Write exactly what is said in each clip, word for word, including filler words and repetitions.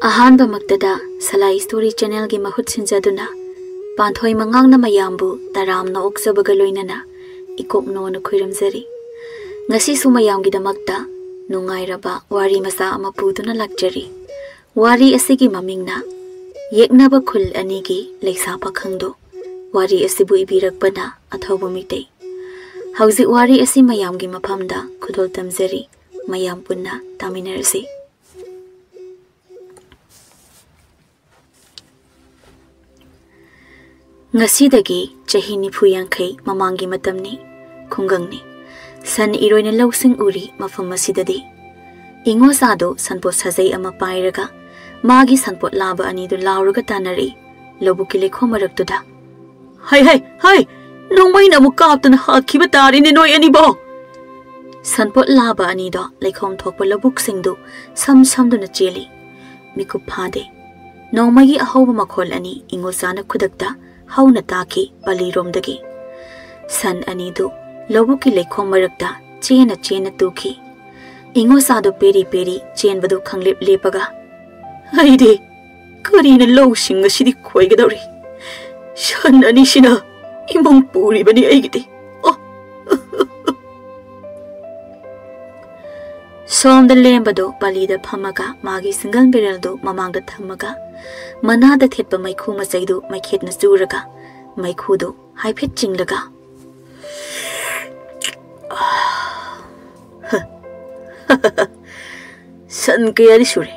ꯑꯍꯥꯟꯕꯃꯛꯇꯗ ꯁꯂꯥꯏ story ꯆꯦꯅꯦꯜꯒꯤ ꯃꯍꯨꯠ ꯁꯤꯟꯖꯗꯨꯅ ꯄꯥꯟꯊꯣꯏ ꯃꯉꯥꯡꯅ ꯃꯌꯥꯝꯕꯨ ꯇꯔꯥꯝꯅ ꯑꯣꯛꯆꯕꯒ ꯂꯣꯏꯅꯅ ꯏꯀꯣꯛꯅꯣꯅ ꯈꯨꯔꯨꯝꯖꯔꯤ꯫ ꯉꯁꯤꯁꯨ ꯃꯌꯥꯝꯒꯤꯗꯃꯛꯇ ꯅꯨꯡꯉꯥꯏꯔꯕ ꯋꯥꯔꯤ ꯃꯆꯥ ꯑꯃ ꯄꯨꯗꯨꯅ ꯂꯥꯛꯆꯔꯤ꯫ ꯋꯥꯔꯤ ꯑꯁꯤꯒꯤ ꯃꯃꯤꯡꯅ ꯌꯦꯛꯅꯕ ꯈꯨꯜ ꯑꯅꯤꯒꯤ ꯂꯩꯁꯥ ꯄꯥꯈꯪꯗꯣ꯫ ꯋꯥꯔꯤ ꯑꯁꯤꯕꯨ ꯏꯕꯤꯔꯛꯄꯅ ꯑꯊꯧꯕ ꯃꯤꯇꯩ꯫ ꯍꯧꯖꯤꯛ ꯋꯥꯔꯤ ꯑꯁꯤ ꯃꯌꯥꯝꯒꯤ ꯃꯐꯝꯗ ꯈꯨꯗꯣꯜ ꯇꯝꯖꯔꯤ꯫ ꯃꯌꯥꯝ ꯄꯨꯟꯅ ꯇꯥꯃꯤꯟꯅꯔꯁꯤ꯫ ꯉꯁꯤꯗꯒꯤ ꯆꯍꯤ ꯅꯤꯐꯨ ꯌꯥꯡꯈꯩ ꯃꯃꯥꯡꯒꯤ ꯃꯇꯝꯅꯤ꯫ ꯈꯨꯡꯒꯪꯅꯤ꯫ ꯁꯟ ꯏꯔꯣꯏꯅ ꯂꯧꯁꯤꯡ ꯎꯔꯤ ꯃꯐꯝ ꯑꯁꯤꯗꯗꯤ꯫ ꯏꯉꯣꯆꯥꯗꯣ ꯁꯟꯄꯣꯠ ꯁꯥꯖꯩ ꯑꯃ ꯄꯥꯏꯔꯒ ꯃꯥꯒꯤ ꯁꯟꯄꯣꯠ ꯂꯥꯕ ꯑꯅꯤꯗꯨ ꯂꯥꯎꯔꯒ ꯇꯥꯟꯅꯔꯛꯏ ꯂꯧꯕꯨꯛꯀꯤ ꯂꯩꯈꯣꯝ ꯃꯔꯛꯇꯨꯗ꯫ "ꯍꯩ, ꯍꯩ, ꯍꯩ! ꯅꯣꯡꯃꯩꯅ ꯑꯃꯨꯛ ꯀꯥꯞꯇꯨꯅ ꯍꯥꯠꯈꯤꯕ ꯇꯥꯔꯦꯅꯦ ꯅꯣꯏ ꯑꯅꯤꯕꯣ!" ꯁꯟꯄꯣꯠ ꯂꯥꯕ ꯑꯅꯤꯗꯣ ꯂꯩꯈꯣꯝ ꯊꯣꯛꯄ ꯂꯧꯕꯨꯛꯁꯤꯡꯗꯨ ꯁꯝ ꯁꯝꯗꯨꯅ ꯆꯦꯜꯂꯤ꯫ ꯃꯤꯀꯨꯞ ꯐꯥꯗꯦ꯫ ꯅꯣꯡꯃꯩꯒꯤ ꯑꯍꯧꯕ ꯃꯈꯣꯜ ꯑꯅꯤ ꯏꯉꯣꯆꯥꯅ ꯈꯨꯗꯛꯇ ꯍꯧꯅ ꯇꯥꯈꯤ ꯄꯂꯤꯔꯣꯝꯗꯒꯤ꯫ ꯁꯟ ꯑꯅꯤꯗꯨ ꯂꯧꯕꯨꯛꯀꯤ ꯂꯩꯈꯣꯝ ꯃꯔꯛꯇ ꯆꯦꯟꯅ ꯆꯦꯟꯅ ꯇꯨꯈꯤ꯫ ꯏꯉꯣꯆꯥꯗꯨ ꯄꯦꯔꯤ ꯄꯦꯔꯤ ꯆꯦꯟꯕꯗꯨ ꯈꯪꯂꯦꯞ ꯂꯦꯞꯄꯒ, "ꯑꯩꯗꯤ ꯀꯔꯤꯅ ꯂꯧꯁꯤꯡ ꯑꯁꯤꯗꯤ ꯈꯣꯏꯒꯗꯧꯔꯤ? ꯁꯟ ꯑꯅꯤꯁꯤꯅ ꯏꯃꯨꯡ ꯄꯨꯔꯤꯕꯅꯤ ꯑꯩꯒꯤꯗꯤ꯫ ꯑꯣ!" ꯁꯣꯝꯗ ꯂꯦꯝꯕꯗꯨ ꯄꯂꯤꯗ ꯐꯝꯃꯒ ꯃꯥꯒꯤ ꯁꯤꯡꯒꯜ ꯕꯦꯔꯦꯜꯗꯨ ꯃꯃꯥꯡꯗ ꯊꯝꯃꯒ ꯃꯅꯥꯗ ꯊꯦꯠꯄ ꯃꯩꯈꯨ ꯃꯆꯩꯗꯨ ꯃꯩꯈꯦꯠꯅ ꯆꯨꯔꯒ ꯃꯩꯈꯨꯗꯨ ꯍꯥꯏꯐꯦꯠ ꯆꯤꯡꯂꯒ, "ꯁꯟ ꯀꯌꯥꯗꯤ ꯁꯨꯔꯦ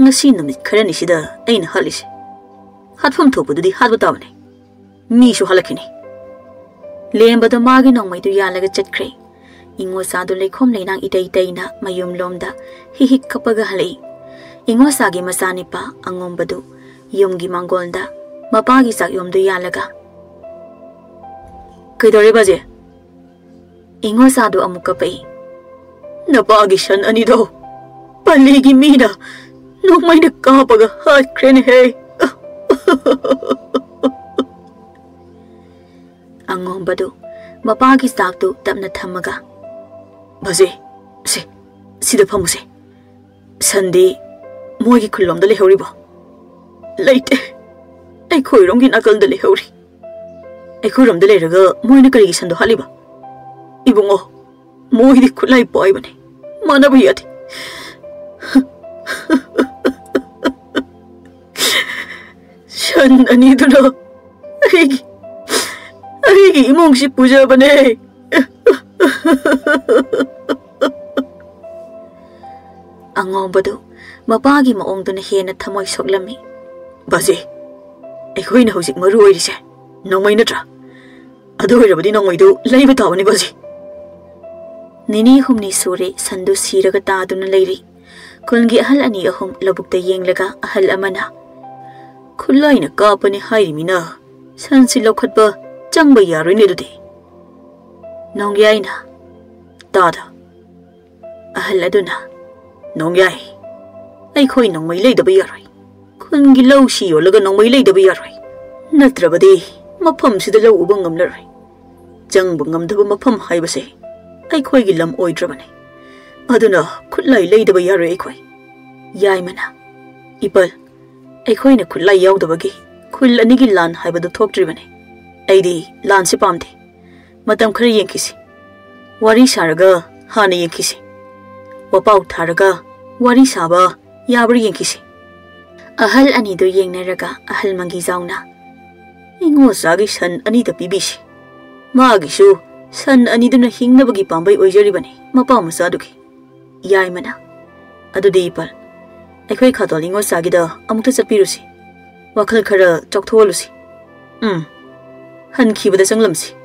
ꯉꯁꯤ ꯅꯨꯃꯤꯠ ꯈꯔꯅꯤꯁꯤꯗ ꯑꯩꯅ ꯍꯥꯠꯂꯤꯁꯦ? ꯍꯥꯠꯐꯝ ꯊꯣꯛꯄꯗꯨꯗꯤ ꯍꯥꯠꯄ ꯇꯥꯕꯅꯤ꯫ ꯃꯤꯁꯨ ꯍꯥꯠꯂꯛꯈꯤꯅꯤ꯫" ꯂꯦꯝꯕꯗꯣ ꯃꯥꯒꯤ ꯅꯣꯡꯃꯩꯗꯨ ꯌꯥꯜꯂꯒ ꯆꯠꯈ꯭ꯔꯦ꯫ ꯏꯉꯣꯆꯥꯗꯨ ꯂꯩꯈꯣꯝ ꯂꯩꯅꯥꯡ ꯏꯇꯩ ꯇꯩꯅ ꯃꯌꯨꯝꯂꯣꯝꯗ ꯍꯤꯛ ꯍꯤꯛ ꯀꯞꯄꯒ ꯍꯜꯂꯛꯏ꯫ ꯏꯉꯣꯆꯥꯒꯤ ꯃꯆꯥꯅꯤꯄꯥ ꯑꯉꯣꯝꯕꯗꯨ ꯌꯨꯝꯒꯤ ꯃꯥꯡꯒꯣꯜꯗ ꯃꯄꯥꯒꯤ ꯆꯥꯛꯌꯣꯝꯗꯨ ꯌꯥꯜꯂꯒ, "ꯀꯩꯗꯧꯔꯦ ꯕꯥꯖꯦ?" ꯏꯉꯣꯆꯥꯗꯨ ꯑꯃꯨꯛ ꯀꯞꯄꯛꯏ꯫ "ꯅꯄꯥꯒꯤ ꯁꯟ ꯑꯅꯤꯗꯣ ꯄꯜꯂꯤꯒꯤ ꯃꯤꯅ ꯅꯣꯡꯃꯩꯅ ꯀꯥꯞꯄꯒ ꯍꯥꯠꯈ꯭ꯔꯦꯅꯦꯍꯦ꯫" ꯑꯉꯣꯝꯕꯗꯨ ꯃꯄꯥꯒꯤ ꯆꯥꯛꯇꯨ ꯇꯞꯅ ꯊꯝꯃꯒ, "ꯕꯥꯖꯦ, ꯁꯦ, ꯁꯤꯗ ꯐꯝꯃꯨꯁꯦ꯫ ꯁꯟꯗꯤ ꯃꯣꯏꯒꯤ ꯈꯨꯜꯂꯣꯝꯗ ꯂꯩꯍꯧꯔꯤꯕꯣ? ꯂꯩꯇꯦ꯫ ꯑꯩꯈꯣꯏꯔꯣꯝꯒꯤ ꯅꯥꯀꯜꯗ ꯂꯩꯍꯧꯔꯤ꯫ ꯑꯩꯈꯣꯏꯔꯣꯝꯗ ꯂꯩꯔꯒ ꯃꯣꯏꯅ ꯀꯔꯤꯒꯤ ꯁꯟꯗꯣ ꯍꯥꯠꯂꯤꯕ? ꯏꯕꯨꯡꯉꯣ, ꯃꯣꯏꯗꯤ ꯈꯨꯠꯂꯥꯏ ꯄꯥꯏꯕꯅꯤ꯫ ꯃꯥꯟꯅꯕ ꯌꯥꯗꯦ꯫ ꯁꯟ ꯑꯅꯤꯗꯨꯅ ꯑꯩꯒꯤ, ꯑꯩꯒꯤ ꯏꯃꯨꯡꯁꯤ ꯄꯨꯖꯕꯅꯦ꯫ ꯑꯉꯥꯎꯕꯗꯨ ꯃꯄꯥꯒꯤ ꯃꯑꯣꯡꯗꯨꯅ ꯍꯦꯟꯅ ꯊꯃꯣꯏ ꯁꯣꯛꯂꯝꯃꯤ꯫ ꯕꯥꯖꯤ, ꯑꯩꯈꯣꯏꯅ ꯍꯧꯖꯤꯛ ꯃꯔꯨ ꯑꯣꯏꯔꯤꯁꯦ ꯅꯣꯡꯃꯩ ꯅꯠꯇ꯭ꯔꯥ? ꯑꯗꯨ ꯑꯣꯏꯔꯕꯗꯤ ꯅꯣꯡꯃꯩꯗꯨ ꯂꯩꯕ ꯇꯥꯕꯅꯤ, ꯕꯥꯖꯤ꯫ ꯅꯤꯅꯤ ꯍꯨꯝꯅꯤ ꯁꯨꯔꯦ ꯁꯟꯗꯨ ꯁꯤꯔꯒ ꯇꯥꯗꯨꯅ ꯂꯩꯔꯤ꯫ ꯈꯨꯜꯒꯤ ꯑꯍꯜ ꯑꯅꯤ ꯑꯍꯨꯝ ꯂꯧꯕꯨꯛꯇ ꯌꯦꯡꯂꯒ ꯑꯍꯜ ꯑꯃꯅ, "ꯈꯨꯠꯂꯥꯏꯅ ꯀꯥꯞꯄꯅꯤ ꯍꯥꯏꯔꯤꯃꯤꯅ, ꯁꯟꯁꯤ ꯂꯧꯈꯠꯄ ꯆꯪꯕ ꯌꯥꯔꯣꯏꯅꯦ ꯑꯗꯨꯗꯤ꯫" ꯅꯣꯡꯌꯥꯏꯅ, "ꯇꯥꯗ?" ꯑꯍꯜ ꯑꯗꯨꯅ, "ꯅꯣꯡꯌꯥꯏ, ꯑꯩꯈꯣꯏ ꯅꯣꯡꯃꯩ ꯂꯩꯗꯕ ꯌꯥꯔꯣꯏ꯫ ꯈꯨꯟꯒꯤ ꯂꯧꯁꯤ ꯌꯣꯜꯂꯒ ꯅꯣꯡꯃꯩ ꯂꯩꯗꯕ ꯌꯥꯔꯣꯏ꯫ ꯅꯠꯇ꯭ꯔꯕꯗꯤ ꯃꯐꯝꯁꯤꯗ ꯂꯧ ꯎꯕ ꯉꯝꯂꯔꯣꯏ꯫ ꯆꯪꯕ ꯉꯝꯗꯕ ꯃꯐꯝ ꯍꯥꯏꯕꯁꯦ ꯑꯩꯈꯣꯏꯒꯤ ꯂꯝ ꯑꯣꯏꯗ꯭ꯔꯕꯅꯤ꯫ ꯑꯗꯨꯅ ꯈꯨꯠꯂꯥꯏ ꯂꯩꯗꯕ ꯌꯥꯔꯣꯏ ꯑꯩꯈꯣꯏ꯫" ꯌꯥꯏꯃꯅ, "ꯏꯄꯜ, ꯑꯩꯈꯣꯏꯅ ꯈꯨꯠꯂꯥꯏ ꯌꯥꯎꯗꯕꯒꯤ ꯈꯨꯜ ꯑꯅꯤꯒꯤ ꯂꯥꯟ ꯍꯥꯏꯕꯗꯨ ꯊꯣꯛꯇ꯭ꯔꯤꯕꯅꯤ꯫ ꯑꯩꯗꯤ ꯂꯥꯟꯁꯤ ꯄꯥꯝꯗꯦ꯫ ꯃꯇꯝ ꯈꯔ ꯌꯦꯡꯈꯤꯁꯤ꯫ ꯋꯥꯔꯤ ꯁꯥꯔꯒ ꯍꯥꯟꯅ ꯌꯦꯡꯈꯤꯁꯤ꯫ ꯋꯥꯄꯥꯎ ꯊꯥꯔꯒ ꯋꯥꯔꯤ ꯁꯥꯕ ꯌꯥꯕ꯭ꯔꯥ ꯌꯦꯡꯈꯤꯁꯤ꯫" ꯑꯍꯜ ꯑꯅꯤꯗꯨ ꯌꯦꯡꯅꯔꯒ ꯑꯍꯜ ꯃꯪꯒꯤꯖꯥꯎꯅ, "ꯏꯉꯣꯆꯥꯒꯤ ꯁꯟ ꯑꯅꯤꯗ ꯄꯤꯕꯤꯁꯤ꯫ ꯃꯥꯒꯤꯁꯨ ꯁꯟ ꯑꯅꯤꯗꯨꯅ ꯍꯤꯡꯅꯕꯒꯤ ꯄꯥꯝꯕꯩ ꯑꯣꯏꯖꯔꯤꯕꯅꯤ ꯃꯄꯥ ꯃꯆꯥꯗꯨꯒꯤ꯫" ꯌꯥꯏꯃꯅ, "ꯑꯗꯨꯗꯤ ꯏꯄꯜ, ꯑꯩꯈꯣꯏ ꯈꯥꯗꯣꯜ ꯏꯉꯣꯆꯥꯒꯤꯗ ꯑꯃꯨꯛꯇ ꯆꯠꯄꯤꯔꯨꯁꯤ꯫ ꯋꯥꯈꯜ ꯈꯔ ꯆꯥꯎꯊꯣꯛꯍꯜꯂꯨꯁꯤ꯫ ꯎꯝ, ꯍꯟꯈꯤꯕꯗ ꯆꯪꯂꯝꯁꯤ꯫"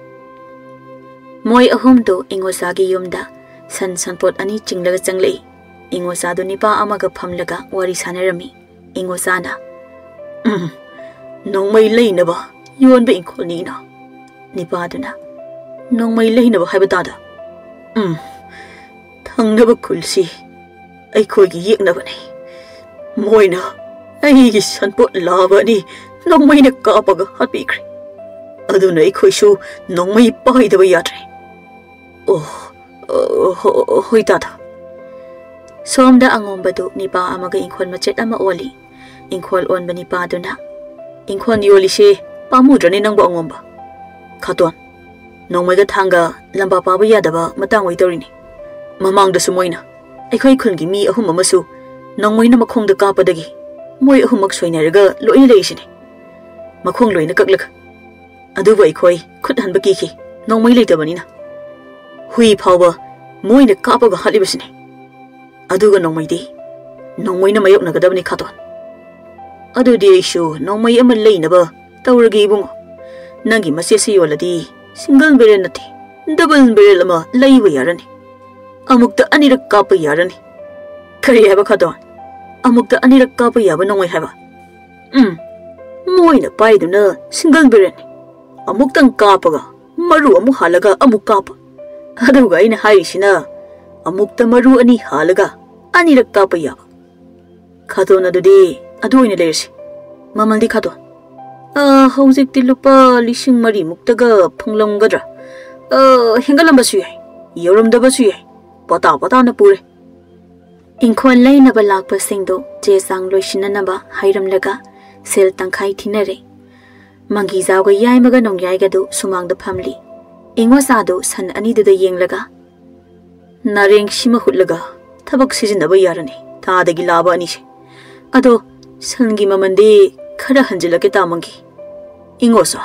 ꯃꯣꯏ ꯑꯍꯨꯝꯗꯨ ꯏꯉꯣꯆꯥꯒꯤ ꯌꯨꯝꯗ ꯁꯟ ꯁꯟꯄꯣꯠ ꯑꯅꯤ ꯆꯤꯡꯂꯒ ꯆꯪꯂꯛꯏ꯫ ꯏꯉꯣꯆꯥꯗꯨ ꯅꯤꯄꯥ ꯑꯃꯒ ꯐꯝꯂꯒ ꯋꯥꯔꯤ ꯁꯥꯟꯅꯔꯝꯃꯤ꯫ ꯏꯉꯣꯆꯥꯅ, "ꯎꯝ, ꯅꯣꯡꯃꯩ ꯂꯩꯅꯕ ꯌꯣꯟꯕ ꯏꯪꯈꯣꯜꯅꯤꯅ꯫" ꯅꯤꯄꯥꯗꯨꯅ, "ꯅꯣꯡꯃꯩ ꯂꯩꯅꯕ ꯍꯥꯏꯕ ꯇꯥꯗ?" "ꯎꯝ, ꯊꯪꯅꯕ ꯈꯨꯜꯁꯤ ꯑꯩꯈꯣꯏꯒꯤ ꯌꯦꯛꯅꯕꯅꯤ꯫ ꯃꯣꯏꯅ ꯑꯩꯒꯤ ꯁꯟꯄꯣꯠ ꯂꯥꯕ ꯑꯅꯤ ꯅꯣꯡꯃꯩꯅ ꯀꯥꯞꯄꯒ ꯍꯥꯠꯄꯤꯈ꯭ꯔꯦ꯫ ꯑꯗꯨꯅ ꯑꯩꯈꯣꯏꯁꯨ ꯅꯣꯡꯃꯩ ꯄꯥꯏꯗꯕ ꯌꯥꯗ꯭ꯔꯦ꯫" "ꯑꯣ, ꯑꯣ, ꯍꯣ-, ꯍꯣꯏ ꯇꯥꯗ꯫" ꯁꯣꯝꯗ ꯑꯉꯣꯝꯕꯗꯨ ꯅꯤꯄꯥ ꯑꯃꯒ ꯏꯪꯈꯣꯜ ꯃꯆꯦꯠ ꯑꯃ ꯑꯣꯜꯂꯤ꯫ ꯏꯪꯈꯣꯜ ꯑꯣꯟꯕ ꯅꯤꯄꯥꯗꯨꯅ, "ꯏꯪꯈꯣꯜ ꯌꯣꯜꯂꯤꯁꯦ ꯄꯥꯝꯃꯨꯗ꯭ꯔꯅꯦ ꯅꯪꯕꯨ ꯑꯉꯣꯝꯕ?" "ꯈꯥꯇꯣꯟ, ꯅꯣꯡꯃꯩꯒ ꯊꯥꯡꯒ ꯂꯝꯕꯥ ꯄꯥꯕ ꯌꯥꯗꯕ ꯃꯇꯥꯡ ꯑꯣꯏꯗꯧꯔꯤꯅꯤ꯫ ꯃꯃꯥꯡꯗꯁꯨ ꯃꯣꯏꯅ ꯑꯩꯈꯣꯏ ꯈꯨꯜꯒꯤ ꯃꯤ ꯑꯍꯨꯝ ꯑꯃꯁꯨ ꯅꯣꯡꯃꯩꯅ ꯃꯈꯣꯡꯗ ꯀꯥꯞꯄꯗꯒꯤ ꯃꯣꯏ ꯑꯍꯨꯝꯃꯛ ꯁꯣꯏꯅꯔꯒ ꯂꯣꯏꯅ ꯂꯩꯔꯤꯁꯤꯅꯤ, ꯃꯈꯣꯡ ꯂꯣꯏꯅ ꯀꯛꯂꯒ꯫ ꯑꯗꯨꯕꯨ ꯑꯩꯈꯣꯏ ꯈꯨꯠ ꯍꯟꯕ ꯀꯤꯈꯤ, ꯅꯣꯡꯃꯩ ꯂꯩꯇꯕꯅꯤꯅ꯫ ꯍꯨꯏ ꯐꯥꯎꯕ ꯃꯣꯏꯅ ꯀꯥꯞꯄꯒ ꯍꯥꯠꯂꯤꯕꯁꯤꯅꯤ꯫ ꯑꯗꯨꯒ ꯅꯣꯡꯃꯩꯗꯤ ꯅꯣꯡꯃꯩꯅ ꯃꯥꯌꯣꯛꯅꯒꯗꯕꯅꯤ ꯈꯥꯇꯣꯟ꯫ ꯑꯗꯨꯗꯤ ꯑꯩꯁꯨ ꯅꯣꯡꯃꯩ ꯑꯃ ꯂꯩꯅꯕ ꯇꯧꯔꯒꯦ ꯏꯕꯨꯡꯉꯣ꯫ ꯅꯪꯒꯤ ꯃꯆꯦꯠꯁꯤ ꯌꯣꯜꯂꯗꯤ single barrel ꯅꯠꯇꯦ, double barrel ꯑꯃ ꯂꯩꯕ ꯌꯥꯔꯅꯤ꯫ ꯑꯃꯨꯛꯇ ꯑꯅꯤꯔꯛ ꯀꯥꯞꯄ ꯌꯥꯔꯅꯤ꯫" "ꯀꯔꯤ ꯍꯥꯏꯕ ꯈꯥꯇꯣꯟ? ꯑꯃꯨꯛꯇ ꯑꯅꯤꯔꯛ ꯀꯥꯞꯄ ꯌꯥꯕ ꯅꯣꯡꯃꯩ ꯍꯥꯏꯕ?" "ꯎꯝ, ꯃꯣꯏꯅ ꯄꯥꯏꯗꯨꯅ single barrelꯅꯤ꯫ ꯑꯃꯨꯛꯇꯪ ꯀꯥꯞꯄꯒ ꯃꯔꯨ ꯑꯃꯨꯛ ꯍꯥꯜꯂꯒ ꯑꯃꯨꯛ ꯀꯥꯞꯄ꯫ ꯑꯗꯨꯒ ꯑꯩꯅ ꯍꯥꯏꯔꯤꯁꯤꯅ ꯑꯃꯨꯛꯇ ꯃꯔꯨ ꯑꯅꯤ ꯍꯥꯜꯂꯒ ꯑꯅꯤꯔꯛ ꯀꯥꯞꯄ ꯌꯥꯕ꯫ ꯈꯥꯇꯣꯟ, ꯑꯗꯨꯗꯤ ꯑꯗꯨ ꯑꯣꯏꯅ ꯂꯩꯔꯁꯤ꯫ ꯃꯃꯜꯗꯤ ꯈꯥꯇꯣꯟ?" "ꯑ, ꯍꯧꯖꯤꯛꯇꯤ ꯂꯨꯄꯥ ꯂꯤꯁꯤꯡ ꯃꯔꯤꯃꯨꯛꯇꯒ ꯐꯪꯂꯝꯒꯗ꯭ꯔꯥ? ꯑ, ꯍꯦꯟꯒꯠꯂꯝꯕꯁꯨ ꯌꯥꯏ, ꯌꯧꯔꯝꯗꯕꯁꯨ ꯌꯥꯏ꯫ ꯄꯇꯥ ꯄꯇꯥꯅ ꯄꯨꯔꯦ꯫" ꯏꯪꯈꯣꯜ ꯂꯩꯅꯕ ꯂꯥꯛꯄꯁꯤꯡꯗꯨ ꯆꯦ ꯆꯥꯡ ꯂꯣꯏꯁꯤꯟꯅꯅꯕ ꯍꯥꯏꯔꯝꯂꯒ ꯁꯦꯜ ꯇꯪꯈꯥꯏ ꯊꯤꯅꯔꯦ꯫ ꯃꯪꯒꯤꯖꯥꯎꯒ ꯌꯥꯏꯃꯒ ꯅꯣꯡꯌꯥꯏꯒꯗꯨ ꯁꯨꯃꯥꯡꯗ ꯐꯝꯂꯤ꯫ ꯏꯉꯣꯆꯥꯗꯨ ꯁꯟ ꯑꯅꯤꯗꯨꯗ ꯌꯦꯡꯂꯒ, "ꯅꯥꯔꯦꯡ ꯁꯤꯃ ꯍꯨꯠꯂꯒ ꯊꯕꯛ ꯁꯤꯖꯤꯟꯅꯕ ꯌꯥꯔꯅꯤ, ꯊꯥꯗꯒꯤ ꯂꯥꯕ ꯑꯅꯤꯁꯦ꯫ ꯑꯗꯣ ꯁꯟꯒꯤ ꯃꯃꯜꯗꯤ ꯈꯔ ꯍꯟꯖꯤꯜꯂꯛꯀꯦ ꯇꯥ ꯃꯪꯒꯤ꯫" "ꯏꯉꯣꯆꯥ,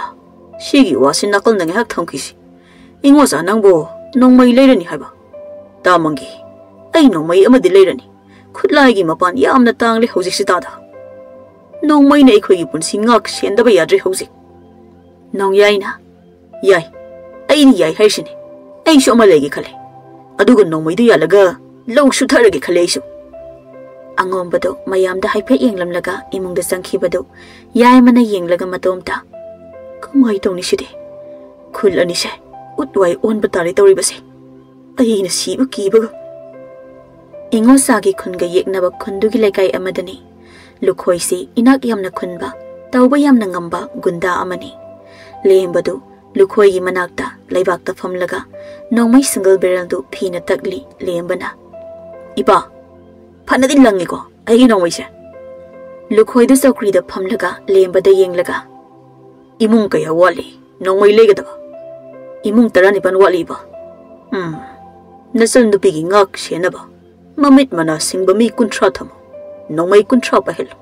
ꯁꯤꯒꯤ ꯋꯥꯁꯤ ꯅꯥꯀꯜꯗ ꯉꯥꯏꯍꯥꯛ ꯊꯝꯈꯤꯁꯤ꯫ ꯏꯉꯣꯆꯥ, ꯅꯪꯕꯨ ꯅꯣꯡꯃꯩ ꯂꯩꯔꯅꯤ ꯍꯥꯏꯕ?" "ꯇꯥ ꯃꯪꯒꯤ, ꯑꯩ ꯅꯣꯡꯃꯩ ꯑꯃꯗꯤ ꯂꯩꯔꯅꯤ꯫ ꯈꯨꯠꯂꯥꯏꯒꯤ ꯃꯄꯥꯟ ꯌꯥꯝꯅ ꯇꯥꯡꯂꯦ ꯍꯧꯖꯤꯛꯁꯤ ꯇꯥꯗ꯫ ꯅꯣꯡꯃꯩꯅ ꯑꯩꯈꯣꯏꯒꯤ ꯄꯨꯟꯁꯤ ꯉꯥꯛ ꯁꯦꯟꯗꯕ ꯌꯥꯗ꯭ꯔꯦ ꯍꯧꯖꯤꯛ꯫" ꯅꯣꯡꯌꯥꯏꯅ, "ꯌꯥꯏ, ꯑꯩꯅ ꯌꯥꯏ ꯍꯥꯏꯔꯤꯁꯤꯅꯦ꯫ ꯑꯩꯁꯨ ꯑꯃ ꯂꯩꯒꯦ ꯈꯜꯂꯦ꯫ ꯑꯗꯨꯒ ꯅꯣꯡꯃꯩꯗꯨ ꯌꯥꯜꯂꯒ ꯂꯧ ꯁꯨꯊꯔꯒꯦ ꯈꯜꯂꯦ ꯑꯩꯁꯨ꯫" ꯑꯉꯣꯝꯕꯗꯨ ꯃꯌꯥꯝꯗ ꯍꯥꯏꯐꯦꯠ ꯌꯦꯡꯂꯝꯂꯒ ꯏꯃꯨꯡꯗ ꯆꯪꯈꯤꯕꯗꯨ ꯌꯥꯏꯃꯅ ꯌꯦꯡꯂꯒ ꯃꯇꯣꯝꯇ, "ꯀꯃꯥꯏ ꯇꯧꯅꯤ ꯁꯤꯗꯤ? ꯈꯨꯜ ꯑꯅꯤꯁꯦ ꯎꯠ ꯋꯥꯏ ꯑꯣꯟꯕ ꯇꯥꯔꯦ ꯇꯧꯔꯤꯕꯁꯦ꯫ ꯑꯩꯅ ꯁꯤꯕ ꯀꯤꯕꯒ꯫" ꯏꯉꯣꯆꯥꯒꯤ ꯈꯨꯟꯒ ꯌꯦꯛꯅꯕ ꯈꯨꯟꯗꯨꯒꯤ ꯂꯩꯀꯥꯏ ꯑꯃꯗꯅꯤ ꯂꯨꯈꯣꯏꯁꯤ ꯏꯅꯥꯛ ꯌꯥꯝꯅ ꯈꯨꯟꯕ, ꯇꯧꯕ ꯌꯥꯝꯅ ꯉꯝꯕ ꯒꯨꯟꯗꯥ ꯑꯃꯅꯤ꯫ ꯂꯦꯝꯕꯗꯨ ꯂꯨꯈꯣꯏꯒꯤ ꯃꯅꯥꯛꯇ ꯂꯩꯕꯥꯛꯇ ꯐꯝꯂꯒ ꯅꯣꯡꯃꯩ single barrelꯗꯨ ꯐꯤꯅ ꯇꯛꯂꯤ꯫ ꯂꯦꯝꯕꯅ, "ꯏꯄꯥ, ꯐꯅꯗꯤ ꯂꯪꯉꯤꯀꯣ ꯑꯩꯒꯤ ꯅꯣꯡꯃꯩꯁꯦ꯫ ꯂꯨꯈꯣꯏꯗꯨ ꯆꯧꯀ꯭ꯔꯤꯗ ꯐꯝꯂꯒ ꯂꯦꯝꯕꯗ ꯌꯦꯡꯂꯒ, "ꯏꯃꯨꯡ ꯀꯌꯥ ꯋꯥꯠꯂꯤ ꯅꯣꯡꯃꯩ ꯂꯩꯒꯗꯕ?" "ꯏꯃꯨꯡ ꯇꯔꯥꯅꯤꯄꯥꯜ ꯋꯥꯠꯂꯤꯕ?" "ꯎꯝ, ꯅꯆꯟ ꯅꯨꯄꯤꯒꯤ ꯉꯥꯛ ꯁꯦꯟꯅꯕ ꯃꯃꯤꯠ ꯃꯅꯥ ꯁꯤꯡꯕ ꯃꯤ ꯀꯨꯟꯊ꯭ꯔꯥ ꯊꯝꯃꯨ, ꯅꯣꯡꯃꯩ ꯀꯨꯟꯊ꯭ꯔꯥ ꯄꯥꯏꯍꯜꯂꯨ꯫"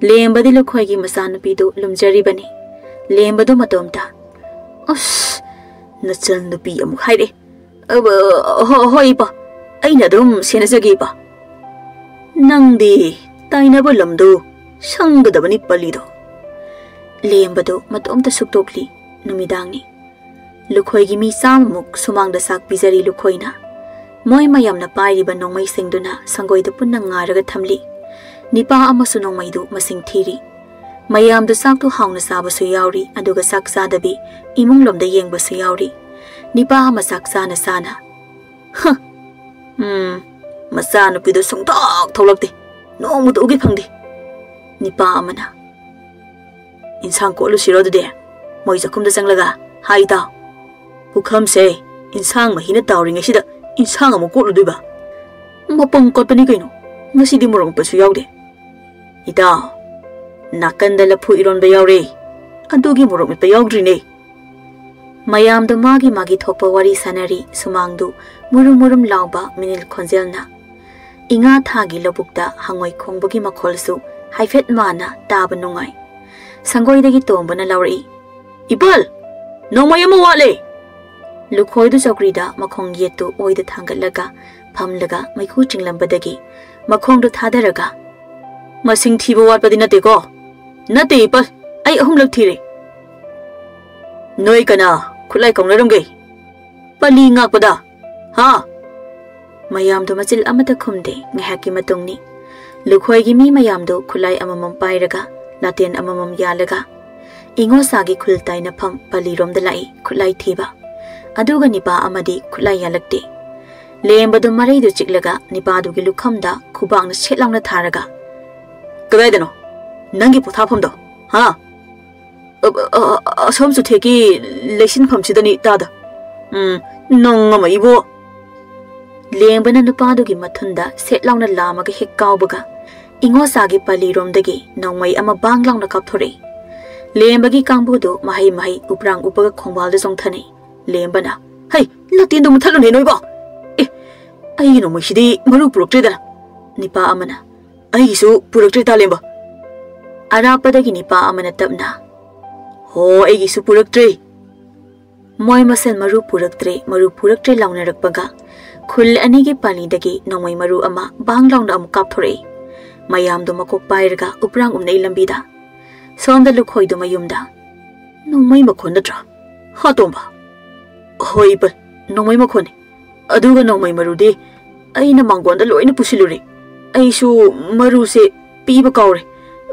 ꯂꯦꯝꯕꯗꯤ ꯂꯨꯈꯣꯏꯒꯤ ꯃꯆꯥꯅꯨꯄꯤꯗꯨ ꯂꯨꯝꯖꯔꯤꯕꯅꯤ꯫ ꯂꯦꯝꯕꯗꯨ ꯃꯇꯣꯝꯇ, "ꯑꯁ, ꯅꯆꯟ ꯅꯨꯄꯤ ꯑꯃꯨꯛ ꯍꯥꯏꯔꯦ꯫ ꯑꯕ, ꯍꯣ-, ꯍꯣꯏ ꯏꯄꯥ, ꯑꯩꯅ ꯑꯗꯨꯝ ꯁꯦꯟꯅꯖꯒꯦ ꯏꯄꯥ꯫ ꯅꯪꯗꯤ ꯇꯥꯏꯅꯕ ꯂꯝꯗꯨ ꯁꯪꯒꯗꯕꯅꯤ ꯄꯜꯂꯤꯗꯣ꯫" ꯂꯦꯝꯕꯗꯨ ꯃꯇꯣꯝꯇ ꯁꯨꯛꯇꯣꯛꯂꯤ꯫ ꯅꯨꯃꯤꯗꯥꯡꯅꯤ꯫ ꯂꯨꯈꯣꯏꯒꯤ ꯃꯤ ꯆꯥꯝꯃꯃꯨꯛ ꯁꯨꯃꯥꯡꯗ ꯆꯥꯛ ꯄꯤꯖꯔꯤ ꯂꯨꯈꯣꯏꯅ꯫ ꯃꯣꯏ ꯃꯌꯥꯝꯅ ꯄꯥꯏꯔꯤꯕ ꯅꯣꯡꯃꯩꯁꯤꯡꯗꯨꯅ ꯁꯪꯒꯣꯏꯗ ꯄꯨꯟꯅ ꯉꯥꯔꯒ ꯊꯝꯂꯤ꯫ ꯅꯤꯄꯥ ꯑꯃꯁꯨ ꯅꯣꯡꯃꯩꯗꯨ ꯃꯁꯤꯡ ꯊꯤꯔꯤ꯫ ꯃꯌꯥꯝꯗꯨ ꯆꯥꯛꯇꯨ ꯍꯥꯎꯅ ꯆꯥꯕꯁꯨ ꯌꯥꯎꯔꯤ, ꯑꯗꯨꯒ ꯆꯥꯛ ꯆꯥꯗꯕꯤ ꯏꯃꯨꯡꯂꯣꯝꯗ ꯌꯦꯡꯕꯁꯨ ꯌꯥꯎꯔꯤ꯫ ꯅꯤꯄꯥ ꯑꯃ ꯆꯥꯛ ꯆꯥꯅ ꯆꯥꯅ, "ꯍ! ꯎꯝ, ꯃꯆꯥꯅꯨꯄꯤꯗꯨ ꯁꯨꯡꯊꯣꯛ ꯊꯣꯛꯂꯛꯇꯦ꯫ ꯅꯣꯡꯃꯇ ꯎꯒꯦ ꯐꯪꯗꯦ꯫" ꯅꯤꯄꯥ ꯑꯃꯅ, "ꯏꯟꯁꯥꯡ ꯀꯣꯠꯂꯨꯁꯤꯔꯣ ꯑꯗꯨꯗꯤ? ꯃꯣꯏ ꯆꯥꯛꯈꯨꯝꯗ ꯆꯪꯂꯒ ꯍꯥꯏ ꯇꯥꯎ꯫" "ꯄꯨꯈꯝꯁꯦ ꯏꯟꯁꯥꯡ ꯃꯍꯤꯅ ꯇꯥꯎꯔꯤꯉꯩꯁꯤꯗ ꯏꯟꯁꯥꯡ ꯑꯃꯨꯛ ꯀꯣꯠꯂꯨꯗꯣꯏꯕ? ꯃꯄꯪ ꯀꯣꯠꯄꯅꯤ ꯀꯩꯅꯣ, ꯉꯁꯤꯗꯤ ꯃꯣꯔꯣꯛ ꯃꯦꯠꯄꯁꯨ ꯌꯥꯎꯗꯦ꯫" "ꯏꯇꯥꯎ, ꯅꯥꯀꯟꯗ ꯂꯐꯨ ꯏꯔꯣꯟꯕ ꯌꯥꯎꯔꯦ, ꯑꯗꯨꯒꯤ ꯃꯣꯔꯣꯛ ꯃꯦꯠꯄ ꯌꯥꯎꯗ꯭ꯔꯤꯅꯦ꯫" ꯃꯌꯥꯝꯗꯣ ꯃꯥꯒꯤ ꯃꯥꯒꯤ ꯊꯣꯛꯄ ꯋꯥꯔꯤ ꯁꯥꯟꯅꯔꯤ, ꯁꯨꯃꯥꯡꯗꯨ ꯃꯨꯔꯨꯝ ꯃꯨꯔꯨꯝ ꯂꯥꯎꯕ ꯃꯤꯅꯤꯜ ꯈꯣꯟꯖꯦꯜꯅ꯫ ꯏꯉꯥ ꯊꯥꯒꯤ ꯂꯧꯕꯨꯛꯇ ꯍꯪꯉꯣꯏ ꯈꯣꯡꯕꯒꯤ ꯃꯈꯣꯜꯁꯨ ꯍꯥꯏꯐꯦꯠ ꯃꯥꯅ ꯇꯥꯕ ꯅꯨꯡꯉꯥꯏ꯫ ꯁꯪꯒꯣꯏꯗꯒꯤ ꯇꯣꯝꯕꯅ ꯂꯥꯎꯔꯛꯏ, "ꯏꯄꯜ, ꯅꯣꯡꯃꯩ ꯑꯃ ꯋꯥꯠꯂꯦ!" ꯂꯨꯈꯣꯏꯗꯨ ꯆꯧꯀ꯭ꯔꯤꯗ ꯃꯈꯣꯡ ꯌꯦꯠꯇꯨ ꯑꯣꯏꯗ ꯊꯥꯡꯒꯠꯂꯒ ꯐꯝꯂꯒ ꯃꯩꯈꯨ ꯆꯤꯡꯂꯝꯕꯗꯒꯤ ꯃꯈꯣꯡꯗꯨ ꯊꯥꯗꯔꯒ, "ꯃꯁꯤꯡ ꯊꯤꯕ ꯋꯥꯠꯄꯗꯤ ꯅꯠꯇꯦꯀꯣ?" "ꯅꯠꯇꯦ ꯏꯄꯜ, ꯑꯩ ꯑꯍꯨꯝꯂꯛ ꯊꯤꯔꯦ꯫" "ꯅꯣꯏ ꯀꯅꯥ ꯈꯨꯠꯂꯥꯏ ꯀꯧꯅꯔꯝꯒꯦ? ꯄꯜꯂꯤ ꯉꯥꯛꯄꯗ, ꯍꯥ?" ꯃꯌꯥꯝꯗꯨ ꯃꯆꯤꯜ ꯑꯃꯠꯇ ꯈꯨꯝꯗꯦ꯫ ꯉꯥꯏꯍꯥꯛꯀꯤ ꯃꯇꯨꯡꯅꯤ꯫ ꯂꯨꯈꯣꯏꯒꯤ ꯃꯤ ꯃꯌꯥꯝꯗꯨ ꯈꯨꯠꯂꯥꯏ ꯑꯃꯃꯝ ꯄꯥꯏꯔꯒ, ꯂꯥꯇꯦꯟ ꯑꯃꯃꯝ ꯌꯥꯜꯂꯒ, ꯏꯉꯣꯁꯥꯒꯤ ꯈꯨꯜ ꯇꯥꯏꯅꯐꯝ ꯄꯜꯂꯤꯔꯣꯝꯗ ꯂꯥꯛꯏ ꯈꯨꯠꯂꯥꯏ ꯊꯤꯕ꯫ ꯑꯗꯨꯒ ꯅꯤꯄꯥ ꯑꯃꯗꯤ ꯈꯨꯠꯂꯥꯏ ꯌꯥꯜꯂꯛꯇꯦ꯫ ꯂꯦꯝꯕꯗꯨ ꯃꯔꯩꯗꯨ ꯆꯤꯛꯂꯒ ꯅꯤꯄꯥꯗꯨꯒꯤ ꯂꯨꯈꯝꯗ ꯈꯨꯕꯥꯛꯅ ꯁꯦꯠ ꯂꯥꯎꯅ ꯊꯥꯔꯒ, "ꯀꯗꯥꯏꯗꯅꯣ ꯅꯪꯒꯤ ꯄꯣꯊꯥꯐꯝꯗꯣ, ꯍꯥ?" "ꯑ, ꯑ, ꯑ, ꯑꯁꯣꯝ ꯆꯨꯊꯦꯛꯀꯤ ꯂꯩꯁꯤꯟꯐꯝꯁꯤꯗꯅꯤ ꯇꯥꯗ꯫" "ꯎꯝ, ꯅꯪ ꯑꯃ ꯏꯕꯣ!" ꯂꯦꯝꯕꯅ ꯅꯨꯄꯥꯗꯨꯒꯤ ꯃꯊꯨꯟꯗ ꯁꯦꯠ ꯂꯥꯎꯅ ꯂꯥꯝꯃꯒ ꯍꯦꯛ ꯀꯥꯎꯕꯒ, ꯏꯉꯣꯆꯥꯒꯤ ꯄꯥꯂꯤꯔꯣꯝꯗꯒꯤ ꯅꯣꯡꯃꯩ ꯑꯃ ꯕꯥꯡ ꯂꯥꯎꯅ ꯀꯥꯞꯊꯣꯔꯛꯏ꯫ ꯂꯦꯝꯕꯒꯤ ꯀꯥꯡꯕꯨꯗꯨ ꯃꯍꯩ ꯃꯍꯩ ꯎꯄ꯭ꯔꯥꯡ ꯎꯞꯄꯒ ꯈꯣꯡꯕꯥꯜꯗ ꯆꯣꯡꯊꯅꯩ꯫ ꯂꯦꯝꯕꯅ, "ꯍꯩ, ꯂꯥꯇꯦꯟꯗꯣ ꯃꯨꯊꯠꯂꯨꯅꯦ ꯅꯣꯏꯕꯣ! ꯑꯦ, ꯑꯩꯒꯤ ꯅꯣꯡꯃꯩꯁꯤꯗꯤ ꯃꯔꯨ ꯄꯨꯔꯛꯇ꯭ꯔꯦꯗꯅ!" ꯅꯤꯄꯥ ꯑꯃꯅ, "ꯑꯩꯒꯤꯁꯨ ꯄꯨꯔꯛꯇ꯭ꯔꯦ ꯇꯥ ꯂꯦꯝꯕ!" ꯑꯔꯥꯞꯄꯗꯒꯤ ꯅꯤꯄꯥ ꯑꯃꯅ ꯇꯞꯅ, "ꯍꯣ, ꯑꯩꯒꯤꯁꯨ ꯄꯨꯔꯛꯇ꯭ꯔꯦ!" ꯃꯣꯏ ꯃꯁꯦꯜ ꯃꯔꯨ ꯄꯨꯔꯛꯇ꯭ꯔꯦ, ꯃꯔꯨ ꯄꯨꯔꯛꯇ꯭ꯔꯦ ꯂꯥꯎꯅꯔꯛꯄꯒ, ꯈꯨꯜ ꯑꯅꯤꯒꯤ ꯄꯥꯂꯤꯗꯒꯤ ꯅꯣꯡꯃꯩ ꯃꯔꯨ ꯑꯃ ꯕꯥꯡ ꯂꯥꯎꯅ ꯑꯃꯨꯛ ꯀꯥꯞꯊꯣꯔꯛꯏ꯫ ꯃꯌꯥꯝꯗꯣ ꯃꯀꯣꯛ ꯄꯥꯏꯔꯒ ꯎꯄ꯭ꯔꯥꯡ ꯎꯞꯅꯩ ꯂꯝꯕꯤꯗ꯫ ꯁꯣꯝꯗ ꯂꯨꯈꯣꯏꯗꯨ ꯃꯌꯨꯝꯗ, "ꯅꯣꯡꯃꯩ ꯃꯈꯣꯟ ꯅꯠꯇ꯭ꯔꯥ, ꯍꯥ ꯇꯣꯝꯕ?" "ꯍꯣꯏ ꯏꯄꯜ, ꯅꯣꯡꯃꯩ ꯃꯈꯣꯟꯅꯤ꯫ ꯑꯗꯨꯒ ꯅꯣꯡꯃꯩ ꯃꯔꯨꯗꯤ ꯑꯩꯅ ꯃꯥꯡꯒꯣꯟꯗ ꯂꯣꯏꯅ ꯄꯨꯁꯤꯜꯂꯨꯔꯦ꯫ ꯑꯩꯁꯨ ꯃꯔꯨꯁꯦ ꯄꯤꯕ ꯀꯥꯎꯔꯦ꯫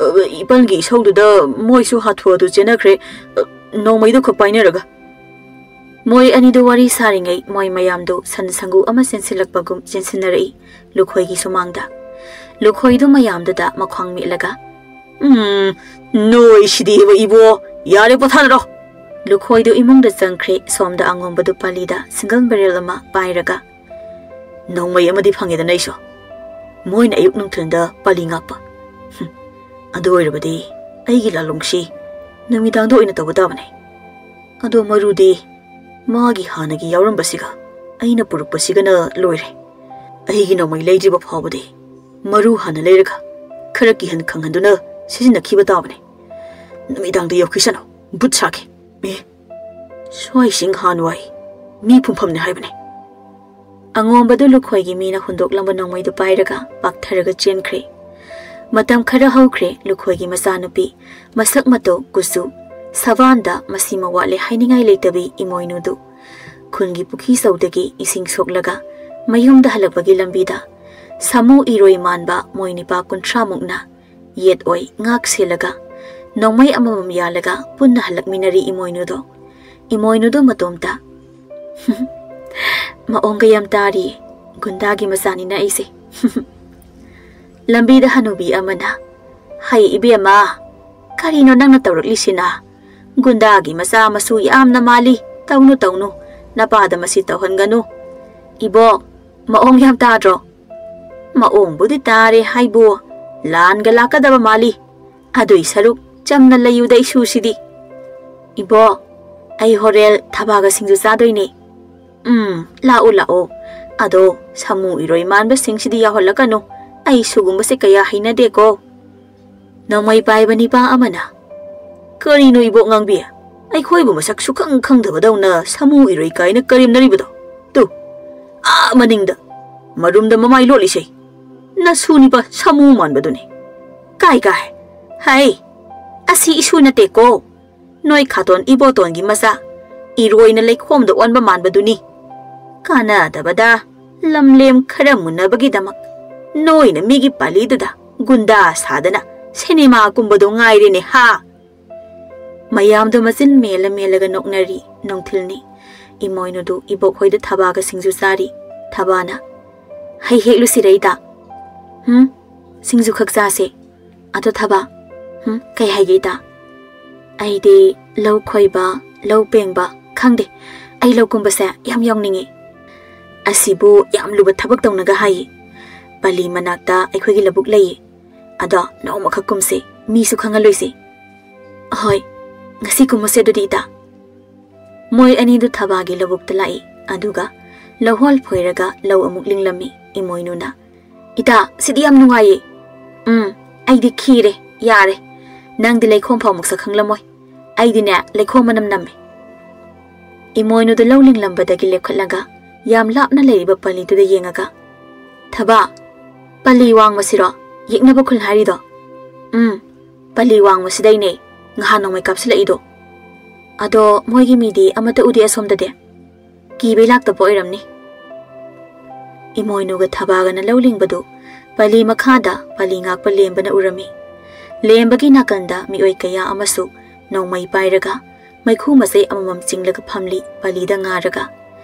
ꯑ, ꯏꯄꯜꯒꯤ ꯏꯁꯧꯗꯨꯗ ꯃꯣꯏꯁꯨ ꯍꯥꯊꯨ ꯍꯥꯊꯨ ꯆꯦꯟꯅꯈ꯭ꯔꯦ, ꯑ, ꯅꯣꯡꯃꯩꯗꯨ ꯈꯛ ꯄꯥꯏꯅꯔꯒ꯫" ꯃꯣꯏ ꯑꯅꯤꯗꯨ ꯋꯥꯔꯤ ꯁꯥꯔꯤꯉꯩ ꯃꯣꯏ ꯃꯌꯥꯝꯗꯨ ꯁꯟ ꯁꯪꯒꯨ ꯑꯃ ꯆꯦꯟꯁꯤꯜꯂꯛꯄꯒꯨꯝ ꯆꯦꯟꯁꯤꯟꯅꯔꯛꯏ ꯂꯨꯈꯣꯏꯒꯤ ꯁꯨꯃꯥꯡꯗ꯫ ꯂꯨꯈꯣꯏꯗꯨ ꯃꯌꯥꯝꯗꯨꯗ ꯃꯈ꯭ꯋꯥꯡ ꯃꯤꯠꯂꯒ, "ꯎꯝ, ꯅꯣꯏꯁꯤꯗꯤꯕ ꯏꯕꯣ, ꯌꯥꯔꯦ ꯄꯣꯊꯥꯅꯔꯣ!" ꯂꯨꯈꯣꯏꯗꯨ ꯏꯃꯨꯡꯗ ꯆꯪꯈ꯭ꯔꯦ꯫ ꯁꯣꯝꯗ ꯑꯉꯣꯝꯕꯗꯨ ꯄꯥꯂꯤꯗ ꯁꯤꯡꯒꯜ ꯕꯦꯔꯦꯜ ꯑꯃ ꯄꯥꯏꯔꯒ, "ꯅꯣꯡꯃꯩ ꯑꯃꯗꯤ ꯐꯪꯉꯦꯗꯅ ꯑꯩꯁꯨ꯫ ꯃꯣꯏꯅ ꯑꯌꯨꯛ ꯅꯨꯡꯊꯤꯜꯗ ꯄꯥꯂꯤ ꯉꯥꯛꯄ꯫ ꯍꯨꯝ, ꯑꯗꯨ ꯑꯣꯏꯔꯕꯗꯤ ꯑꯩꯒꯤ ꯂꯥꯂꯣꯡꯁꯤ ꯅꯨꯃꯤꯗꯥꯡꯗ ꯑꯣꯏꯅ ꯇꯧꯕ ꯇꯥꯕꯅꯦ꯫ ꯑꯗꯣ ꯃꯔꯨꯗꯤ ꯃꯥꯒꯤ ꯍꯥꯟꯅꯒꯤ ꯌꯥꯎꯔꯝꯕꯁꯤꯒ ꯑꯩꯅ ꯄꯨꯔꯛꯄꯁꯤꯒꯅ ꯂꯣꯏꯔꯦ꯫ ꯑꯩꯒꯤ ꯅꯣꯡꯃꯩ ꯂꯩꯗ꯭ꯔꯤꯕ ꯐꯥꯎꯕꯗꯤ ꯃꯔꯨ ꯍꯥꯟꯅ ꯂꯩꯔꯒ ꯈꯔ ꯀꯤꯍꯟ ꯈꯪꯍꯟꯗꯨꯅ ꯁꯤꯖꯤꯟꯅꯈꯤꯕ ꯇꯥꯕꯅꯦ꯫ ꯅꯨꯃꯤꯗꯥꯡꯗ ꯌꯧꯈꯤꯁꯅꯨ, ꯚꯨꯠ ꯁꯥꯒꯦ꯫ ꯑꯦ, ꯁ꯭ꯋꯥꯏꯁꯤꯡ ꯍꯥꯟꯋꯥꯏ ꯃꯤ ꯐꯨꯝꯐꯝꯅꯦ ꯍꯥꯏꯕꯅꯦ꯫" ꯑꯉꯣꯝꯕꯗꯨ ꯂꯨꯈꯣꯏꯒꯤ ꯃꯤꯅ ꯍꯨꯟꯗꯣꯛꯂꯝꯕ ꯅꯣꯡꯃꯩꯗꯨ ꯄꯥꯏꯔꯒ ꯄꯥꯛꯊꯔꯒ ꯆꯦꯟꯈ꯭ꯔꯦ꯫ ꯃꯇꯝ ꯈꯔ ꯍꯧꯈ꯭ꯔꯦ꯫ ꯂꯨꯈꯣꯏꯒꯤ ꯃꯆꯥꯅꯨꯄꯤ, ꯃꯁꯛ ꯃꯇꯧ ꯀꯨꯆꯨ ꯁꯕꯥꯟꯗ ꯃꯁꯤꯃ ꯋꯥꯠꯂꯦ ꯍꯥꯏꯅꯤꯡꯉꯥꯏ ꯂꯩꯇꯕꯤ ꯏꯃꯣꯏꯅꯨꯗꯨ ꯈꯨꯟꯒꯤ ꯄꯨꯈ꯭ꯔꯤ ꯆꯧꯗꯒꯤ ꯏꯁꯤꯡ ꯁꯣꯛꯂꯒ ꯃꯌꯨꯝꯗ ꯍꯜꯂꯛꯄꯒꯤ ꯂꯝꯕꯤꯗ ꯁꯥꯃꯨ ꯏꯔꯣꯏ ꯃꯥꯟꯕ ꯃꯣꯏ ꯅꯤꯄꯥ ꯀꯨꯟꯊ꯭ꯔꯥꯃꯨꯛꯅ ꯌꯦꯠ ꯑꯣꯏ ꯉꯥꯛ ꯁꯦꯜꯂꯒ ꯅꯣꯡꯃꯩ ꯑꯃꯃꯝ ꯌꯥꯜꯂꯒ ꯄꯨꯟꯅ ꯍꯜꯂꯛꯃꯤꯟꯅꯔꯤ ꯏꯃꯣꯏꯅꯨꯗꯣ꯫ ꯏꯃꯣꯏꯅꯨꯗꯣ ꯃꯇꯣꯝꯇ, "ꯃꯑꯣꯡꯒ ꯌꯥꯝ ꯇꯥꯔꯤ, ꯒꯨꯟꯗꯥꯒꯤ ꯃꯆꯥꯅꯤꯅ ꯑꯩꯁꯦ꯫" ꯂꯝꯕꯤꯗ ꯍꯅꯨꯕꯤ ꯑꯃꯅ, "ꯍꯩ ꯏꯕꯦꯝꯃ, ꯀꯔꯤꯅꯣ ꯅꯪꯅ ꯇꯧꯔꯛꯂꯤꯁꯤꯅ? ꯒꯨꯟꯗꯥꯒꯤ ꯃꯆꯥ ꯃꯁꯨ ꯌꯥꯝꯅ ꯃꯥꯜꯂꯤ꯫ ꯇꯧꯅꯨ, ꯇꯧꯅꯨ, ꯅꯄꯥꯗ ꯃꯁꯤ ꯇꯧꯍꯟꯒꯅꯨ꯫ ꯏꯕꯣꯛ, ꯃꯑꯣꯡ ꯌꯥꯝ ꯇꯥꯗ꯭ꯔꯣ? ꯃꯑꯣꯡꯕꯨꯗꯤ ꯇꯥꯔꯦ ꯍꯥꯏꯕꯨ, ꯂꯥꯟꯒ ꯂꯥꯛꯀꯗꯕ ꯃꯥꯜꯂꯤ꯫ ꯑꯗꯨꯏ ꯁꯔꯨꯛ ꯆꯝꯅ ꯂꯩꯌꯨꯗ ꯏꯁꯨꯁꯤꯗꯤ꯫ ꯏꯕꯣ, ꯑꯩ ꯍꯣꯔꯦꯟ ꯊꯕꯥꯒ ꯁꯤꯡꯖꯨ ꯆꯥꯗꯣꯏꯅꯦ꯫ ꯎꯝ, ꯂꯥꯛꯑꯣ, ꯂꯥꯛꯑꯣ꯫ ꯑꯗꯣ ꯁꯥꯃꯨ ꯏꯔꯣꯏ ꯃꯥꯟꯕꯁꯤꯡꯁꯤꯗꯤ ꯌꯥꯎꯍꯜꯂꯛꯀꯅꯨ꯫ ꯑꯩ ꯁꯨꯒꯨꯝꯕꯁꯦ ꯀꯌꯥ ꯍꯩꯅꯗꯦꯀꯣ꯫ ꯅꯣꯡꯃꯩ ꯄꯥꯏꯕ ꯅꯤꯄꯥ ꯑꯃꯅ, "ꯀꯔꯤꯅꯣ ꯏꯕꯣꯛ ꯉꯥꯡꯕꯤ? ꯑꯩꯈꯣꯏꯕꯨ ꯃꯁꯛ ꯁꯨꯈꯪ ꯈꯪꯗꯕꯗꯧꯅ ꯁꯥꯃꯨ ꯏꯔꯣꯏ ꯀꯥꯏꯅ ꯀꯔꯦꯝꯅꯔꯤꯕꯗꯣ? ꯇꯨ, ꯑꯥ ꯃꯅꯤꯡꯗ, ꯃꯔꯨꯝꯗ ꯃꯃꯥꯏ ꯂꯣꯠꯂꯤꯁꯦ, ꯅꯁꯨ ꯅꯤꯄꯥ ꯁꯥꯃꯨ ꯃꯥꯟꯕꯗꯨꯅꯤ꯫ ꯀꯥꯏ, ꯀꯥꯏ, ꯍꯩ, ꯑꯁꯤ ꯏꯁꯨ ꯅꯠꯇꯦꯀꯣ꯫ ꯅꯣꯏ ꯈꯥꯇꯣꯟ ꯏꯕꯣꯇꯣꯟꯒꯤ ꯃꯆꯥ, ꯏꯔꯣꯏꯅ ꯂꯩꯈꯣꯝꯗ ꯑꯣꯟꯕ ꯃꯥꯟꯕꯗꯨꯅꯤ꯫ ꯀꯥꯟꯅꯗꯕꯗ ꯂꯝꯂꯦꯝ ꯈꯔ ꯃꯨꯟꯅꯕꯒꯤꯗꯃꯛ ꯅꯣꯏꯅ ꯃꯤꯒꯤ ꯄꯥꯂꯤꯗꯨꯗ ꯒꯨꯟꯗꯥ ꯁꯥꯗꯅ ꯁꯤꯅꯦꯃꯥ ꯀꯨꯝꯕꯗꯣ ꯉꯥꯏꯔꯦꯅꯦ ꯍꯥ!" ꯃꯌꯥꯝꯗꯣ ꯃꯆꯤꯟ ꯃꯦꯜꯂ ꯃꯦꯜꯂꯒ ꯅꯣꯛꯅꯔꯤ꯫ ꯅꯨꯡꯊꯤꯜꯅꯤ꯫ ꯏꯃꯣꯏꯅꯨꯗꯨ ꯏꯕꯣꯛ ꯍꯣꯏꯗ ꯊꯕꯥꯒ ꯁꯤꯡꯖꯨ ꯆꯥꯔꯤ꯫ ꯊꯕꯥꯅ, "ꯍꯩ ꯍꯦꯛꯂꯨꯁꯤꯔ ꯏꯇꯥ?" "ꯍꯨꯝ, ꯁꯤꯡꯖꯨ ꯈꯛ ꯆꯥꯁꯦ꯫ ꯑꯗꯣ ꯊꯕꯥ, ꯍꯨꯝ, ꯀꯩ ꯍꯥꯏꯒꯦ ꯏꯇꯥ? ꯑꯩꯗꯤ ꯂꯧ ꯈꯣꯏꯕ, ꯂꯧ ꯄꯦꯡꯕ, ꯈꯪꯗꯦ, ꯑꯩ ꯂꯧ ꯀꯨꯝꯕꯁꯦ ꯌꯥꯝ ꯌꯥꯎꯅꯤꯡꯉꯤ꯫ ꯑꯁꯤꯕꯨ ꯌꯥꯝ ꯂꯨꯕ ꯊꯕꯛ ꯇꯧꯅꯒ ꯍꯥꯏꯌꯦ꯫ ꯄꯜꯂꯤ ꯃꯅꯥꯛꯇ ꯑꯩꯈꯣꯏꯒꯤ ꯂꯧꯕꯨꯛ ꯂꯩꯌꯦ꯫ ꯑꯗꯣ ꯅꯣꯡꯃꯈꯛ ꯀꯨꯝꯁꯦ, ꯃꯤꯁꯨ ꯈꯪꯍꯜꯂꯣꯏꯁꯦ꯫" "ꯑꯍꯣꯏ, ꯉꯁꯤ ꯀꯨꯝꯃꯁꯦ ꯑꯗꯨꯗꯤ ꯏꯇꯥ꯫" ꯃꯣꯏ ꯑꯅꯤꯗꯨ ꯊꯕꯥꯒꯤ ꯂꯧꯕꯨꯛꯇ ꯂꯥꯛꯏ꯫ ꯑꯗꯨꯒ ꯂꯧꯍꯣꯜ ꯐꯣꯏꯔꯒ ꯂꯧ ꯑꯃꯨꯛ ꯂꯤꯡꯂꯝꯃꯤ꯫ ꯏꯃꯣꯏꯅꯨꯅ, "ꯏꯇꯥ, ꯁꯤꯗꯤ ꯌꯥꯝ ꯅꯨꯡꯉꯥꯏꯌꯦ꯫" "ꯎꯝ, ꯑꯩꯗꯤ ꯈꯤꯔꯦ, ꯌꯥꯔꯦ꯫ ꯅꯪꯗꯤ ꯂꯩꯈꯣꯝ ꯐꯥꯎ ꯃꯁꯛ ꯈꯪꯂꯝꯃꯣꯏ꯫ ꯑꯩꯗꯤꯅꯦ, ꯂꯩꯈꯣꯝ ꯃꯅꯝ ꯅꯝꯃꯦ꯫" ꯏꯃꯣꯏꯅꯨꯗ ꯂꯧ ꯂꯤꯡꯂꯝꯕꯗꯒꯤ ꯂꯦꯞꯈꯠꯂꯒ ꯌꯥꯝ ꯂꯥꯞꯅ ꯂꯩꯔꯤꯕ ꯄꯜꯂꯤꯗꯨꯗ ꯌꯦꯡꯉꯒ, "ꯊꯕꯥ, ꯄꯜꯂꯤ ꯋꯥꯡꯃꯁꯤꯔꯣ ꯌꯦꯛꯅꯕ ꯈꯨꯜ ꯍꯥꯏꯔꯤꯗꯣ?" "ꯎꯝ, ꯄꯜꯂꯤ ꯋꯥꯡꯃꯁꯤꯗꯩꯅꯦ ꯉꯍꯥꯟ ꯅꯣꯡꯃꯩ ꯀꯥꯞꯁꯤꯜꯂꯛꯏꯗꯣ꯫ ꯑꯗꯣ ꯃꯣꯏꯒꯤ ꯃꯤꯗꯤ ꯑꯃꯠꯇ ꯎꯗꯦ ꯑꯁꯣꯝꯗꯗꯤ꯫ ꯀꯤꯕꯩ ꯂꯥꯛꯇꯕ ꯑꯣꯏꯔꯝꯅꯤ꯫" ꯏꯃꯣꯏꯅꯨꯒ ꯊꯕꯥꯒꯅ ꯂꯧ ꯂꯤꯡꯕꯗꯨ ꯄꯂꯤ ꯃꯈꯥꯗ ꯄꯂꯤ ꯉꯥꯛꯄ ꯂꯦꯝꯕꯅ ꯎꯔꯝꯃꯤ꯫ ꯂꯦꯝꯕꯒꯤ ꯅꯥꯀꯟꯗ ꯃꯤꯑꯣꯏ ꯀꯌꯥ ꯑꯃꯁꯨ ꯅꯣꯡꯃꯩ ꯄꯥꯏꯔꯒ ꯃꯩꯈꯨ ꯃꯆꯩ ꯑꯃꯃꯝ ꯆꯤꯡꯂꯒ ꯐꯝꯂꯤ꯫ ꯄꯂꯤꯗ ꯉꯥꯔꯒ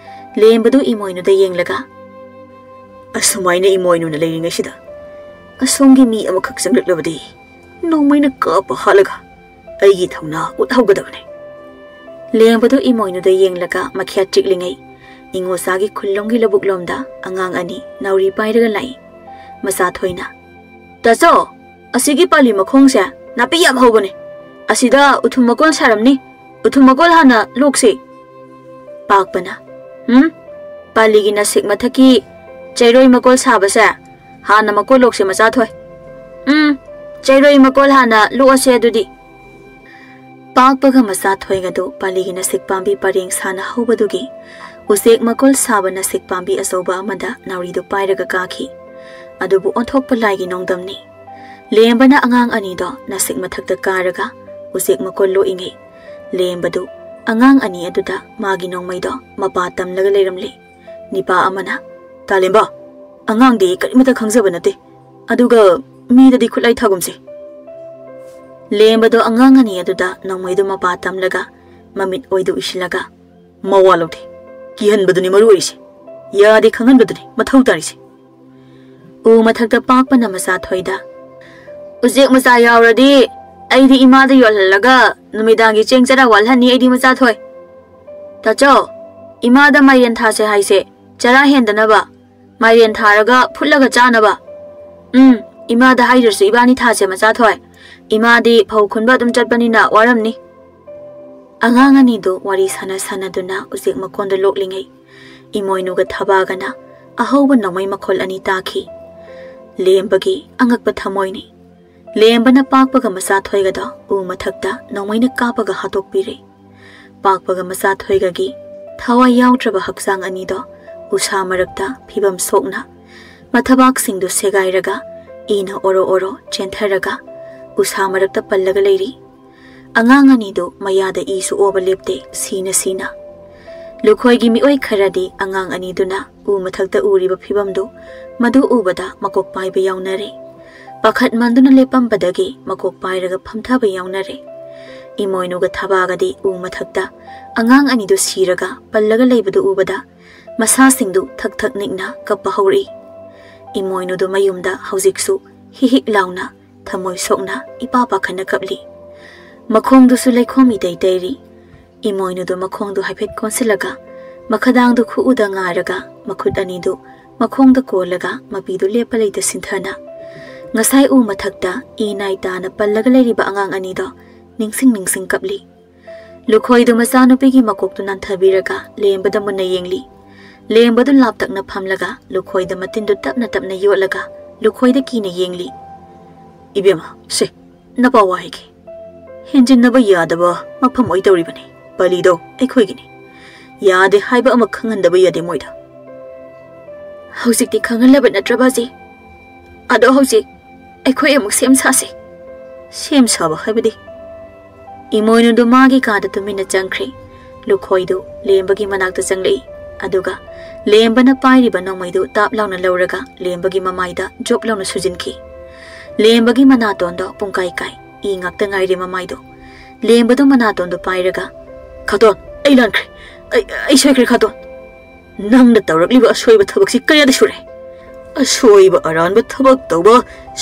ꯂꯦꯝꯕꯗꯨ ꯏꯃꯣꯏꯅꯨꯗ ꯌꯦꯡꯂꯒ, "ꯑꯁꯨꯃꯥꯏꯅ ꯏꯃꯣꯏꯅꯨꯅ ꯂꯩꯔꯤꯉꯩꯁꯤꯗ ꯑꯁꯣꯝꯒꯤ ꯃꯤ ꯑꯃꯈꯛ ꯆꯪꯂꯛꯂꯕꯗꯤ ꯅꯣꯡꯃꯩꯅ ꯀꯥꯞꯄ ꯍꯥꯠꯂꯒ ꯑꯩꯒꯤ ꯊꯧꯅꯥ ꯎꯠꯍꯧꯒꯗꯕꯅꯤ꯫" ꯂꯦꯝꯕꯗꯨ ꯏꯃꯣꯏꯅꯨꯗ ꯌꯦꯡꯂꯒ ꯃꯈ꯭ꯌꯥꯠ ꯆꯤꯛꯂꯤꯉꯩ ꯅꯤꯉꯣꯜꯆꯥꯒꯤ ꯈꯨꯜꯂꯣꯝꯒꯤ ꯂꯧꯕꯨꯛꯂꯣꯝꯗ ꯑꯉꯥꯡ ꯑꯅꯤ ꯅꯥꯎꯔꯤ ꯄꯥꯏꯔꯒ ꯂꯥꯛꯏ꯫ ꯃꯆꯥꯊꯣꯏꯅ, "ꯇꯥꯆꯧ, ꯑꯁꯤꯒꯤ ꯄꯥꯂꯤ ꯃꯈꯣꯡꯁꯦ ꯅꯥꯄꯤ ꯌꯥꯝ ꯍꯧꯕꯅꯦ꯫ ꯑꯁꯤꯗ ꯎꯊꯨꯝ ꯃꯀꯣꯜ ꯁꯥꯔꯝꯅꯤ꯫ ꯎꯊꯨꯝ ꯃꯀꯣꯜ ꯍꯥꯟꯅ ꯂꯣꯛꯁꯤ꯫" ꯄꯥꯛꯄꯅ, "ꯎꯝ, ꯄꯥꯂꯤꯒꯤ ꯅꯁꯤꯛ ꯃꯊꯛꯀꯤ ꯆꯩꯔꯣꯏ ꯃꯀꯣꯜ ꯁꯥꯕꯁꯦ ꯍꯥꯟꯅ ꯃꯀꯣꯜ ꯂꯣꯛꯁꯦ, ꯃꯆꯥꯊꯣꯏ꯫ ꯎꯝ, ꯆꯩꯔꯣꯏ ꯃꯀꯣꯜ ꯍꯥꯟꯅ ꯂꯣꯛꯑꯁꯦ ꯑꯗꯨꯗꯤ꯫" ꯄꯥꯛꯄꯒ ꯃꯆꯥꯊꯣꯏꯒꯗꯨ ꯄꯥꯂꯤꯒꯤ ꯅꯁꯤꯛ ꯄꯥꯝꯕꯤ ꯄꯔꯦꯡ ꯁꯥꯅ ꯍꯧꯕꯗꯨꯒꯤ ꯎꯆꯦꯛ ꯃꯀꯣꯜ ꯁꯥꯕ ꯅꯁꯤꯛ ꯄꯥꯝꯕꯤ ꯑꯆꯧꯕ ꯑꯃꯗ ꯅꯥꯎꯔꯤꯗꯨ ꯄꯥꯏꯔꯒ ꯀꯥꯈꯤ꯫ ꯑꯗꯨꯕꯨ ꯑꯣꯟꯊꯣꯛꯄ ꯂꯥꯏꯒꯤ ꯅꯣꯡꯗꯝꯅꯤ꯫ ꯂꯦꯝꯕꯅ ꯑꯉꯥꯡ ꯑꯅꯤꯗꯣ ꯅꯁꯤꯛ ꯃꯊꯛꯇ ꯀꯥꯔꯒ ꯎꯆꯦꯛ ꯃꯀꯣꯜ ꯂꯣꯛꯏꯉꯩ, ꯂꯦꯝꯕꯗꯨ ꯑꯉꯥꯡ ꯑꯅꯤ ꯑꯗꯨꯗ ꯃꯥꯒꯤ ꯅꯣꯡꯃꯩꯗꯣ ꯃꯄꯥ ꯇꯝꯂꯒ ꯂꯩꯔꯝꯂꯦ꯫ ꯅꯤꯄꯥ ꯑꯃꯅ, "ꯇꯥꯂꯦꯝꯕ, ꯑꯉꯥꯡꯗꯤ ꯀꯔꯤꯃꯇ ꯈꯪꯖꯕ ꯅꯠꯇꯦ, ꯑꯗꯨꯒ ꯃꯤꯗꯗꯤ ꯈꯨꯠꯂꯥꯏ ꯊꯥꯒꯨꯝꯁꯦ꯫" ꯂꯦꯝꯕꯗꯣ ꯑꯉꯥꯡ ꯑꯅꯤ ꯑꯗꯨꯗ ꯅꯣꯡꯃꯩꯗꯨ ꯃꯄꯥ ꯇꯝꯂꯒ ꯃꯃꯤꯠ ꯑꯣꯏꯗꯨ ꯎꯏꯁꯤꯜꯂꯒ, "ꯃꯋꯥ ꯂꯧꯗꯦ, ꯀꯤꯍꯟꯕꯗꯨꯅꯤ ꯃꯔꯨ ꯑꯣꯏꯔꯤꯁꯦ꯫ ꯌꯥꯗꯦ ꯈꯪꯍꯟꯕꯗꯨꯅꯤ ꯃꯊꯧ ꯇꯥꯔꯤꯁꯦ꯫" ꯎ ꯃꯊꯛꯇ ꯄꯥꯛꯄꯅ ꯃꯆꯥꯊꯣꯏꯗ, "ꯎꯆꯦꯛ ꯃꯆꯥ ꯌꯥꯎꯔꯗꯤ ꯑꯩꯗꯤ ꯏꯃꯥꯗ ꯌꯣꯜꯍꯜꯂꯒ ꯅꯨꯃꯤꯗꯥꯡꯒꯤ ꯆꯦꯡ ꯆꯔꯥ ꯋꯥꯜꯍꯟꯅꯤ ꯑꯩꯗꯤ, ꯃꯆꯥꯊꯣꯏ꯫ ꯇꯥꯆꯧ, ꯏꯃꯥꯗ ꯃꯥꯏꯔꯦꯟ ꯊꯥꯁꯦ ꯍꯥꯏꯁꯦ, ꯆꯔꯥ ꯍꯦꯟꯗꯅꯕ꯫ ꯃꯥꯏꯔꯦꯟ ꯊꯥꯔꯒ ꯐꯨꯠꯂꯒ ꯆꯥꯅꯕ꯫ ꯎꯝ, ꯏꯃꯥꯗ ꯍꯥꯏꯗ꯭ꯔꯁꯨ ꯏꯕꯥꯅꯤ ꯊꯥꯁꯦ, ꯃꯆꯥꯊꯣꯏ꯫ ꯏꯃꯥꯗꯤ ꯐꯧ ꯈꯨꯟꯕ ꯑꯗꯨꯝ ꯆꯠꯄꯅꯤꯅ ꯋꯥꯔꯝꯅꯤ꯫" ꯑꯉꯥꯡ ꯑꯅꯤꯗꯨ ꯋꯥꯔꯤ ꯁꯥꯟꯅ ꯁꯥꯟꯅꯗꯨꯅ ꯎꯆꯦꯛ ꯃꯀꯣꯟꯗ ꯂꯣꯛꯂꯤꯉꯩ, ꯏꯃꯣꯏꯅꯨꯒ ꯊꯕꯥꯒꯅ ꯑꯍꯧꯕ ꯅꯣꯡꯃꯩ ꯃꯈꯣꯜ ꯑꯅꯤ ꯇꯥꯈꯤ꯫ ꯂꯦꯝꯕꯒꯤ ꯑꯉꯛꯄ ꯊꯃꯣꯏꯅꯤ꯫ ꯂꯦꯝꯕꯅ ꯄꯥꯛꯄꯒ ꯃꯆꯥꯊꯣꯏꯒꯗꯣ ꯎ ꯃꯊꯛꯇ ꯅꯣꯡꯃꯩꯅ ꯀꯥꯞꯄꯒ ꯍꯥꯠꯇꯣꯛꯄꯤꯔꯦ꯫ ꯄꯥꯛꯄꯒ ꯃꯆꯥꯊꯣꯏꯒꯒꯤ ꯊꯋꯥꯏ ꯌꯥꯎꯗ꯭ꯔꯕ ꯍꯛꯆꯥꯡ ꯑꯅꯤꯗꯣ ꯎꯁꯥ ꯃꯔꯛꯇ ꯐꯤꯕꯝ ꯁꯣꯛꯅ, ꯃꯊꯕꯥꯛꯁꯤꯡꯗꯨ ꯁꯦꯒꯥꯏꯔꯒ ꯏꯅ ꯑꯣꯔꯣ ꯑꯣꯔꯣ ꯆꯦꯟꯊꯔꯒ ꯎꯁꯥ ꯃꯔꯛꯇ ꯄꯜꯂꯒ ꯂꯩꯔꯤ꯫ ꯑꯉꯥꯡ ꯑꯅꯤꯗꯨ ꯃꯌꯥꯗ ꯏꯁꯨ ꯑꯣꯕ ꯂꯦꯞꯇꯦ, ꯁꯤꯅ ꯁꯤꯅ꯫ ꯂꯨꯈꯣꯏꯒꯤ ꯃꯤꯑꯣꯏ ꯈꯔꯗꯤ ꯑꯉꯥꯡ ꯑꯅꯤꯗꯨꯅ ꯎ ꯃꯊꯛꯇ ꯎꯔꯤꯕ ꯐꯤꯕꯝꯗꯨ ꯃꯗꯨ ꯎꯕꯗ ꯃꯀꯣꯛ ꯄꯥꯏꯕ ꯌꯥꯎꯅꯔꯦ꯫ ꯄꯥꯈꯠꯃꯟꯗꯨꯅ ꯂꯦꯞꯄꯝꯕꯗꯒꯤ ꯃꯀꯣꯛ ꯄꯥꯏꯔꯒ ꯐꯝꯊꯕ ꯌꯥꯎꯅꯔꯦ꯫ ꯏꯃꯣꯏꯅꯨꯒ ꯊꯕꯥꯒꯗꯤ ꯎ ꯃꯊꯛꯇ ꯑꯉꯥꯡ ꯑꯅꯤꯗꯨ ꯁꯤꯔꯒ ꯄꯜꯂꯒ ꯂꯩꯕꯗꯨ ꯎꯕꯗ ꯃꯁꯥꯁꯤꯡꯗꯨ ꯊꯛ ꯊꯛ ꯅꯤꯛꯅ ꯀꯞꯄ ꯍꯧꯔꯛꯏ꯫ ꯏꯃꯣꯏꯅꯨꯗꯨ ꯃꯌꯨꯝꯗ ꯍꯧꯖꯤꯛꯁꯨ ꯍꯤꯛ ꯍꯤꯛ ꯂꯥꯎꯅ ꯊꯃꯣꯏ ꯁꯣꯛꯅ ꯏꯄꯥ ꯄꯥꯈꯠꯅ ꯀꯞꯂꯤ꯫ ꯃꯈꯣꯡꯗꯨꯁꯨ ꯂꯩꯈꯣꯝ ꯏꯇꯩ ꯇꯩꯔꯤ꯫ ꯏꯃꯣꯏꯅꯨꯗꯨ ꯃꯈꯣꯡꯗꯨ ꯍꯥꯏꯐꯦꯠ ꯀꯣꯟꯁꯤꯜꯂꯒ ꯃꯈꯗꯥꯡꯗꯨ ꯈꯨꯛꯎꯗ ꯉꯥꯏꯔꯒ ꯃꯈꯨꯠ ꯑꯅꯤꯗꯨ ꯃꯈꯣꯡꯗ ꯀꯣꯜꯂꯒ ꯃꯄꯤꯗꯨ ꯂꯦꯞꯄ ꯂꯩꯇ ꯁꯤꯟꯊꯅ ꯉꯁꯥꯏ ꯎ ꯃꯊꯛꯇ ꯏ ꯅꯥꯏ ꯇꯥꯅ ꯄꯜꯂꯒ ꯂꯩꯔꯤꯕ ꯑꯉꯥꯡ ꯑꯅꯤꯗꯣ ꯅꯤꯡꯁꯤꯡ ꯅꯤꯡꯁꯤꯡ ꯀꯞꯂꯤ꯫ ꯂꯨꯈꯣꯏꯗꯨ ꯃꯆꯥꯅꯨꯄꯤꯒꯤ ꯃꯀꯣꯛꯇꯨ ꯅꯥꯟꯊꯕꯤꯔꯒ ꯂꯦꯝꯕꯗ ꯃꯨꯟꯅ ꯌꯦꯡꯂꯤ꯫ ꯂꯦꯝꯕꯗꯨ ꯂꯥꯞꯇꯛꯅ ꯐꯝꯂꯒ ꯂꯨꯈꯣꯏꯗ ꯃꯇꯤꯟꯗꯨ ꯇꯞꯅ ꯇꯞꯅ ꯌꯣꯠꯂꯒ ꯂꯨꯈꯣꯏꯗ ꯀꯤꯅ ꯌꯦꯡꯂꯤ꯫ "ꯏꯕꯦꯝꯃ, ꯁꯦ, ꯅꯄꯥ ꯋꯥ ꯍꯥꯏꯒꯦ꯫ ꯍꯦꯟꯖꯤꯟꯅꯕ ꯌꯥꯗꯕ ꯃꯐꯝ ꯑꯣꯏ ꯇꯧꯔꯤꯕꯅꯤ꯫ ꯄꯂꯤꯗꯣ ꯑꯩꯈꯣꯏꯒꯤꯅꯤ꯫ ꯌꯥꯗꯦ ꯍꯥꯏꯕ ꯑꯃ ꯈꯪꯍꯟꯗꯕ ꯌꯥꯗꯦ ꯃꯣꯏꯗ꯫" "ꯍꯧꯖꯤꯛꯇꯤ ꯈꯪꯍꯜꯂꯕ ꯅꯠꯇ꯭ꯔ ꯕꯥꯖꯤ? ꯑꯗꯣ ꯍꯧꯖꯤꯛ ꯑꯩꯈꯣꯏ ꯑꯃꯨꯛ ꯁꯦꯝ ꯁꯥꯁꯦ꯫" "ꯁꯦꯝ ꯁꯥꯕ ꯍꯥꯏꯕꯗꯤ?" ꯏꯃꯣꯏꯅꯨꯗꯨ ꯃꯥꯒꯤ ꯀꯥꯗ ꯇꯨꯃꯤꯟꯅ ꯆꯪꯈ꯭ꯔꯦ꯫ ꯂꯨꯈꯣꯏꯗꯨ ꯂꯦꯝꯕꯒꯤ ꯃꯅꯥꯛꯇ ꯆꯪꯂꯛꯏ꯫ ꯑꯗꯨꯒ ꯂꯦꯝꯕꯅ ꯄꯥꯏꯔꯤꯕ ꯅꯣꯡꯃꯩꯗꯨ ꯇꯥꯞ ꯂꯥꯎꯅ ꯂꯧꯔꯒ ꯂꯦꯝꯕꯒꯤ ꯃꯃꯥꯏꯗ ꯖꯣꯞ ꯂꯥꯎꯅ ꯁꯨꯖꯤꯟꯈꯤ꯫ ꯂꯦꯝꯕꯒꯤ ꯃꯅꯥꯇꯣꯟꯗꯣ ꯄꯨꯡꯀꯥꯏ ꯀꯥꯏ꯫ ꯏ ꯉꯥꯛꯇ ꯉꯥꯏꯔꯦ ꯃꯃꯥꯏꯗꯣ꯫ ꯂꯦꯝꯕꯗꯨ ꯃꯅꯥꯇꯣꯟꯗꯣ ꯄꯥꯏꯔꯒ, "ꯈꯥꯇꯣꯟ, ꯑꯩ ꯂꯥꯟꯈ꯭ꯔꯦ꯫ ꯑꯩ, ꯑꯩ ꯁꯣꯏꯈ꯭ꯔꯦ, ꯈꯥꯇꯣꯟ꯫ ꯅꯪꯅ ꯇꯧꯔꯛꯂꯤꯕ ꯑꯁꯣꯏꯕ ꯊꯕꯛꯁꯤ ꯀꯌꯥꯗ ꯁꯨꯔꯦ? ꯑꯁꯣꯏꯕ ꯑꯔꯥꯟꯕ ꯊꯕꯛ ꯇꯧꯕ,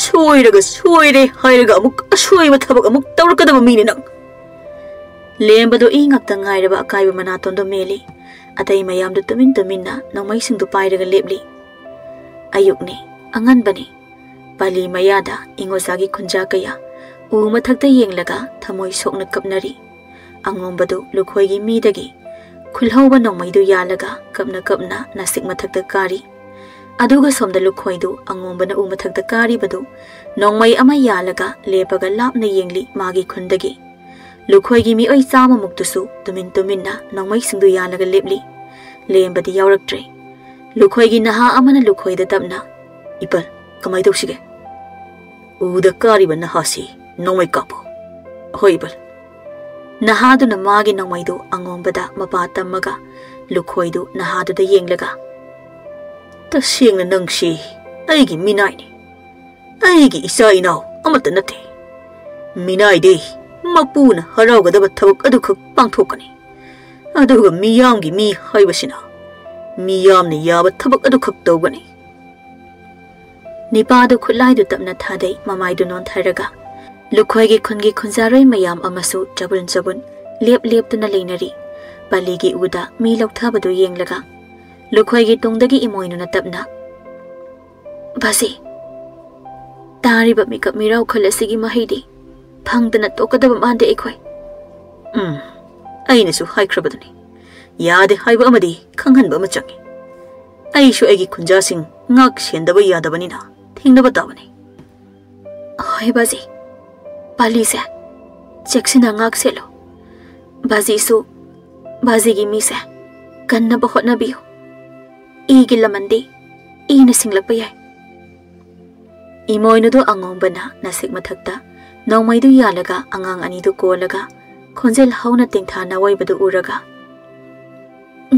ꯁꯣꯏꯔꯒ ꯁꯣꯏꯔꯦ ꯍꯥꯏꯔꯒ ꯑꯃꯨꯛ ꯑꯁꯣꯏꯕ ꯊꯕꯛ ꯑꯃꯨꯛ ꯇꯧꯔꯛꯀꯗꯕ ꯃꯤꯅꯤ ꯅꯪ꯫" ꯂꯦꯝꯕꯗꯣ ꯏ ꯉꯥꯛꯇ ꯉꯥꯏꯔꯕ ꯑꯀꯥꯏꯕ ꯃꯅꯥꯇꯣꯟꯗꯣ ꯃꯦꯜꯂꯤ꯫ ꯑꯇꯩ ꯃꯌꯥꯝꯗꯨ ꯇꯨꯃꯤꯟ ꯇꯨꯃꯤꯟꯅ ꯅꯣꯡꯃꯩꯁꯤꯡꯗꯨ ꯄꯥꯏꯔꯒ ꯂꯦꯞꯂꯤ꯫ ꯑꯌꯨꯛꯅꯤ, ꯑꯉꯟꯕꯅꯤ꯫ ꯄꯥꯂꯤ ꯃꯌꯥꯗ ꯏꯉꯣꯖꯥꯒꯤ ꯈꯨꯟꯖꯥ ꯀꯌꯥ ꯎ ꯃꯊꯛꯇ ꯌꯦꯡꯂꯒ ꯊꯃꯣꯏ ꯁꯣꯛꯅ ꯀꯞꯅꯔꯤ꯫ ꯑꯉꯣꯝꯕꯗꯨ ꯂꯨꯈꯣꯏꯒꯤ ꯃꯤꯗꯒꯤ ꯈꯨꯜꯍꯧꯕ ꯅꯣꯡꯃꯩꯗꯨ ꯌꯥꯜꯂꯒ ꯀꯞꯅ ꯀꯞꯅ ꯅꯥꯁꯤꯛ ꯃꯊꯛꯇ ꯀꯥꯔꯤ꯫ ꯑꯗꯨꯒ ꯁꯣꯝꯗ ꯂꯨꯈꯣꯏꯗꯨ ꯑꯉꯣꯝꯕꯅ ꯎ ꯃꯊꯛꯇ ꯀꯥꯔꯤꯕꯗꯨ ꯅꯣꯡꯃꯩ ꯑꯃ ꯌꯥꯜꯂꯒ ꯂꯦꯞꯄꯒ ꯂꯥꯞꯅ ꯌꯦꯡꯂꯤ ꯃꯥꯒꯤ ꯈꯨꯟꯗꯒꯤ꯫ ꯂꯨꯈꯣꯏꯒꯤ ꯃꯤꯑꯣꯏ ꯆꯥꯝꯃꯃꯨꯛꯇꯨꯁꯨ ꯇꯨꯃꯤꯟ ꯇꯨꯃꯤꯟꯅ ꯅꯣꯡꯃꯩꯁꯤꯡꯗꯨ ꯌꯥꯜꯂꯒ ꯂꯦꯞꯂꯤ꯫ ꯂꯦꯝꯕꯗꯤ ꯌꯥꯎꯔꯛꯇ꯭ꯔꯦ꯫ ꯂꯨꯈꯣꯏꯒꯤ ꯅꯍꯥ ꯑꯃꯅ ꯂꯨꯈꯣꯏꯗ ꯇꯞꯅ, "ꯏꯄꯜ, ꯀꯃꯥꯏ ꯇꯧꯁꯤꯒꯦ?" "ꯎꯗ ꯀꯥꯔꯤꯕ ꯅꯍꯥꯁꯤ ꯅꯣꯡꯃꯩ ꯀꯥꯞꯄꯨ꯫" "ꯍꯣꯏ, ꯏꯄꯜ꯫" ꯅꯍꯥꯗꯨꯅ ꯃꯥꯒꯤ ꯅꯣꯡꯃꯩꯗꯨ ꯑꯉꯣꯝꯕꯗ ꯃꯄꯥ ꯇꯝꯃꯒ ꯂꯨꯈꯣꯏꯗꯨ ꯅꯍꯥꯗꯨꯗ ꯌꯦꯡꯂꯒ, "ꯇꯁꯦꯡꯅ ꯅꯪꯁꯤ ꯑꯩꯒꯤ ꯃꯤꯅꯥꯏꯅꯤ꯫ ꯑꯩꯒꯤ ꯏꯆꯥ ꯏꯅꯥꯎ ꯑꯃꯠꯇ ꯅꯠꯇꯦ꯫ ꯃꯤꯅꯥꯏꯗꯤ ꯃꯄꯨꯅ ꯍꯔꯥꯎꯒꯗꯕ ꯊꯕꯛ ꯑꯗꯨꯈꯛ ꯄꯥꯡꯊꯣꯛꯀꯅꯤ꯫ ꯑꯗꯨꯒ ꯃꯤꯌꯥꯝꯒꯤ ꯃꯤ ꯍꯥꯏꯕꯁꯤꯅ ꯃꯤꯌꯥꯝꯅ ꯌꯥꯕ ꯊꯕꯛ ꯑꯗꯨꯈꯛ ꯇꯧꯒꯅꯤ꯫" ꯅꯤꯄꯥꯗꯨ ꯈꯨꯠꯂꯥꯏꯗꯨ ꯇꯞꯅ ꯊꯥꯗꯩ, ꯃꯃꯥꯏꯗꯨ ꯅꯣꯟꯊꯔꯒ꯫ ꯂꯨꯈꯣꯏꯒꯤ ꯈꯨꯟꯒꯤ ꯈꯨꯟꯖꯥꯔꯣꯏ ꯃꯌꯥꯝ ꯑꯃꯁꯨ ꯆꯕꯨꯟ ꯆꯕꯨꯟ ꯂꯦꯞ ꯂꯦꯞꯇꯨꯅ ꯂꯩꯅꯔꯤ꯫ ꯄꯥꯂꯤꯒꯤ ꯎꯗ ꯃꯤ ꯂꯧꯊꯕꯗꯨ ꯌꯦꯡꯂꯒ ꯂꯨꯈꯣꯏꯒꯤ ꯇꯨꯡꯗꯒꯤ ꯏꯃꯣꯏꯅꯨꯅ ꯇꯞꯅ, "ꯕꯥꯖꯤ, ꯇꯥꯔꯤꯕ ꯃꯤꯀꯞ ꯃꯤꯔꯥꯎꯈꯜ ꯑꯁꯤꯒꯤ ꯃꯍꯩꯗꯤ ꯐꯪꯗꯅ ꯇꯣꯛꯀꯗꯕ ꯃꯥꯟꯗꯦ ꯑꯩꯈꯣꯏ꯫" "ꯎꯝ, ꯑꯩꯅꯁꯨ ꯍꯥꯏꯈ꯭ꯔꯕꯗꯨꯅꯤ, ꯌꯥꯗꯦ ꯍꯥꯏꯕ ꯑꯃꯗꯤ ꯈꯪꯍꯟꯕ ꯑꯃ ꯆꯪꯏ꯫ ꯑꯩꯁꯨ ꯑꯩꯒꯤ ꯈꯨꯟꯖꯥꯁꯤꯡ ꯉꯥꯛ ꯁꯦꯟꯗꯕ ꯌꯥꯗꯕꯅꯤꯅ ꯊꯦꯡꯅꯕ ꯇꯥꯕꯅꯤ꯫" "ꯍꯣꯏ ꯕꯥꯖꯤ, ꯄꯥꯂꯤꯁꯦ ꯆꯦꯛꯁꯤꯟꯅ ꯉꯥꯛ ꯁꯦꯜꯂꯨ꯫ ꯕꯥꯖꯤꯁꯨ, ꯕꯥꯖꯤꯒꯤ ꯃꯤꯁꯦ ꯀꯟꯅꯕ ꯍꯣꯠꯅꯕꯤꯌꯨ꯫ ꯏꯒꯤ ꯂꯃꯟꯗꯤ ꯏꯅ ꯁꯤꯡꯂꯛꯄ ꯌꯥꯏ꯫" ꯏꯃꯣꯏꯅꯨꯗꯣ ꯑꯉꯣꯝꯕꯅ ꯅꯥꯁꯤꯛ ꯃꯊꯛꯇ ꯅꯣꯡꯃꯩꯗꯨ ꯌꯥꯜꯂꯒ ꯑꯉꯥꯡ ꯑꯅꯤꯗꯨ ꯀꯣꯜꯂꯒ ꯈꯣꯟꯖꯦꯜ ꯍꯧꯅ ꯇꯦꯡꯊꯥꯅ ꯋꯥꯏꯕꯗꯨ ꯎꯔꯒ,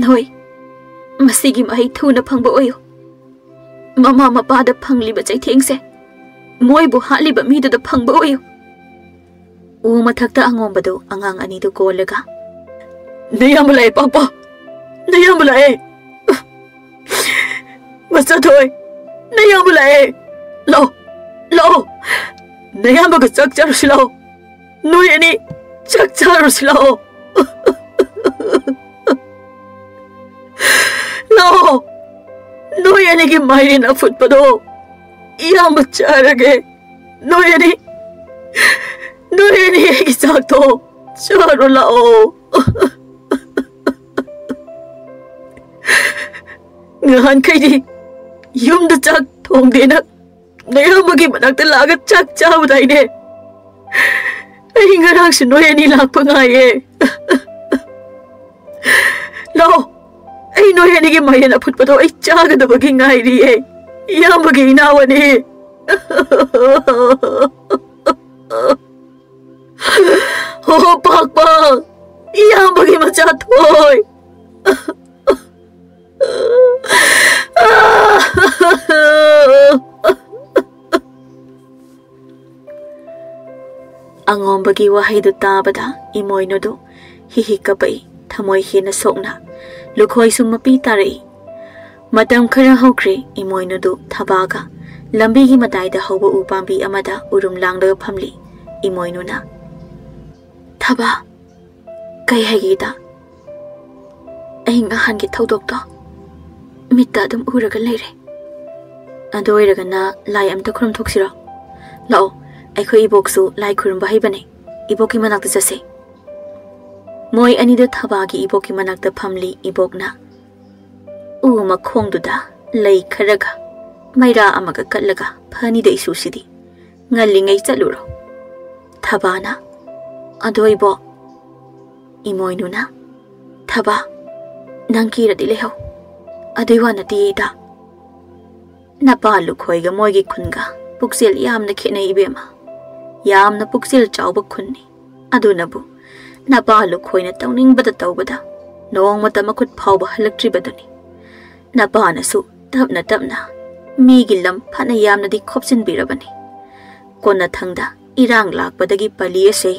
"ꯅꯣꯏ ꯃꯁꯤꯒꯤ ꯃꯍꯩ ꯊꯨꯅ ꯐꯪꯕ ꯑꯣꯏꯌꯨ꯫ ꯃꯃꯥ ꯃꯄꯥꯗ ꯐꯪꯂꯤꯕ ꯆꯩꯊꯦꯡꯁꯦ ꯃꯣꯏꯕꯨ ꯍꯥꯠꯂꯤꯕ ꯃꯤꯗꯨꯗ ꯐꯪꯕ ꯑꯣꯏꯌꯨ꯫" ꯎ ꯃꯊꯛꯇ ꯑꯉꯣꯝꯕꯗꯨ ꯑꯉꯥꯡ ꯑꯅꯤꯗꯨ ꯀꯣꯜꯂꯒ, "ꯅꯌꯥꯝꯕ ꯂꯥꯛꯑꯦ, ꯄꯥꯛꯄ! ꯅꯌꯥꯝꯕ ꯂꯥꯛꯑꯦ! ꯃꯆꯥꯊꯣꯏ, ꯅꯌꯥꯝꯕ ꯂꯥꯛꯑꯦ! ꯂꯥꯛꯑꯣ, ꯂꯥꯛꯑꯣ! ꯅꯌꯥꯝꯕꯒ ꯆꯥꯛ ꯆꯥꯔꯨꯁꯤ ꯂꯥꯛꯑꯣ! ꯅꯣꯏ ꯑꯅꯤ ꯆꯥꯛ ꯆꯥꯔꯨꯁꯤ ꯂꯥꯛꯑꯣ! ꯂꯥꯛꯑꯣ! ꯅꯣꯏ ꯑꯅꯤꯒꯤ ꯃꯥꯏꯔꯦꯟ ꯑꯐꯨꯠꯄꯗꯣ ꯏꯌꯥꯝꯕ ꯆꯥꯔꯒꯦ꯫ ꯅꯣꯏ ꯑꯅꯤ, ꯅꯣꯏ ꯑꯅꯤ ꯑꯩꯒꯤ ꯆꯥꯛꯇꯣ ꯆꯥꯔꯣ ꯂꯥꯛꯑꯣ꯫" "ꯉꯍꯥꯟꯈꯩꯗꯤ ꯌꯨꯝꯗ ꯆꯥꯛ ꯊꯣꯡꯗꯦꯅ ꯅꯌꯥꯝꯕꯒꯤ ꯃꯅꯥꯛꯇ ꯂꯥꯛꯑꯒ ꯆꯥꯛ ꯆꯥꯕꯗꯥꯏꯅꯦ? ꯑꯩ ꯉꯔꯥꯡꯁꯨ ꯅꯣꯏ ꯑꯅꯤ ꯂꯥꯛꯄ ꯉꯥꯏꯌꯦ꯫ ꯂꯥꯛꯑꯣ, ꯑꯩ ꯅꯣꯏ ꯑꯅꯤꯒꯤ ꯃꯥꯏꯔꯦꯟ ꯑꯐꯨꯠꯄꯗꯣ ꯑꯩ ꯆꯥꯒꯗꯕꯒꯤ ꯉꯥꯏꯔꯤꯌꯦ꯫ ꯏꯌꯥꯝꯕꯒꯤ ꯏꯅꯥꯎ ꯑꯅꯤ꯫" "ꯍꯣ, ꯄꯥꯛꯄ, ꯏꯌꯥꯝꯕꯒꯤ ꯃꯆꯥꯊꯣꯏ!" ꯑꯉꯣꯝꯕꯒꯤ ꯋꯥꯍꯩꯗꯨ ꯇꯥꯕꯗ ꯏꯃꯣꯏꯅꯨꯗꯨ ꯍꯤ ꯍꯤ ꯀꯞꯄꯛꯏ, ꯊꯃꯣꯏ ꯍꯦꯟꯅ ꯁꯣꯛꯅ꯫ ꯂꯨꯈꯣꯏꯁꯨ ꯃꯄꯤ ꯇꯥꯔꯛꯏ꯫ ꯃꯇꯝ ꯈꯔ ꯍꯧꯈ꯭ꯔꯦ, ꯏꯃꯣꯏꯅꯨꯗꯨ ꯊꯕꯥꯒ ꯂꯝꯕꯤꯒꯤ ꯃꯇꯥꯏꯗ ꯍꯧꯕ ꯎ ꯄꯥꯝꯕꯤ ꯑꯃꯗ ꯎꯔꯨꯝ ꯂꯥꯡꯂꯒ ꯐꯝꯂꯤ꯫ ꯏꯃꯣꯏꯅꯨꯅ, "ꯊꯕꯥ, ꯀꯩ ꯍꯥꯏꯒꯦꯗ? ꯑꯩ ꯉꯍꯥꯟꯒꯤ ꯊꯧꯗꯣꯛꯇꯣ ꯃꯤꯠꯇ ꯑꯗꯨꯝ ꯎꯔꯒ ꯂꯩꯔꯦ꯫ ꯑꯗꯨ ꯑꯣꯏꯔꯒꯅ ꯂꯥꯏ ꯑꯝꯇ ꯈꯨꯔꯨꯝꯊꯣꯛꯁꯤꯔꯣ? ꯂꯥꯛꯑꯣ, ꯑꯩꯈꯣꯏ ꯏꯕꯣꯛꯁꯨ ꯂꯥꯏ ꯈꯨꯔꯨꯝꯕ ꯍꯩꯕꯅꯦ꯫ ꯏꯕꯣꯛꯀꯤ ꯃꯅꯥꯛꯇ ꯆꯠꯁꯦ꯫ ꯃꯣꯏ ꯑꯅꯤꯗꯨ ꯊꯕꯥꯒꯤ ꯏꯕꯣꯛꯀꯤ ꯃꯅꯥꯛꯇ ꯐꯝꯂꯤ꯫ ꯏꯕꯣꯛꯅ, "ꯎ ꯃꯈꯣꯡꯗꯨꯗ ꯂꯩ ꯈꯔꯒ ꯃꯩꯔꯥ ꯑꯃꯒ ꯀꯠꯂꯒ ꯐꯅꯤꯗ ꯏꯁꯨꯁꯤꯗꯤ꯫ ꯉꯜꯂꯤꯉꯩ ꯆꯠꯂꯨꯔꯣ꯫" ꯊꯕꯥꯅ, "ꯑꯗꯣ ꯏꯕꯣꯛ꯫" ꯏꯃꯣꯏꯅꯨꯅ, "ꯊꯕꯥ, ꯅꯪ ꯀꯤꯔꯗꯤ ꯂꯩꯍꯧ꯫ ꯑꯗꯨꯏ ꯋꯥ ꯅꯠꯇꯦ ꯏꯇꯥ꯫ ꯅꯄꯥ ꯂꯨꯈꯣꯏꯒ ꯃꯣꯏꯒꯤ ꯈꯨꯟꯒ ꯄꯨꯛꯆꯦꯜ ꯌꯥꯝꯅ ꯈꯦꯠꯅꯩ ꯏꯕꯦꯝꯃ꯫ ꯌꯥꯝꯅ ꯄꯨꯛꯆꯦꯜ ꯆꯥꯎꯕ ꯈꯨꯟꯅꯤ꯫ ꯑꯗꯨꯅꯕꯨ ꯅꯄꯥ ꯂꯨꯈꯣꯏꯅ ꯇꯧꯅꯤꯡꯕꯗ ꯇꯧꯕꯗ ꯅꯣꯡꯃꯇ ꯃꯈꯨꯠ ꯐꯥꯎꯕ ꯍꯜꯂꯛꯇ꯭ꯔꯤꯕꯗꯨꯅꯤ꯫ ꯅꯄꯥꯅꯁꯨ ꯇꯞꯅ ꯇꯞꯅ ꯃꯤꯒꯤ ꯂꯝ ꯐꯅ ꯌꯥꯝꯅꯗꯤ ꯈꯣꯞꯆꯤꯟꯕꯤꯔꯕꯅꯤ꯫ ꯀꯣꯟꯅꯊꯪꯗ ꯏꯔꯥꯡ ꯂꯥꯛꯄꯗꯒꯤ ꯄꯂꯤ ꯑꯁꯤ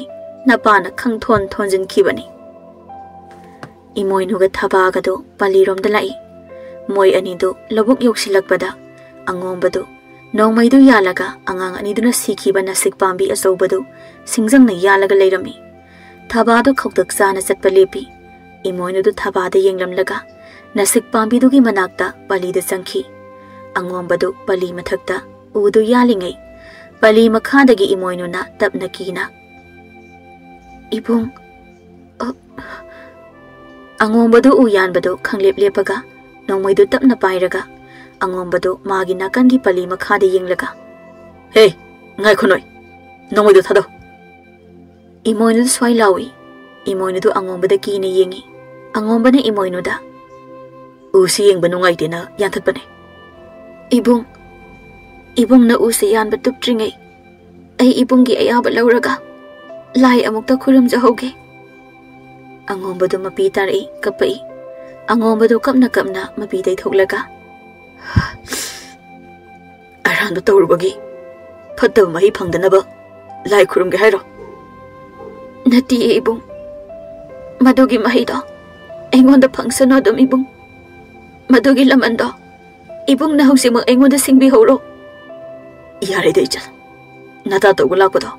ꯅꯄꯥꯅ ꯈꯪꯊꯣꯟ ꯊꯣꯟꯖꯤꯟꯈꯤꯕꯅꯤ꯫" ꯏꯃꯣꯏꯅꯨꯒ ꯊꯕꯥꯒꯗꯨ ꯄꯂꯤꯔꯣꯝꯗ ꯂꯥꯛꯏ꯫ ꯃꯣꯏ ꯑꯅꯤꯗꯨ ꯂꯧꯕꯨꯛ ꯌꯧꯁꯤꯜꯂꯛꯄꯗ ꯑꯉꯣꯝꯕꯗꯨ ꯅꯣꯡꯃꯩꯗꯨ ꯌꯥꯜꯂꯒ ꯑꯉꯥꯡ ꯑꯅꯤꯗꯨꯅ ꯁꯤꯈꯤꯕ ꯅꯥꯁꯤꯛ ꯄꯥꯝꯕꯤ ꯑꯆꯧꯕꯗꯨ ꯁꯤꯡꯖꯪꯅ ꯌꯥꯜꯂꯒ ꯂꯩꯔꯝꯃꯤ꯫ ꯊꯕꯥꯗꯨ ꯈꯧꯇꯛ ꯆꯥꯅ ꯆꯠꯄ ꯂꯦꯞꯄꯤ꯫ ꯏꯃꯣꯏꯅꯨꯗꯨ ꯊꯕꯥꯗ ꯌꯦꯡꯂꯝꯂꯒ ꯅꯥꯁꯤꯛ ꯄꯥꯝꯕꯤꯗꯨꯒꯤ ꯃꯅꯥꯛꯇ ꯄꯂꯤꯗ ꯆꯪꯈꯤ꯫ ꯑꯉꯣꯝꯕꯗꯨ ꯄꯂꯤ ꯃꯊꯛꯇ ꯎꯗꯨ ꯌꯥꯜꯂꯤꯉꯩ, ꯄꯂꯤ ꯃꯈꯥꯗꯒꯤ ꯏꯃꯣꯏꯅꯨꯅ ꯇꯞꯅ ꯀꯤꯅ, "ꯏꯕꯨꯡ, ꯑ-" ꯑꯉꯣꯝꯕꯗꯨ ꯎ ꯌꯥꯟꯕꯗꯨ ꯈꯪꯂꯦꯞ ꯂꯦꯞꯄꯒ, ꯅꯣꯡꯃꯩꯗꯨ ꯇꯞꯅ ꯄꯥꯏꯔꯒ, ꯑꯉꯣꯝꯕꯗꯨ ꯃꯥꯒꯤ ꯅꯥꯀꯟꯒꯤ ꯄꯂꯤ ꯃꯈꯥꯗ ꯌꯦꯡꯂꯒ, "ꯍꯦ, ꯉꯥꯏꯈꯣ ꯅꯣꯏ! ꯅꯣꯡꯃꯩꯗꯨ ꯊꯥꯗꯧ!" ꯏꯃꯣꯏꯅꯨꯗꯨ ꯁ꯭ꯋꯥꯏ ꯂꯥꯎꯏ꯫ ꯏꯃꯣꯏꯅꯨꯗꯨ ꯑꯉꯣꯝꯕꯗ ꯀꯤꯅ ꯌꯦꯡꯏ꯫ ꯑꯉꯣꯝꯕꯅ ꯏꯃꯣꯏꯅꯨꯗ, "ꯎꯁꯤ ꯌꯦꯡꯕ ꯅꯨꯡꯉꯥꯏꯇꯦꯅ ꯌꯥꯟꯊꯠꯄꯅꯦ꯫" "ꯏꯕꯨꯡ, ꯏꯕꯨꯡꯅ ꯎꯁꯤ ꯌꯥꯟꯕ ꯇꯨꯞꯇ꯭ꯔꯤꯉꯩ ꯑꯩ ꯏꯕꯨꯡꯒꯤ ꯑꯌꯥꯕ ꯂꯧꯔꯒ ꯂꯥꯏ ꯑꯃꯨꯛꯇ ꯈꯨꯔꯨꯝꯖꯍꯧꯒꯦ꯫" ꯑꯉꯣꯝꯕꯗꯨ ꯃꯄꯤ ꯇꯥꯔꯛꯏ, ꯀꯞꯄꯛꯏ꯫ ꯑꯉꯣꯝꯕꯗꯨ ꯀꯞꯅ ꯀꯞꯅ ꯃꯄꯤ ꯇꯩꯊꯣꯛꯂꯒ, "ꯑꯔꯥꯟꯕ ꯇꯧꯔꯨꯕꯒꯤ ꯐꯠꯇꯕ ꯃꯍꯩ ꯐꯪꯗꯅꯕ ꯂꯥꯏ ꯈꯨꯔꯨꯝꯒꯦ ꯍꯥꯏꯔꯣ?" "ꯅꯠꯇꯤꯌꯦ ꯏꯕꯨꯡ, ꯃꯗꯨꯒꯤ ꯃꯍꯩꯗꯣ ꯑꯩꯉꯣꯟꯗ ꯐꯪꯁꯅꯨ ꯑꯗꯨꯝ ꯏꯕꯨꯡ꯫ ꯃꯗꯨꯒꯤ ꯂꯃꯟꯗꯣ ꯏꯕꯨꯡꯅ ꯍꯧꯖꯤꯛꯃꯛ ꯑꯩꯉꯣꯟꯗ ꯁꯤꯡꯕꯤꯍꯧꯔꯣ꯫" "ꯌꯥꯔꯦꯗ ꯏꯆꯜ, ꯅꯇꯥ ꯇꯧꯕ ꯂꯥꯛꯄꯗꯣ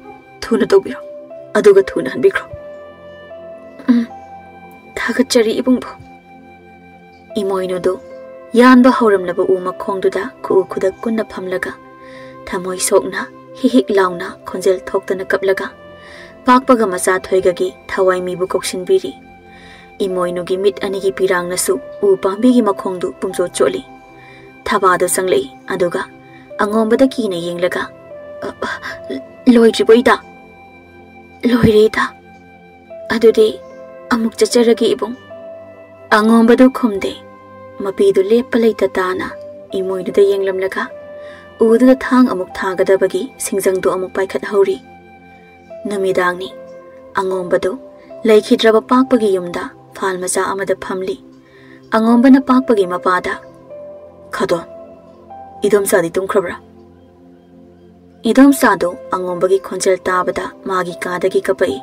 ꯊꯨꯅ ꯇꯧꯕꯤꯔꯣ, ꯑꯗꯨꯒ ꯊꯨꯅ ꯍꯟꯕꯤꯈ꯭ꯔꯣ꯫" "ꯎꯝ, ꯊꯥꯒꯠꯆꯔꯤ ꯏꯕꯨꯡꯕꯨ꯫ ꯏꯃꯣꯏꯅꯨꯗꯨ ꯌꯥꯟꯕ ꯍꯧꯔꯝꯂꯕ ꯎ ꯃꯈꯣꯡꯗꯨꯗ ꯈꯨꯎ ꯈꯨꯗꯛ ꯀꯨꯟꯅ ꯐꯝꯂꯒ, ꯊꯃꯣꯏ ꯁꯣꯛꯅ, ꯍꯤꯛ ꯍꯤꯛ ꯂꯥꯎꯅ, ꯈꯣꯟꯖꯦꯜ ꯊꯣꯛꯇꯅ ꯀꯞꯂꯒ, ꯄꯥꯛꯄꯒ ꯃꯆꯥ ꯊꯣꯏꯒꯒꯤ ꯊꯋꯥꯏ ꯃꯤꯕꯨ ꯀꯧꯁꯤꯟꯕꯤꯔꯤ꯫ ꯏꯃꯣꯏꯅꯨꯒꯤ ꯃꯤꯠ ꯑꯅꯤꯒꯤ ꯄꯤꯔꯥꯡꯅꯁꯨ ꯎ ꯄꯥꯝꯕꯤꯒꯤ ꯃꯈꯣꯡꯗꯨ ꯄꯨꯝꯆꯣꯠ ꯆꯣꯠꯂꯤ꯫ ꯊꯕꯥꯗꯨ ꯆꯪꯂꯛꯏ, ꯑꯗꯨꯒ ꯑꯉꯣꯝꯕꯗ ꯀꯤꯅ ꯌꯦꯡꯂꯒ, "ꯑ, ꯑ, ꯂꯣꯏꯗ꯭ꯔꯤꯕꯣ ꯏꯇꯥ?" "ꯂꯣꯏꯔꯦ ꯏꯇꯥ꯫ ꯑꯗꯨꯗꯤ ꯑꯃꯨꯛ ꯆꯠꯆꯔꯒꯦ ꯏꯕꯨꯡ꯫" ꯑꯉꯣꯝꯕꯗꯨ ꯈꯨꯝꯗꯦ꯫ ꯃꯄꯤꯗꯨ ꯂꯦꯞꯄ ꯂꯩꯇ ꯇꯥꯅ ꯏꯃꯣꯏꯅꯨꯗ ꯌꯦꯡꯂꯝꯂꯒ, ꯎꯗꯨꯗ ꯊꯥꯡ ꯑꯃꯨꯛ ꯊꯥꯒꯗꯕꯒꯤ ꯁꯤꯡꯖꯪꯗꯨ ꯑꯃꯨꯛ ꯄꯥꯏꯈꯠꯍꯧꯔꯤ꯫ ꯅꯨꯃꯤꯗꯥꯡꯅꯤ꯫ ꯑꯉꯣꯝꯕꯗꯨ ꯂꯩꯈꯤꯗ꯭ꯔꯕ ꯄꯥꯛꯄꯒꯤ ꯌꯨꯝꯗ ꯐꯥꯜ ꯃꯆꯥ ꯑꯃꯗ ꯐꯝꯂꯤ꯫ ꯑꯉꯣꯝꯕꯅ ꯄꯥꯛꯄꯒꯤ ꯃꯄꯥꯗ, "ꯈꯥꯇꯣꯟ, ꯏꯗꯣꯝꯆꯥꯗꯤ ꯇꯨꯝꯈ꯭ꯔꯕ꯭ꯔꯥ?" ꯏꯗꯣꯝꯆꯥꯗꯨ ꯑꯉꯣꯝꯕꯒꯤ ꯈꯣꯟꯖꯦꯜ ꯇꯥꯕꯗ ꯃꯥꯒꯤ ꯀꯥꯗꯒꯤ ꯀꯞꯄꯛꯏ꯫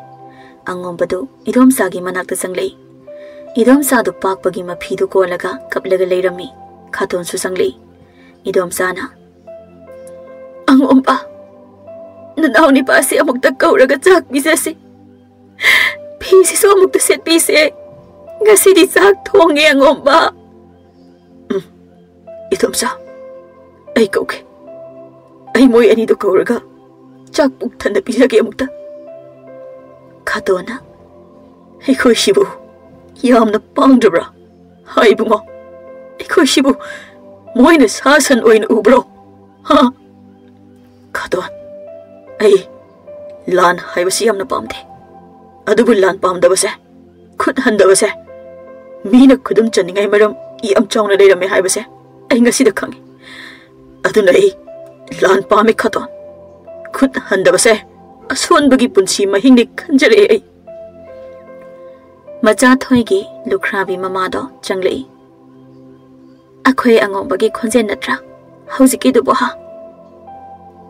ꯑꯉꯣꯝꯕꯗꯨ ꯏꯗꯣꯝꯆꯥꯒꯤ ꯃꯅꯥꯛꯇ ꯆꯪꯂꯛꯏ꯫ ꯏꯗꯣꯝꯆꯥꯗꯨ ꯄꯥꯛꯄꯒꯤ ꯃꯐꯤꯗꯨ ꯀꯣꯜꯂꯒ ꯀꯞꯂꯒ ꯂꯩꯔꯝꯃꯤ꯫ ꯈꯥꯇꯣꯟꯁꯨ ꯆꯪꯂꯛꯏ꯫ ꯏꯗꯣꯝꯆꯥꯅ, "ꯑꯉꯣꯝꯕ, ꯅꯅꯥꯎ ꯅꯤꯄꯥꯁꯤ ꯑꯃꯨꯛꯇ ꯀꯧꯔꯒ ꯆꯥꯛ ꯄꯤꯖꯁꯤ꯫ ꯐꯤꯁꯤꯁꯨ ꯑꯃꯨꯛꯇ ꯁꯦꯠꯄꯤꯁꯦ꯫ ꯉꯁꯤꯗꯤ ꯆꯥꯛ ꯊꯣꯡꯉꯦ, ꯑꯉꯣꯝꯕ꯫" "ꯎꯝ, ꯏꯗꯣꯝꯆꯥ, ꯑꯩ ꯀꯧꯒꯦ꯫ ꯑꯩ ꯃꯣꯏ ꯑꯅꯤꯗꯨ ꯀꯧꯔꯒ ꯆꯥꯛ ꯄꯨꯛ ꯊꯟꯅ ꯄꯤꯖꯒꯦ ꯑꯃꯨꯛꯇ꯫" ꯈꯥꯇꯣꯟꯅ, "ꯑꯩꯈꯣꯏꯁꯤꯕꯨ ꯌꯥꯝꯅ ꯄꯥꯡꯗ꯭ꯔꯕ꯭ꯔꯥ? ꯍꯥꯏ ꯏꯕꯨꯡꯉꯣ, ꯑꯩꯈꯣꯏꯁꯤꯕꯨ ꯃꯣꯏꯅ ꯁꯥ ꯁꯟ ꯑꯣꯏꯅ ꯎꯕ꯭ꯔꯣ? ꯍꯥ?" ꯈꯥꯇꯣꯟ, "ꯑꯩ ꯂꯥꯟ ꯍꯥꯏꯕꯁꯤ ꯌꯥꯝꯅ ꯄꯥꯝꯗꯦ꯫ ꯑꯗꯨꯕꯨ ꯂꯥꯟ ꯄꯥꯝꯗꯕꯁꯦ, ꯈꯨꯠ ꯍꯟꯗꯕꯁꯦ, ꯃꯤꯅ ꯈꯨꯗꯨꯝ ꯆꯟꯅꯤꯡꯉꯥꯏ ꯃꯔꯝ ꯌꯥꯝ ꯆꯥꯎꯅ ꯂꯩꯔꯝꯃꯦ ꯍꯥꯏꯕꯁꯦ ꯑꯩ ꯉꯁꯤꯗ ꯈꯪꯉꯤ꯫ ꯑꯗꯨꯅ ꯑꯩ ꯂꯥꯟ ꯄꯥꯝꯃꯤ, ꯈꯥꯇꯣꯟ꯫ ꯈꯨꯠ ꯍꯟꯗꯕꯁꯦ ꯑꯁꯣꯟꯕꯒꯤ ꯄꯨꯟꯁꯤ ꯃꯍꯤꯡꯅꯤ ꯈꯟꯖꯔꯛꯑꯦ ꯑꯩ꯫" ꯃꯆꯥ ꯊꯣꯏꯒꯤ ꯂꯨꯈ꯭ꯔꯥꯕꯤ ꯃꯃꯥꯗꯣ ꯆꯪꯂꯛꯏ꯫ "ꯑꯩꯈꯣꯏ ꯑꯉꯣꯝꯕꯒꯤ ꯈꯣꯟꯖꯦꯜ ꯅꯠꯇ꯭ꯔꯥ ꯍꯧꯖꯤꯛꯀꯤꯗꯨꯕꯨ, ꯍꯥ?"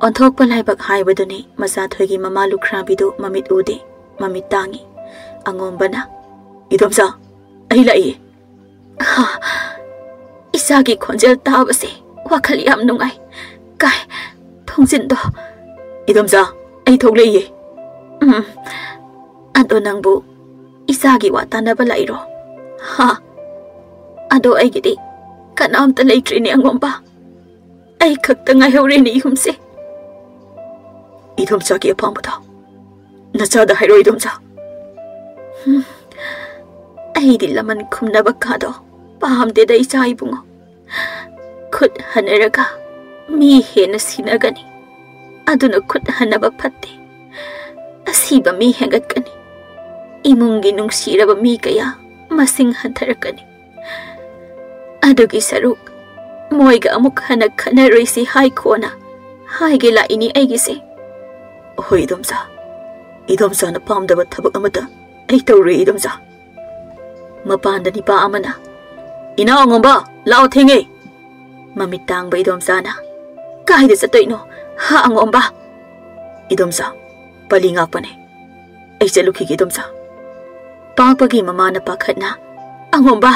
ꯑꯣꯟꯊꯣꯛꯄ ꯂꯥꯏꯕꯛ ꯍꯥꯏꯕꯗꯨꯅꯤ ꯃꯆꯥ ꯊꯣꯏꯒꯤ ꯃꯃꯥ ꯂꯨꯈ꯭ꯔꯥꯕꯤꯗꯨ ꯃꯃꯤꯠ ꯎꯗꯦ, ꯃꯃꯤꯠ ꯇꯥꯡꯉꯤ꯫ ꯑꯉꯣꯝꯕꯅ, "ꯏꯗꯣꯝꯆꯥ, ꯑꯩ ꯂꯥꯛꯏ꯫" "ꯍꯥ, ꯏꯆꯥꯒꯤ ꯈꯣꯟꯖꯦꯜ ꯇꯥꯕꯁꯦ ꯋꯥꯈꯜ ꯌꯥꯝ ꯅꯨꯡꯉꯥꯏ꯫ ꯀꯥꯏ, ꯊꯣꯡꯖꯤꯟꯗꯣ꯫" "ꯏꯗꯣꯝꯆꯥ, ꯑꯩ ꯊꯣꯛꯂꯛꯏꯌꯦ꯫" "ꯎꯝ, ꯑꯗꯣ ꯅꯪꯕꯨ ꯏꯆꯥꯒꯤ ꯋꯥ ꯇꯥꯟꯅꯕ ꯂꯥꯛꯏꯔꯣ? ꯍꯥ?" ꯑꯗꯣ ꯑꯩꯒꯤꯗꯤ ꯀꯅꯥꯝꯇ ꯂꯩꯇ꯭ꯔꯦꯅꯦ ꯑꯉꯣꯝꯕ꯫ ꯑꯩ ꯈꯛꯇ ꯉꯥꯏꯍꯧꯔꯦꯅꯦ ꯌꯨꯝꯁꯦ꯫ ꯏꯗꯣꯝꯆꯥꯒꯤ ꯑꯄꯥꯝꯕꯗꯣ ꯅꯆꯥꯗ ꯍꯥꯏꯔꯣ ꯏꯗꯣꯝꯆꯥ꯫ ꯍꯨꯝ, ꯑꯩꯗꯤ ꯂꯃꯟ ꯈꯨꯝꯅꯕ ꯀꯥꯗꯣ ꯄꯥꯝꯗꯦꯗ ꯏꯆꯥ ꯏꯕꯨꯡꯉꯣ꯫ ꯈꯨꯠ ꯍꯟꯅꯔꯒ ꯃꯤ ꯍꯦꯟꯅ ꯁꯤꯅꯒꯅꯤ꯫ ꯑꯗꯨꯅ ꯈꯨꯠ ꯍꯟꯅꯕ ꯐꯠꯇꯦ꯫ ꯑꯁꯤꯕ ꯃꯤ ꯍꯦꯟꯒꯠꯀꯅꯤ꯫ ꯏꯃꯨꯡꯒꯤ ꯅꯨꯡꯁꯤꯔꯕ ꯃꯤ ꯀꯌꯥ ꯃꯁꯤꯡ ꯍꯟꯊꯔꯛꯀꯅꯤ꯫ ꯑꯗꯨꯒꯤ ꯁꯔꯨꯛ ꯃꯣꯏꯒ ꯑꯃꯨꯛ ꯍꯟꯅ ꯈꯟꯅꯔꯣꯏꯁꯤ ꯍꯥꯏꯈꯣꯅ ꯍꯥꯏꯒꯦ ꯂꯥꯛꯏꯅꯤ ꯑꯩꯒꯤꯁꯦ꯫ ꯍꯣꯏ ꯏꯗꯣꯝꯆꯥ, ꯏꯗꯣꯝꯆꯥꯅ ꯄꯥꯝꯗꯕ ꯊꯕꯛ ꯑꯃꯠꯇ ꯑꯩ ꯇꯧꯔꯣꯏ ꯏꯗꯣꯝꯆꯥ꯫ ꯃꯄꯥꯟꯗ ꯅꯤꯄꯥ ꯑꯃꯅ, "ꯏꯅꯥꯎ ꯑꯉꯣꯝꯕ, ꯂꯥꯛꯑꯣ, ꯊꯦꯡꯉꯦ!" ꯃꯃꯤꯠ ꯇꯥꯡꯕ ꯏꯗꯣꯝꯆꯥꯅ, "ꯀꯥꯏꯗ ꯆꯠꯇꯣꯏꯅꯣ ꯍꯥ ꯑꯉꯣꯝꯕ?" "ꯏꯗꯣꯝꯆꯥ, ꯄꯥꯂꯤ ꯉꯥꯛꯄꯅꯦ꯫ ꯑꯩ ꯆꯠꯂꯨꯈꯤꯒꯦ ꯏꯗꯣꯝꯆꯥ꯫" ꯄꯥꯛꯄꯒꯤ ꯃꯃꯥꯅ ꯄꯥꯈꯠꯅ, "ꯑꯉꯣꯝꯕ!"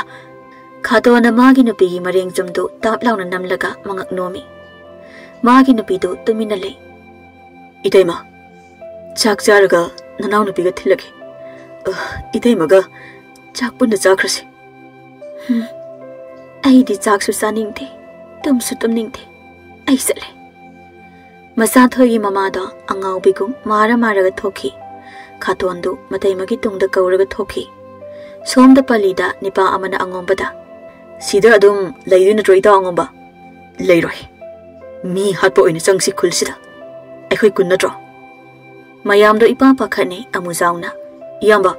ꯈꯥꯇꯣꯟꯅ ꯃꯥꯒꯤ ꯅꯨꯄꯤꯒꯤ ꯃꯔꯦꯡ ꯆꯨꯝꯗꯨ ꯇꯥꯞ ꯂꯥꯎꯅ ꯅꯝꯂꯒ ꯃꯉꯛ ꯅꯣꯝꯃꯤ꯫ ꯃꯥꯒꯤ ꯅꯨꯄꯤꯗꯨ ꯇꯨꯃꯤꯟꯅ ꯂꯩ꯫ "ꯏꯇꯩꯃ, ꯆꯥꯛ ꯆꯥꯔꯒ ꯅꯅꯥꯎꯅꯨꯄꯤꯒ ꯊꯤꯜꯂꯒꯦ꯫ ꯑ, ꯏꯇꯩꯃꯒ ꯆꯥꯛ ꯄꯨꯟꯅ ꯆꯥꯈ꯭ꯔꯁꯤ꯫" "ꯍꯨꯝ, ꯑꯩꯗꯤ ꯆꯥꯛꯁꯨ ꯆꯥꯅꯤꯡꯗꯦ, ꯇꯨꯝꯁꯨ ꯇꯨꯝꯅꯤꯡꯗꯦ꯫ ꯑꯩ ꯆꯠꯂꯦ꯫" ꯃꯆꯥꯊꯣꯏꯒꯤ ꯃꯃꯥꯗꯣ ꯑꯉꯥꯎꯕꯤꯒꯨꯝ ꯃꯥꯔ ꯃꯥꯔꯒ ꯊꯣꯛꯈꯤ꯫ ꯈꯥꯇꯣꯟꯗꯨ ꯃꯇꯩꯃꯒꯤ ꯇꯨꯡꯗ ꯀꯧꯔꯒ ꯊꯣꯛꯈꯤ꯫ ꯁꯣꯝꯗ ꯄꯥꯂꯤꯗ ꯅꯤꯄꯥ ꯑꯃꯅ ꯑꯉꯣꯝꯕꯗ, "ꯁꯤꯗ ꯑꯗꯨꯝ ꯂꯩꯗꯣꯏ ꯅꯠꯇ꯭ꯔꯣ ꯏꯇꯥꯎ ꯑꯉꯣꯝꯕ?" "ꯂꯩꯔꯣꯏ꯫ ꯃꯤ ꯍꯥꯠꯄ ꯑꯣꯏꯅ ꯆꯪꯁꯤ ꯈꯨꯜꯁꯤꯗ꯫ ꯑꯩꯈꯣꯏ ꯀꯨꯟ ꯅꯠꯇ꯭ꯔꯣ?" ꯃꯌꯥꯝꯗꯣ ꯏꯄꯥ ꯄꯥꯈꯠꯅꯩ꯫ ꯑꯃꯨꯖꯥꯎꯅ, "ꯏꯌꯥꯝꯕ,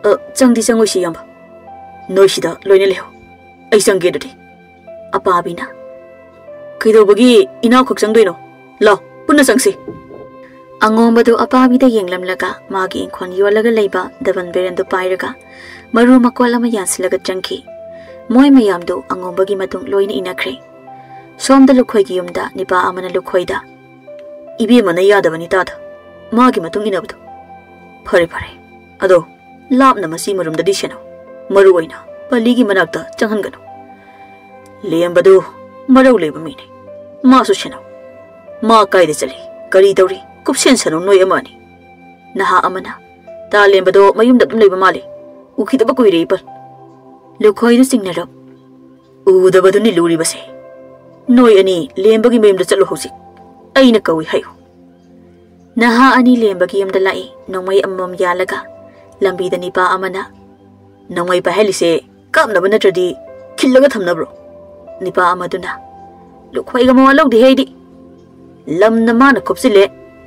ꯑ, ꯆꯪꯗꯤ ꯆꯪꯉꯣꯏꯁꯤ ꯏꯌꯥꯝꯕ꯫ ꯅꯣꯏ ꯁꯤꯗ ꯂꯣꯏꯅ ꯂꯩꯍꯧ꯫ ꯑꯩ ꯆꯪꯒꯦ ꯑꯗꯨꯗꯤ꯫" ꯑꯄꯥꯕꯤꯅ, "ꯀꯩꯗꯧꯕꯒꯤ ꯏꯅꯥꯎꯈꯛ ꯆꯪꯗꯣꯏꯅꯣ? ꯂꯥꯎ, ꯄꯨꯟꯅ ꯆꯪꯁꯤ꯫" ꯑꯉꯣꯝꯕꯗꯨ ꯑꯄꯥꯕꯤꯗ ꯌꯦꯡꯂꯝꯂꯒ ꯃꯥꯒꯤ ꯏꯪꯈꯣꯜ ꯌꯣꯜꯂꯒ ꯂꯩꯕ ꯗꯕꯜ ꯕꯦꯔꯦꯜꯗꯨ ꯄꯥꯏꯔꯒ ꯃꯔꯨ ꯃꯀꯣꯜ ꯑꯃ ꯌꯥꯟꯁꯤꯜꯂꯒ ꯆꯪꯈꯤ꯫ ꯃꯣꯏ ꯃꯌꯥꯝꯗꯨ ꯑꯉꯣꯝꯕꯒꯤ ꯃꯇꯨꯡ ꯂꯣꯏꯅ ꯏꯟꯅꯈ꯭ꯔꯦ꯫ ꯁꯣꯝꯗ ꯂꯨꯈꯣꯏꯒꯤ ꯌꯨꯝꯗ ꯅꯤꯄꯥ ꯑꯃꯅ ꯂꯨꯈꯣꯏꯗ, "ꯏꯕꯦꯝꯃꯅ ꯌꯥꯗꯕꯅꯤ ꯇꯥꯗ, ꯃꯥꯒꯤ ꯃꯇꯨꯡ ꯏꯟꯅꯕꯗꯣ꯫ ꯐꯔꯦ ꯐꯔꯦ, ꯑꯗꯣ ꯂꯥꯞꯅ ꯃꯆꯤ ꯃꯔꯨꯝꯗꯗꯤ ꯁꯦꯟꯅꯧ, ꯃꯔꯨ ꯑꯣꯏꯅ ꯄꯥꯂꯤꯒꯤ ꯃꯅꯥꯛꯇ ꯆꯪꯍꯟꯒꯅꯨ꯫ ꯂꯦꯝꯕꯗꯨ ꯃꯔꯧ ꯂꯩꯕ ꯃꯤꯅꯤ, ꯃꯥꯁꯨ ꯁꯦꯟꯅꯧ꯫ ꯃꯥ ꯀꯥꯏꯗ ꯆꯠꯂꯤ, ꯀꯔꯤ ꯇꯧꯔꯤ, ꯀꯨꯞꯁꯦꯟꯁꯅꯨ ꯅꯣꯏ ꯑꯃ ꯑꯅꯤ꯫" ꯅꯍꯥ ꯑꯃꯅ, "ꯇꯥ ꯂꯦꯝꯕꯗꯣ ꯃꯌꯨꯝꯗ ꯑꯗꯨꯝ ꯂꯩꯕ ꯃꯥꯜꯂꯤ, ꯎꯈꯤꯗꯕ ꯀꯨꯏꯔꯦ ꯏꯄꯜ꯫" ꯂꯨꯈꯣꯏꯗꯨ ꯆꯤꯡꯅꯔꯞ, ꯎꯗꯕꯗꯨꯅꯤ ꯂꯨꯔꯤꯕꯁꯦ꯫ ꯅꯣꯏ ꯑꯅꯤ ꯂꯦꯝꯕꯒꯤ ꯃꯌꯨꯝꯗ ꯆꯠꯂꯨ ꯍꯧꯖꯤꯛ꯫ ꯑꯩꯅ ꯀꯧꯏ ꯍꯥꯏꯌꯨ꯫ ꯅꯍꯥ ꯑꯅꯤ ꯂꯦꯝꯕꯒꯤ ꯌꯨꯝꯗ ꯂꯥꯛꯏ, ꯅꯣꯡꯃꯩ ꯑꯃꯃꯝ ꯌꯥꯜꯂꯒ꯫ ꯂꯝꯕꯤꯗ ꯅꯤꯄꯥ ꯑꯃꯅ, "ꯅꯣꯡꯃꯩ ꯄꯥꯏꯍꯜꯂꯤꯁꯦ ꯀꯥꯞꯅꯕ ꯅꯠꯇ꯭ꯔꯗꯤ ꯈꯤꯜꯂꯒ ꯊꯝꯅꯕ꯭ꯔꯣ?" ꯅꯤꯄꯥ ꯑꯃꯗꯨꯅ, "ꯂꯨꯈꯣꯏꯒ ꯃꯋꯥ ꯂꯧꯗꯦꯍꯦ ꯑꯩꯗꯤ꯫ ꯂꯝꯅ ꯃꯥꯅ ꯈꯣꯞꯆꯤꯜꯂꯦ,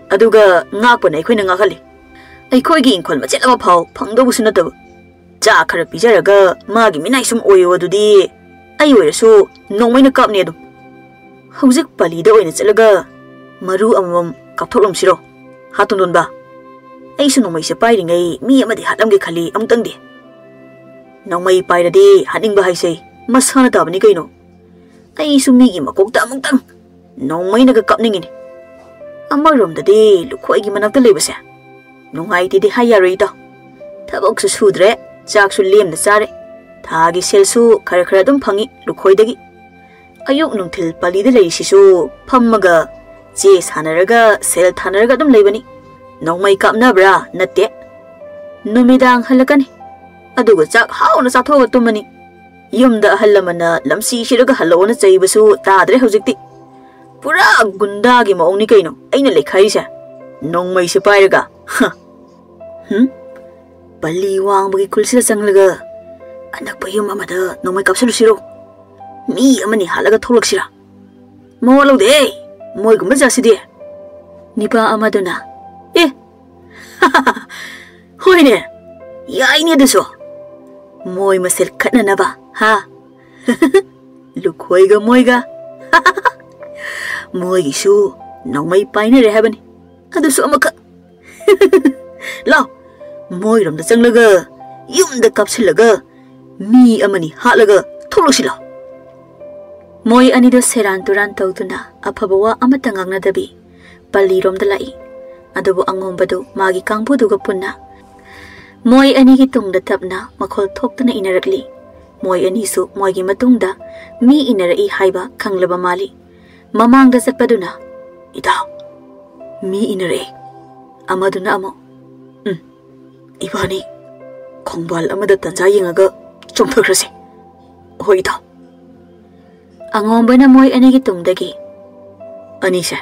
ꯑꯗꯨꯒ ꯉꯥꯛꯄꯅ ꯑꯩꯈꯣꯏꯅ ꯉꯥꯛꯍꯜꯂꯤ꯫ ꯑꯩꯈꯣꯏꯒꯤ ꯏꯪꯈꯣꯜ ꯃꯆꯦꯠ ꯑꯃ ꯐꯥꯎ ꯐꯪꯗꯧꯕꯁꯨ ꯅꯠꯇꯕ꯫ ꯆꯥ ꯈꯔ ꯄꯤꯖꯔꯒ ꯃꯥꯒꯤ ꯃꯤꯅꯥꯏ ꯁꯨꯝ ꯑꯣꯏꯌꯣ ꯑꯗꯨꯗꯤ ꯑꯩ ꯑꯣꯏꯔꯁꯨ ꯅꯣꯡꯃꯩꯅ ꯀꯥꯞꯅꯤ ꯑꯗꯨꯝ꯫ ꯍꯧꯖꯤꯛ ꯄꯂꯤꯗ ꯑꯣꯏꯅ ꯆꯠꯂꯒ ꯃꯔꯨ ꯑꯃꯃꯝ ꯀꯥꯞꯊꯣꯛꯂꯝꯁꯤꯔꯣ, ꯍꯥ ꯇꯣꯟꯗꯣꯟꯕ? ꯑꯩꯁꯨ ꯅꯣꯡꯃꯩꯁꯦ ꯄꯥꯏꯔꯤꯉꯩ ꯃꯤ ꯑꯃꯗꯤ ꯍꯥꯠꯂꯝꯒꯦ ꯈꯜꯂꯤ ꯑꯃꯨꯛꯇꯪꯗꯤ꯫ ꯅꯣꯡꯃꯩ ꯄꯥꯏꯔꯗꯤ ꯍꯥꯠꯅꯤꯡꯕ ꯍꯥꯏꯁꯦ ꯃꯁꯥꯅ ꯇꯥꯕꯅꯤ ꯀꯩꯅꯣ꯫ ꯑꯩꯁꯨ ꯃꯤꯒꯤ ꯃꯀꯣꯛꯇ ꯑꯃꯨꯛꯇꯪ ꯅꯣꯡꯃꯩꯅꯒ ꯀꯥꯞꯅꯤꯡꯉꯤꯅꯦ꯫ ꯑꯃꯔꯣꯝꯗꯗꯤ ꯂꯨꯈꯣꯏꯒꯤ ꯃꯅꯥꯛꯇ ꯂꯩꯕꯁꯦ ꯅꯨꯡꯉꯥꯏꯇꯦꯗꯤ ꯍꯥꯏ ꯌꯥꯔꯣꯏ ꯏꯇꯥꯎ꯫ ꯊꯕꯛꯁꯨ ꯁꯨꯗ꯭ꯔꯦ, ꯆꯥꯛꯁꯨ ꯂꯦꯝꯅ ꯆꯥꯔꯦ, ꯊꯥꯒꯤ ꯁꯦꯜꯁꯨ ꯈꯔ ꯈꯔ ꯑꯗꯨꯝ ꯐꯪꯉꯤ ꯂꯨꯈꯣꯏꯗꯒꯤ꯫ ꯑꯌꯨꯛ ꯅꯨꯡꯊꯤꯜ ꯄꯥꯂꯤꯗ ꯂꯩꯔꯤꯁꯤꯁꯨ ꯐꯝꯃꯒ ꯆꯦ ꯁꯥꯟꯅꯔꯒ ꯁꯦꯜ ꯊꯥꯅꯔꯒ ꯑꯗꯨꯝ ꯂꯩꯕꯅꯤ꯫ ꯅꯣꯡꯃꯩ ꯀꯥꯞꯅꯕ꯭ꯔꯥ? ꯅꯠꯇꯦ꯫ ꯅꯨꯃꯤꯗꯥꯡ ꯍꯜꯂꯛꯀꯅꯤ, ꯑꯗꯨꯒ ꯆꯥꯛ ꯍꯥꯎꯅ ꯆꯥꯊꯣꯛꯑꯒ ꯇꯨꯝꯃꯅꯤ꯫ ꯌꯨꯝꯗ ꯑꯍꯜ ꯂꯃꯟꯅ ꯂꯝꯁꯤ ꯁꯤꯔꯒ ꯍꯜꯂꯛꯑꯣꯅ ꯆꯩꯕꯁꯨ ꯇꯥꯗ꯭ꯔꯦ ꯍꯧꯖꯤꯛꯇꯤ꯫ ꯄꯨꯔꯥ ꯒꯨꯟꯗꯥꯒꯤ ꯃꯑꯣꯡꯅꯤ ꯀꯩꯅꯣ ꯑꯩꯅ ꯂꯩꯈꯥꯏꯔꯤꯁꯦ꯫ ꯅꯣꯡꯃꯩꯁꯦ ꯄꯥꯏꯔꯒ, ꯍ꯫ ꯍꯨꯝ? ꯄꯜꯂꯤ ꯋꯥꯡꯕꯒꯤ ꯈꯨꯜꯁꯤꯗ ꯆꯪꯂꯒ ꯑꯅꯛꯄ ꯌꯨꯝ ꯑꯃꯗ ꯅꯣꯡꯃꯩ ꯀꯥꯞꯁꯤꯜꯂꯨꯁꯤꯔꯣ? ꯃꯤ ꯑꯃꯅꯤ ꯍꯥꯠꯂꯒ ꯊꯣꯛꯂꯛꯁꯤꯔꯥ? ꯃꯋꯥ ꯂꯧꯗꯦ, ꯃꯣꯏꯒꯨꯝꯕ ꯖꯥꯠꯁꯤꯗꯤ꯫ ꯅꯤꯄꯥ ꯑꯃꯗꯨꯅ, "ꯑꯦ, ꯍꯣꯏꯅꯦ, ꯌꯥꯏꯅꯦ ꯑꯗꯨꯁꯨ꯫ ꯃꯣꯏ ꯃꯁꯦꯜ ꯈꯠꯅꯅꯕ, ꯍꯥ? ꯂꯨꯈꯣꯏꯒ ꯃꯣꯏꯒ꯫ ꯃꯣꯏꯒꯤꯁꯨ ꯅꯣꯡꯃꯩ ꯄꯥꯏꯅꯔꯦ ꯍꯥꯏꯕꯅꯤ꯫ ꯑꯗꯨꯁꯨ ꯑꯃꯈꯛ꯫ ꯂꯥꯎ, ꯃꯣꯏꯔꯣꯝꯗ ꯆꯪꯂꯒ ꯌꯨꯝꯗ ꯀꯥꯞꯁꯤꯜꯂꯒ ꯃꯤ ꯑꯃꯅꯤ ꯍꯥꯠꯂꯒ ꯊꯣꯛꯂꯛꯁꯤ ꯂꯥꯎ꯫" ꯃꯣꯏ ꯑꯅꯤꯗꯣ ꯁꯦꯔꯥꯟ ꯇꯨꯔꯥꯟ ꯇꯧꯗꯨꯅ ꯑꯐꯕ ꯋꯥ ꯑꯃꯠꯇ ꯉꯥꯡꯅꯗꯕꯤ ꯄꯜꯂꯤꯔꯣꯝꯗ ꯂꯥꯛꯏ꯫ ꯑꯗꯨꯕꯨ ꯑꯉꯣꯝꯕꯗꯨ ꯃꯥꯒꯤ ꯀꯥꯡꯕꯨꯗꯨꯒ ꯄꯨꯟꯅ ꯃꯣꯏ ꯑꯅꯤꯒꯤ ꯇꯨꯡꯗ ꯇꯞꯅ ꯃꯈꯣꯜ ꯊꯣꯛꯇꯅ ꯏꯟꯅꯔꯛꯂꯤ꯫ ꯃꯣꯏ ꯑꯅꯤꯁꯨ ꯃꯣꯏꯒꯤ ꯃꯇꯨꯡꯗ ꯃꯤ ꯏꯟꯅꯔꯛꯏ ꯍꯥꯏꯕ ꯈꯪꯂꯕ ꯃꯥꯜꯂꯤ꯫ ꯃꯃꯥꯡꯗ ꯆꯠꯄꯗꯨꯅ, "ꯏꯇꯥꯎ, ꯃꯤ ꯏꯟꯅꯔꯛꯑꯦ꯫" ꯑꯃꯗꯨꯅ ꯑꯃꯨꯛ, "ꯎꯝ, ꯏꯕꯥꯅꯤ ꯈꯣꯡꯕꯥꯜ ꯑꯃꯗ ꯇꯟꯖꯥ ꯌꯦꯡꯉꯒ ꯆꯣꯡꯊꯈ꯭ꯔꯁꯤ꯫" "ꯍꯣꯏ ꯏꯇꯥꯎ꯫" ꯑꯉꯣꯝꯕꯅ ꯃꯣꯏ ꯑꯅꯤꯒꯤ ꯇꯨꯡꯗꯒꯤ, "ꯑꯅꯤꯁꯦ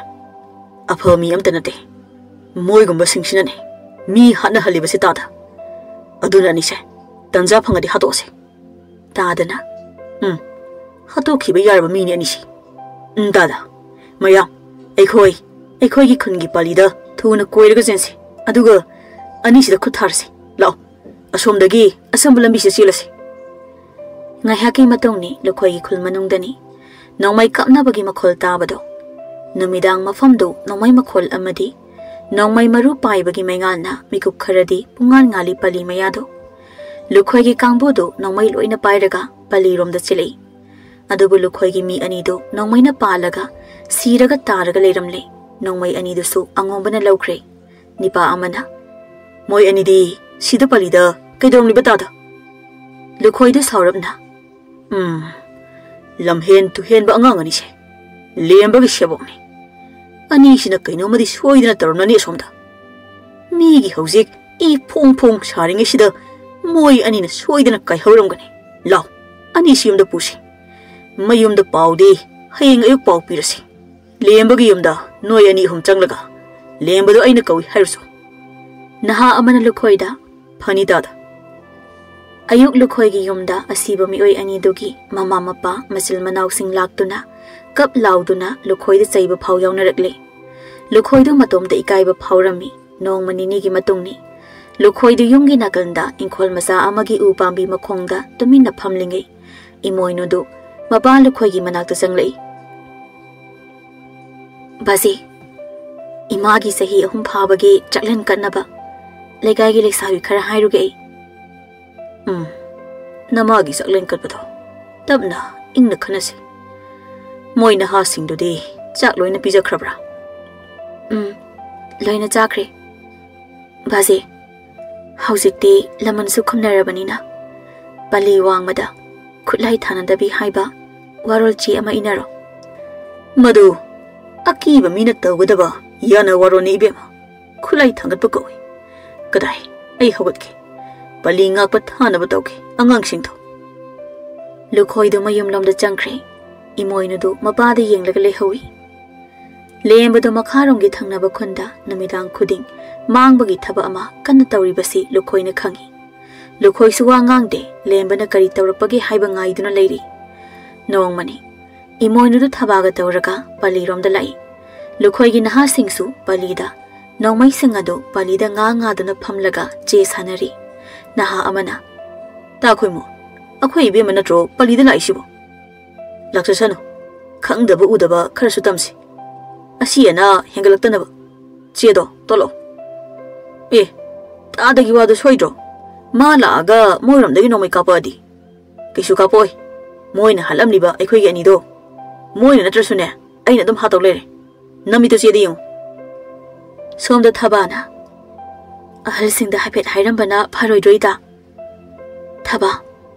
ꯑꯐꯕ ꯃꯤ ꯑꯝꯇ ꯅꯠꯇꯦ꯫ ꯃꯣꯏꯒꯨꯝꯕꯁꯤꯡꯁꯤꯅꯅꯦ ꯃꯤ ꯍꯥꯠꯅꯍꯜꯂꯤꯕꯁꯦ ꯇꯥꯗ꯫ ꯑꯗꯨꯅ ꯑꯅꯤꯁꯦ ꯇꯟꯖꯥ ꯐꯪꯉꯗꯤ ꯍꯥꯠꯇꯣꯛꯑꯁꯦ꯫" ꯇꯥꯗꯅ, "ꯎꯝ, ꯍꯥꯠꯇꯣꯛꯈꯤꯕ ꯌꯥꯔꯕ ꯃꯤꯅꯤ ꯑꯅꯤꯁꯤ꯫ ꯎꯝ, ꯇꯥꯗ, ꯃꯌꯥꯝ, ꯑꯩꯈꯣꯏ, ꯑꯩꯈꯣꯏꯒꯤ ꯈꯨꯟꯒꯤ ꯄꯥꯂꯤꯗ ꯊꯨꯅ ꯀꯣꯏꯔꯒ ꯆꯦꯟꯁꯤ꯫ ꯑꯗꯨꯒ ꯑꯅꯤꯁꯤꯗ ꯈꯨꯠ ꯊꯥꯔꯁꯤ꯫ ꯂꯥꯛꯑꯣ, ꯑꯁꯣꯝꯗꯒꯤ ꯑꯁꯝꯕ ꯂꯝꯕꯤꯁꯤꯗ ꯆꯦꯜꯂꯁꯤ꯫" ꯉꯥꯏꯍꯥꯛꯀꯤ ꯃꯇꯨꯡꯅꯤ ꯂꯨꯈꯣꯏꯒꯤ ꯈꯨꯜ ꯃꯅꯨꯡꯗꯅꯤ ꯅꯣꯡꯃꯩ ꯀꯥꯞꯅꯕꯒꯤ ꯃꯈꯣꯜ ꯇꯥꯕꯗꯣ꯫ ꯅꯨꯃꯤꯗꯥꯡ ꯃꯐꯝꯗꯨ ꯅꯣꯡꯃꯩ ꯃꯈꯣꯜ ꯑꯃꯗꯤ ꯅꯣꯡꯃꯩ ꯃꯔꯨ ꯄꯥꯏꯕꯒꯤ ꯃꯩꯉꯥꯜꯅ ꯃꯤꯀꯨꯞ ꯈꯔꯗꯤ ꯄꯨꯡꯉꯥꯟ ꯉꯥꯜꯂꯤ ꯄꯥꯂꯤ ꯃꯌꯥꯗꯣ꯫ ꯂꯨꯈꯣꯏꯒꯤ ꯀꯥꯡꯕꯨꯗꯨ ꯅꯣꯡꯃꯩ ꯂꯣꯏꯅ ꯄꯥꯏꯔꯒ ꯄꯥꯂꯤꯔꯣꯝꯗ ꯆꯦꯜꯂꯛꯏ꯫ ꯑꯗꯨꯕꯨ ꯂꯨꯈꯣꯏꯒꯤ ꯃꯤ ꯑꯅꯤꯗꯨ ꯅꯣꯡꯃꯩꯅ ꯄꯥꯜꯂꯒ ꯁꯤꯔꯒ ꯇꯥꯔꯒ ꯂꯩꯔꯝꯂꯦ꯫ ꯅꯣꯡꯃꯩ ꯑꯅꯤꯗꯨꯁꯨ ꯑꯉꯣꯝꯕꯅ ꯂꯧꯈ꯭ꯔꯦ꯫ ꯅꯤꯄꯥ ꯑꯃꯅ, "ꯃꯣꯏ ꯑꯅꯤꯗꯤ ꯁꯤꯗ ꯄꯥꯂꯤꯗ ꯀꯩꯗꯧꯔꯝꯂꯤꯕ ꯇꯥꯗ?" ꯂꯨꯈꯣꯏꯗꯨ ꯁꯥꯎꯔꯞꯅ, "ꯎꯝ, ꯂꯝꯍꯦꯟ ꯇꯨꯍꯦꯟꯕ ꯑꯉꯥꯡ ꯑꯅꯤꯁꯦ ꯂꯦꯝꯕꯒꯤ ꯁꯦꯕꯣꯛꯅꯤ꯫ ꯑꯅꯤꯁꯤꯅ ꯀꯩꯅꯣꯝꯃꯗꯤ ꯁꯣꯏꯗꯅ ꯇꯧꯔꯝꯂꯅꯤ ꯑꯁꯣꯝꯗ꯫ ꯃꯤꯒꯤ ꯍꯧꯖꯤꯛ ꯏ ꯐꯣꯡ ꯐꯣꯡ ꯁꯥꯔꯤꯉꯩꯁꯤꯗ ꯃꯣꯏ ꯑꯅꯤꯅ ꯁꯣꯏꯗꯅ ꯀꯥꯏꯍꯧꯔꯝꯒꯅꯤ꯫ ꯂꯥꯎ, ꯑꯅꯤꯁꯤ ꯌꯨꯝꯗ ꯄꯨꯁꯤ꯫ ꯃꯌꯨꯝꯗ ꯄꯥꯎꯗꯤ ꯍꯌꯦꯡ ꯑꯌꯨꯛ ꯄꯥꯎ ꯄꯤꯔꯁꯤ꯫ ꯂꯦꯝꯕꯒꯤ ꯌꯨꯝꯗ ꯅꯣꯏ ꯑꯅꯤ ꯑꯍꯨꯝ ꯆꯪꯂꯒ ꯂꯦꯝꯕꯗꯨ ꯑꯩꯅ ꯀꯧꯏ ꯍꯥꯏꯔꯨꯆꯣ꯫" ꯅꯍꯥ ꯑꯃꯅ ꯂꯨꯈꯣꯏꯗ, "ꯐꯅꯤ ꯇꯥꯗ꯫" ꯑꯌꯨꯛ ꯂꯨꯈꯣꯏꯒꯤ ꯌꯨꯝꯗ ꯑꯁꯤꯕ ꯃꯤꯑꯣꯏ ꯑꯅꯤꯗꯨꯒꯤ ꯃꯃꯥ ꯃꯄꯥ, ꯃꯆꯤꯜ ꯃꯅꯥꯎꯁꯤꯡ ꯂꯥꯛꯇꯨꯅ ꯀꯞ ꯂꯥꯎꯗꯨꯅ ꯂꯨꯈꯣꯏꯗ ꯆꯩꯕ ꯐꯥꯎ ꯌꯥꯎꯅꯔꯛꯂꯦ꯫ ꯂꯨꯈꯣꯏꯗꯨ ꯃꯇꯣꯝꯇ ꯏꯀꯥꯏꯕ ꯐꯥꯎꯔꯝꯃꯤ꯫ ꯅꯣꯡꯃ ꯅꯤꯅꯤꯒꯤ ꯃꯇꯨꯡꯅꯤ꯫ ꯂꯨꯈꯣꯏꯗꯨ ꯌꯨꯝꯒꯤ ꯅꯥꯀꯟꯗ ꯏꯪꯈꯣꯜ ꯃꯆꯥ ꯑꯃꯒꯤ ꯎ ꯄꯥꯝꯕꯤ ꯃꯈꯣꯡꯗ ꯇꯨꯃꯤꯟꯅ ꯐꯝꯂꯤꯉꯩ, ꯏꯃꯣꯏꯅꯨꯗꯨ ꯃꯄꯥ ꯂꯨꯈꯣꯏꯒꯤ ꯃꯅꯥꯛꯇ ꯆꯪꯂꯛꯏ꯫ "ꯕꯥꯖꯤ, ꯏꯃꯥꯒꯤ ꯆꯍꯤ ꯑꯍꯨꯝ ꯐꯥꯕꯒꯤ ꯆꯥꯛꯂꯦꯟ ꯀꯠꯅꯕ ꯂꯩꯀꯥꯏꯒꯤ ꯂꯩꯁꯥꯕꯤ ꯈꯔ ꯍꯥꯏꯔꯨꯒꯦ ꯑꯩ꯫" "ꯎꯝ, ꯅꯃꯥꯒꯤ ꯆꯥꯛꯂꯦꯟ ꯀꯠꯄꯗꯣ ꯇꯞꯅ ꯏꯪꯅ ꯈꯟꯅꯁꯤ꯫ ꯃꯣꯏ ꯅꯍꯥꯁꯤꯡꯗꯨꯗꯤ ꯆꯥꯛ ꯂꯣꯏꯅ ꯄꯤꯖꯈ꯭ꯔꯕ꯭ꯔꯥ?" "ꯎꯝ, ꯂꯣꯏꯅ ꯆꯥꯈ꯭ꯔꯦ꯫ ꯕꯥꯖꯤ, ꯍꯧꯖꯤꯛꯇꯤ ꯂꯃꯟꯁꯨ ꯈꯨꯝꯅꯔꯕꯅꯤꯅ ꯄꯥꯂꯤ ꯋꯥꯡꯃꯗ ꯈꯨꯠꯂꯥꯏ ꯊꯥꯅꯗꯕꯤ ꯍꯥꯏꯕ ꯋꯥꯔꯣꯜ ꯆꯦ ꯑꯃ ꯏꯅꯔꯣ꯫" "ꯃꯗꯨ ꯑꯀꯤꯕ ꯃꯤꯅ ꯇꯧꯒꯗꯕ ꯌꯥꯅ ꯋꯥꯔꯣꯜꯅꯤ ꯏꯕꯦꯝꯃ꯫ ꯈꯨꯠꯂꯥꯏ ꯊꯥꯡꯒꯠꯄ ꯀꯧꯏ꯫ ꯀꯗꯥꯏ, ꯑꯩ ꯍꯧꯒꯠꯀꯦ꯫ ꯄꯥꯂꯤ ꯉꯥꯛꯄ ꯊꯥꯅꯕ ꯇꯧꯒꯦ ꯑꯉꯥꯡꯁꯤꯡꯗꯣ꯫" ꯂꯨꯈꯣꯏꯗꯨ ꯃꯌꯨꯝꯂꯣꯝꯗ ꯆꯪꯈ꯭ꯔꯦ꯫ ꯏꯃꯣꯏꯅꯨꯗꯨ ꯃꯄꯥꯗ ꯌꯦꯡꯂꯒ ꯂꯩꯍꯧꯏ꯫ ꯂꯦꯝꯕꯗꯨ ꯃꯈꯥꯔꯣꯝꯒꯤ ꯊꯪꯅꯕ ꯈꯨꯟꯗ ꯅꯨꯃꯤꯗꯥꯡ ꯈꯨꯗꯤꯡ ꯃꯥꯡꯕꯒꯤ ꯊꯕꯛ ꯑꯃ ꯀꯟꯅ ꯇꯧꯔꯤꯕꯁꯤ ꯂꯨꯈꯣꯏꯅ ꯈꯪꯏ꯫ ꯂꯨꯈꯣꯏꯁꯨ ꯋꯥ ꯉꯥꯡꯗꯦ, ꯂꯦꯝꯕꯅ ꯀꯔꯤ ꯇꯧꯔꯛꯄꯒꯦ ꯍꯥꯏꯕ ꯉꯥꯏꯗꯨꯅ ꯂꯩꯔꯤ꯫ ꯅꯣꯡꯃꯅꯤ ꯏꯃꯣꯏꯅꯨꯗꯨ ꯊꯕꯥꯒ ꯇꯧꯔꯒ ꯄꯂꯤꯔꯣꯝꯗ ꯂꯥꯛꯏ꯫ ꯂꯨꯈꯣꯏꯒꯤ ꯅꯍꯥꯁꯤꯡꯁꯨ ꯄꯂꯤꯗ ꯅꯣꯡꯃꯩꯁꯤꯡ ꯑꯗꯨ ꯄꯂꯤꯗ ꯉꯥ ꯉꯥꯗꯨꯅ ꯐꯝꯂꯒ ꯆꯦ ꯁꯥꯟꯅꯔꯤ꯫ ꯅꯍꯥ ꯑꯃꯅ, "ꯇꯥꯈꯣꯏꯃꯣ, ꯑꯩꯈꯣꯏ ꯏꯕꯦꯝꯃ ꯅꯠꯇ꯭ꯔꯣ ꯄꯂꯤꯗ ꯂꯥꯛꯏꯁꯤꯕꯣ? ꯂꯥꯛꯆꯁꯅꯨ, ꯈꯪꯗꯕ ꯎꯗꯕ ꯈꯔꯁꯨ ꯇꯝꯁꯤ꯫ ꯑꯁꯤ ꯑꯅꯥ ꯍꯦꯟꯒꯠꯂꯛꯇꯅꯕ꯫ ꯆꯦꯗꯣ ꯇꯣꯂꯛꯑꯣ꯫ ꯑꯦ, ꯇꯥꯗꯒꯤ ꯋꯥꯗꯣ ꯁꯣꯏꯗ꯭ꯔꯣ? ꯃꯥ ꯂꯥꯛꯑꯒ ꯃꯣꯏꯔꯣꯝꯗꯒꯤ ꯅꯣꯡꯃꯩ ꯀꯥꯞꯄꯛꯑꯗꯤ?" "ꯀꯩꯁꯨ ꯀꯥꯞꯄꯛꯑꯣꯏ꯫ ꯃꯣꯏꯅ ꯍꯥꯠꯂꯝꯂꯤꯕ ꯑꯩꯈꯣꯏꯒꯤ ꯑꯅꯤꯗꯣ ꯃꯣꯏꯅ ꯅꯠꯇ꯭ꯔꯁꯨꯅꯦ, ꯑꯩꯅ ꯑꯗꯨꯝ ꯍꯥꯠꯇꯧ ꯂꯩꯔꯦ꯫ ꯅꯃꯤꯠꯇꯣ ꯆꯦꯗ ꯌꯦꯡꯉꯨ꯫" ꯁꯣꯝꯗ ꯊꯕꯥꯅ, "ꯑꯍꯜꯁꯤꯡꯗ ꯍꯥꯏꯐꯦꯠ ꯍꯥꯏꯔꯝꯕꯅ ꯐꯔꯣꯏꯗ꯭ꯔꯣ, ꯏꯇꯥ?" "ꯊꯕꯥ,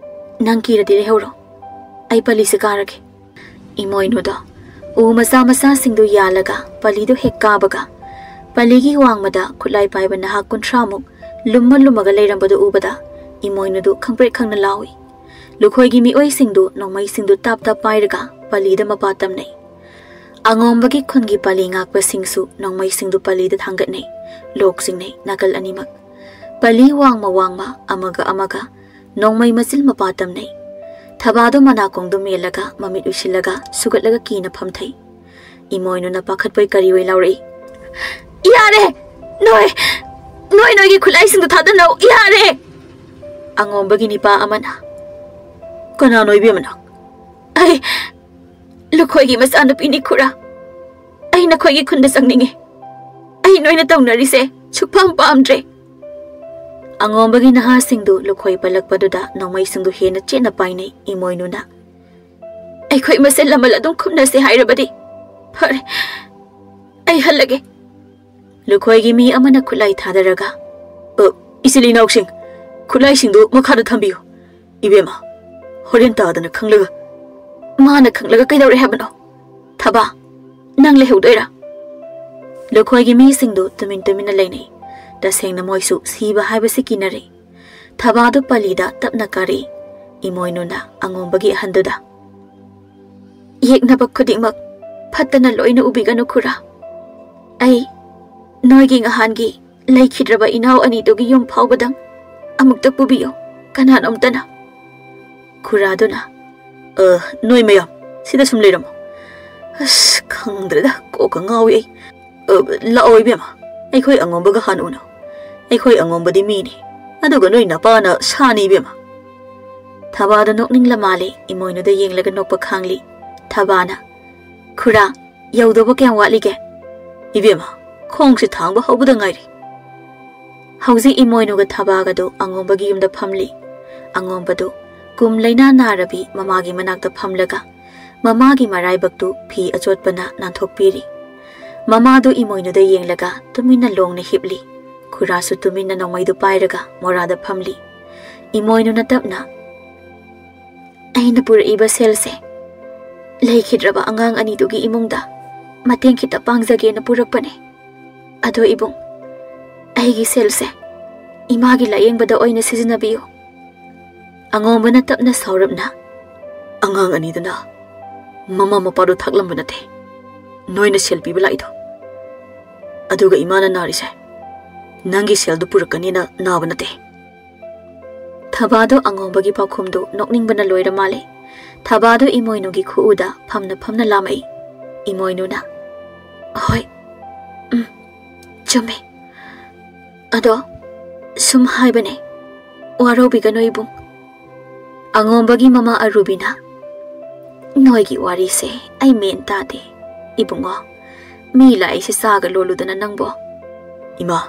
ꯅꯪ ꯀꯤꯔꯗꯤ ꯂꯩꯍꯧꯔꯣ꯫ ꯑꯩ ꯄꯂꯤꯁꯦ ꯀꯥꯔꯒꯦ꯫" ꯏꯃꯣꯏꯅꯨꯗꯣ ꯎ ꯃꯆꯥ ꯃꯆꯥꯁꯤꯡꯗꯨ ꯌꯥꯜꯂꯒ ꯄꯂꯤꯗꯨ ꯍꯦꯛ ꯀꯥꯕꯒ, ꯄꯂꯤꯒꯤ ꯋꯥꯡꯃꯗ ꯈꯨꯠꯂꯥꯏ ꯄꯥꯏꯕ ꯅꯍꯥ ꯀꯨꯟꯊ꯭ꯔꯥꯃꯨꯛ ꯂꯨꯝꯃ ꯂꯨꯝꯃꯒ ꯂꯩꯔꯝꯕꯗꯨ ꯎꯕꯗ, ꯏꯃꯣꯏꯅꯨꯗꯨ ꯈꯪꯄ꯭ꯔꯦꯛ ꯈꯪꯅ ꯂꯥꯎꯏ꯫ ꯂꯨꯈꯣꯏꯒꯤ ꯃꯤꯑꯣꯏꯁꯤꯡꯗꯨ ꯅꯣꯡꯃꯩꯁꯤꯡꯗꯨ ꯇꯥꯞ ꯇꯥꯞ ꯄꯥꯏꯔꯒ ꯄꯂꯤꯗ ꯃꯄꯥ ꯇꯝꯅꯩ꯫ ꯑꯉꯣꯝꯕꯒꯤ ꯈꯨꯟꯒꯤ ꯄꯂꯤ ꯉꯥꯛꯄꯁꯤꯡꯁꯨ ꯅꯣꯡꯃꯩꯁꯤꯡꯗꯨ ꯄꯂꯤꯗ ꯊꯥꯡꯒꯠꯅꯩ꯫ ꯂꯣꯛ ꯆꯤꯡꯅꯩ ꯅꯥꯀꯜ ꯑꯅꯤꯃꯛ꯫ ꯄꯂꯤ ꯋꯥꯡꯃ ꯋꯥꯡꯃ ꯑꯃꯒ ꯑꯃꯒ ꯅꯣꯡꯃꯩ ꯃꯆꯤꯜ ꯃꯄꯥ ꯇꯝꯅꯩ꯫ ꯊꯕꯥꯗꯣ ꯃꯅꯥꯀꯣꯡꯗꯣ ꯃꯦꯜꯂꯒ ꯃꯃꯤꯠ ꯎꯏꯁꯤꯜꯂꯒ ꯁꯨꯒꯠꯂꯒ ꯀꯤꯅ ꯐꯝꯊꯩ꯫ ꯏꯃꯣꯏꯅꯨꯅ ꯄꯥꯈꯠꯄꯣꯏ ꯀꯔꯤꯑꯣꯏ ꯂꯥꯎꯔꯛꯏ, "ꯌꯥꯔꯦ! ꯅꯣꯏ, ꯅꯣꯏ ꯅꯣꯏꯒꯤ ꯈꯨꯠꯂꯥꯏꯁꯤꯡꯗꯣ ꯊꯥꯗꯅꯧ! ꯌꯥꯔꯦ!" ꯑꯉꯣꯝꯕꯒꯤ ꯅꯤꯄꯥ ꯑꯃꯅ, "ꯀꯅꯥꯅꯣ ꯏꯕꯦꯝꯃ ꯅꯪ?" "ꯑꯩ ꯂꯨꯈꯣꯏꯒꯤ ꯃꯆꯥꯅꯨꯄꯤꯅꯤ ꯈꯨꯔꯥ꯫ ꯑꯩ ꯅꯈꯣꯏꯒꯤ ꯈꯨꯟꯗ ꯆꯪꯅꯤꯡꯉꯤ꯫ ꯑꯩ ꯅꯣꯏꯅ ꯇꯧꯅꯔꯤꯁꯦ ꯁꯨꯛꯄꯥꯝ ꯄꯥꯝꯗ꯭ꯔꯦ꯫" ꯑꯉꯣꯝꯕꯒꯤ ꯅꯍꯥꯁꯤꯡꯗꯨ ꯂꯨꯈꯣꯏ ꯄꯜꯂꯛꯄꯗꯨꯗ ꯅꯣꯡꯃꯩꯁꯤꯡꯗꯨ ꯍꯦꯟꯅ ꯆꯦꯠꯅ ꯄꯥꯏꯅꯩ꯫ ꯏꯃꯣꯏꯅꯨꯅ, "ꯑꯩꯈꯣꯏ ꯃꯁꯦꯜ ꯂꯃꯜ ꯑꯗꯨꯝ ꯈꯨꯝꯅꯁꯦ ꯍꯥꯏꯔꯕꯗꯤ ꯐꯔꯦ꯫ ꯑꯩ ꯍꯜꯂꯒꯦ꯫" ꯂꯨꯈꯣꯏꯒꯤ ꯃꯤ ꯑꯃꯅ ꯈꯨꯠꯂꯥꯏ ꯊꯥꯗꯔꯒ, "ꯑ, ꯏꯆꯤꯜ ꯏꯅꯥꯎꯁꯤꯡ, ꯈꯨꯠꯂꯥꯏꯁꯤꯡꯗꯨ ꯃꯈꯥꯗ ꯊꯝꯕꯤꯌꯨ꯫ ꯏꯕꯦꯝꯃ, ꯍꯣꯔꯦꯟ ꯇꯥꯗꯅ ꯈꯪꯂꯒ꯫" "ꯃꯥꯅ ꯈꯪꯂꯒ ꯀꯩꯗꯧꯔꯦ ꯍꯥꯏꯕꯅꯣ? ꯊꯕꯥ, ꯅꯪ ꯂꯩꯍꯧꯗꯣꯏꯔꯥ?" ꯂꯨꯈꯣꯏꯒꯤ ꯃꯤꯁꯤꯡꯗꯨ ꯇꯨꯃꯤꯟ ꯇꯨꯃꯤꯟꯅ ꯂꯩꯅꯩ꯫ ꯇꯁꯦꯡꯅ ꯃꯣꯏꯁꯨ ꯁꯤꯕ ꯍꯥꯏꯕꯁꯤ ꯀꯤꯅꯔꯦ꯫ ꯊꯕꯥꯗꯨ ꯄꯂꯤꯗ ꯇꯞꯅ ꯀꯥꯔꯛꯏ꯫ ꯏꯃꯣꯏꯅꯨꯅ ꯑꯉꯣꯝꯕꯒꯤ ꯑꯍꯟꯗꯨꯗ, ꯌꯦꯛꯅꯕ ꯈꯨꯗꯤꯡꯃꯛ ꯐꯠꯇꯅ ꯂꯣꯏꯅ ꯎꯕꯤꯒꯅꯨ, ꯈꯨꯔꯥ꯫ ꯑꯩ ꯅꯣꯏꯒꯤ ꯉꯍꯥꯟꯒꯤ ꯂꯩꯈꯤꯗ꯭ꯔꯕ ꯏꯅꯥꯎ ꯑꯅꯤꯗꯨꯒꯤ ꯌꯨꯝ ꯐꯥꯎꯕꯗꯪ ꯑꯃꯨꯛꯇ ꯄꯨꯕꯤꯌꯨ, ꯀꯅꯥꯅꯣꯝꯇꯅ꯫ ꯈꯨꯔꯥꯗꯨꯅ, "ꯑ, ꯅꯣꯏ ꯃꯌꯥꯝ ꯁꯤꯗ ꯁꯨꯝ ꯂꯩꯔꯝꯃꯣ꯫ ꯑꯁ, ꯈꯪꯗ꯭ꯔꯦꯗ, ꯀꯣꯛꯀ ꯉꯥꯎꯏ ꯑꯩ꯫ ꯑ, ꯂꯥꯛꯑꯣ ꯏꯕꯦꯝꯃ, ꯑꯩꯈꯣꯏ ꯑꯉꯣꯝꯕꯒ ꯍꯥꯟꯅ ꯎꯅꯧ꯫ ꯑꯩꯈꯣꯏ ꯑꯉꯣꯝꯕꯗꯤ ꯃꯤꯅꯤ, ꯑꯗꯨꯒ ꯅꯣꯏ ꯅꯄꯥꯅ ꯁꯥꯅꯤ ꯏꯕꯦꯝꯃ꯫" ꯊꯕꯥꯗꯣ ꯅꯣꯛꯅꯤꯡꯂ ꯃꯥꯜꯂꯦ, ꯏꯃꯣꯏꯅꯨꯗ ꯌꯦꯡꯂꯒ ꯅꯣꯛꯄ ꯈꯥꯡꯂꯤ꯫ ꯊꯕꯥꯅ, "ꯈꯨꯔꯥ, ꯌꯧꯗꯧꯕ ꯀꯌꯥꯝ ꯋꯥꯠꯂꯤꯒꯦ?" "ꯏꯕꯦꯝꯃ, ꯈꯣꯡꯁꯦ ꯊꯥꯡꯕ ꯍꯧꯕꯗ ꯉꯥꯏꯔꯤ꯫" ꯍꯧꯖꯤꯛ ꯏꯃꯣꯏꯅꯨꯒ ꯊꯕꯥꯒꯗꯨ ꯑꯉꯣꯝꯕꯒꯤ ꯌꯨꯝꯗ ꯐꯝꯂꯤ꯫ ꯑꯉꯣꯝꯕꯗꯨ ꯀꯨꯝ ꯂꯩꯅꯥ ꯅꯥꯔꯕꯤ ꯃꯃꯥꯒꯤ ꯃꯅꯥꯛꯇ ꯐꯝꯂꯒ ꯃꯃꯥꯒꯤ ꯃꯔꯥꯏꯕꯛꯇꯨ ꯐꯤ ꯑꯆꯣꯠꯄꯅ ꯅꯥꯟꯊꯣꯛꯄꯤꯔꯤ꯫ ꯃꯃꯥꯗꯨ ꯏꯃꯣꯏꯅꯨꯗ ꯌꯦꯡꯂꯒ ꯇꯨꯃꯤꯟꯅ ꯂꯣꯡꯅ ꯍꯤꯞꯂꯤ꯫ ꯈꯨꯔꯥꯁꯨ ꯇꯨꯃꯤꯟꯅ ꯅꯣꯡꯃꯩꯗꯨ ꯄꯥꯏꯔꯒ ꯃꯣꯔꯥꯗ ꯐꯝꯂꯤ꯫ ꯏꯃꯣꯏꯅꯨꯅ ꯇꯞꯅ, "ꯑꯩꯅ ꯄꯨꯔꯛꯏꯕ ꯁꯦꯜꯁꯦ ꯂꯩꯈꯤꯗ꯭ꯔꯕ ꯑꯉꯥꯡ ꯑꯅꯤꯗꯨꯒꯤ ꯏꯃꯨꯡꯗ ꯃꯇꯦꯡ ꯈꯤꯇ ꯄꯥꯡꯖꯒꯦꯅ ꯄꯨꯔꯛꯄꯅꯦ꯫ ꯑꯗꯣ ꯏꯕꯨꯡ, ꯑꯩꯒꯤ ꯁꯦꯜꯁꯦ ꯏꯃꯥꯒꯤ ꯂꯥꯌꯦꯡꯕꯗ ꯑꯣꯏꯅ ꯁꯤꯖꯤꯟꯅꯕꯤꯌꯨ꯫" ꯑꯉꯣꯝꯕꯅ ꯇꯞꯅ ꯁꯥꯎꯔꯞꯅ, "ꯑꯉꯥꯡ ꯑꯅꯤꯗꯨꯅ ꯃꯃꯥ ꯃꯄꯥꯗꯣ ꯊꯥꯛꯂꯝꯕ ꯅꯠꯇꯦ, ꯅꯣꯏꯅ ꯁꯦꯜ ꯄꯤꯕ ꯂꯥꯛꯏꯗꯣ꯫ ꯑꯗꯨꯒ ꯏꯃꯥꯅ ꯅꯥꯔꯤꯁꯦ ꯅꯪꯒꯤ ꯁꯦꯜꯗꯨ ꯄꯨꯔꯛꯀꯅꯤꯅ ꯅꯥꯕ ꯅꯠꯇꯦ꯫" ꯊꯕꯥꯗꯣ ꯑꯉꯣꯝꯕꯒꯤ ꯄꯥꯎꯈꯨꯝꯗꯨ ꯅꯣꯛꯅꯤꯡꯕꯅ ꯂꯣꯏꯔ ꯃꯥꯜꯂꯦ꯫ ꯊꯕꯥꯗꯣ ꯏꯃꯣꯏꯅꯨꯒꯤ ꯈꯨꯎꯗ ꯐꯝꯅ ꯐꯝꯅ ꯂꯥꯝꯃꯛꯏ꯫ ꯏꯃꯣꯏꯅꯨꯅ, "ꯍꯣꯏ, ꯎꯝ, ꯆꯨꯝꯃꯦ꯫ ꯑꯗꯣ ꯁꯨꯝ ꯍꯥꯏꯕꯅꯦ, ꯋꯥꯔꯧꯕꯤꯒꯅꯨ ꯏꯕꯨꯡ꯫" ꯑꯉꯣꯝꯕꯒꯤ ꯃꯃꯥ ꯑꯔꯨꯕꯤꯅ, "ꯅꯣꯏꯒꯤ ꯋꯥꯔꯤꯁꯦ ꯑꯩ ꯃꯦꯟ ꯇꯥꯗꯦ, ꯏꯕꯨꯡꯉꯣ꯫ ꯃꯤ ꯂꯥꯛꯏꯁꯦ ꯆꯥꯒ ꯂꯣꯜꯂꯨꯗꯅ ꯅꯪꯕꯣ꯫" "ꯏꯃꯥ,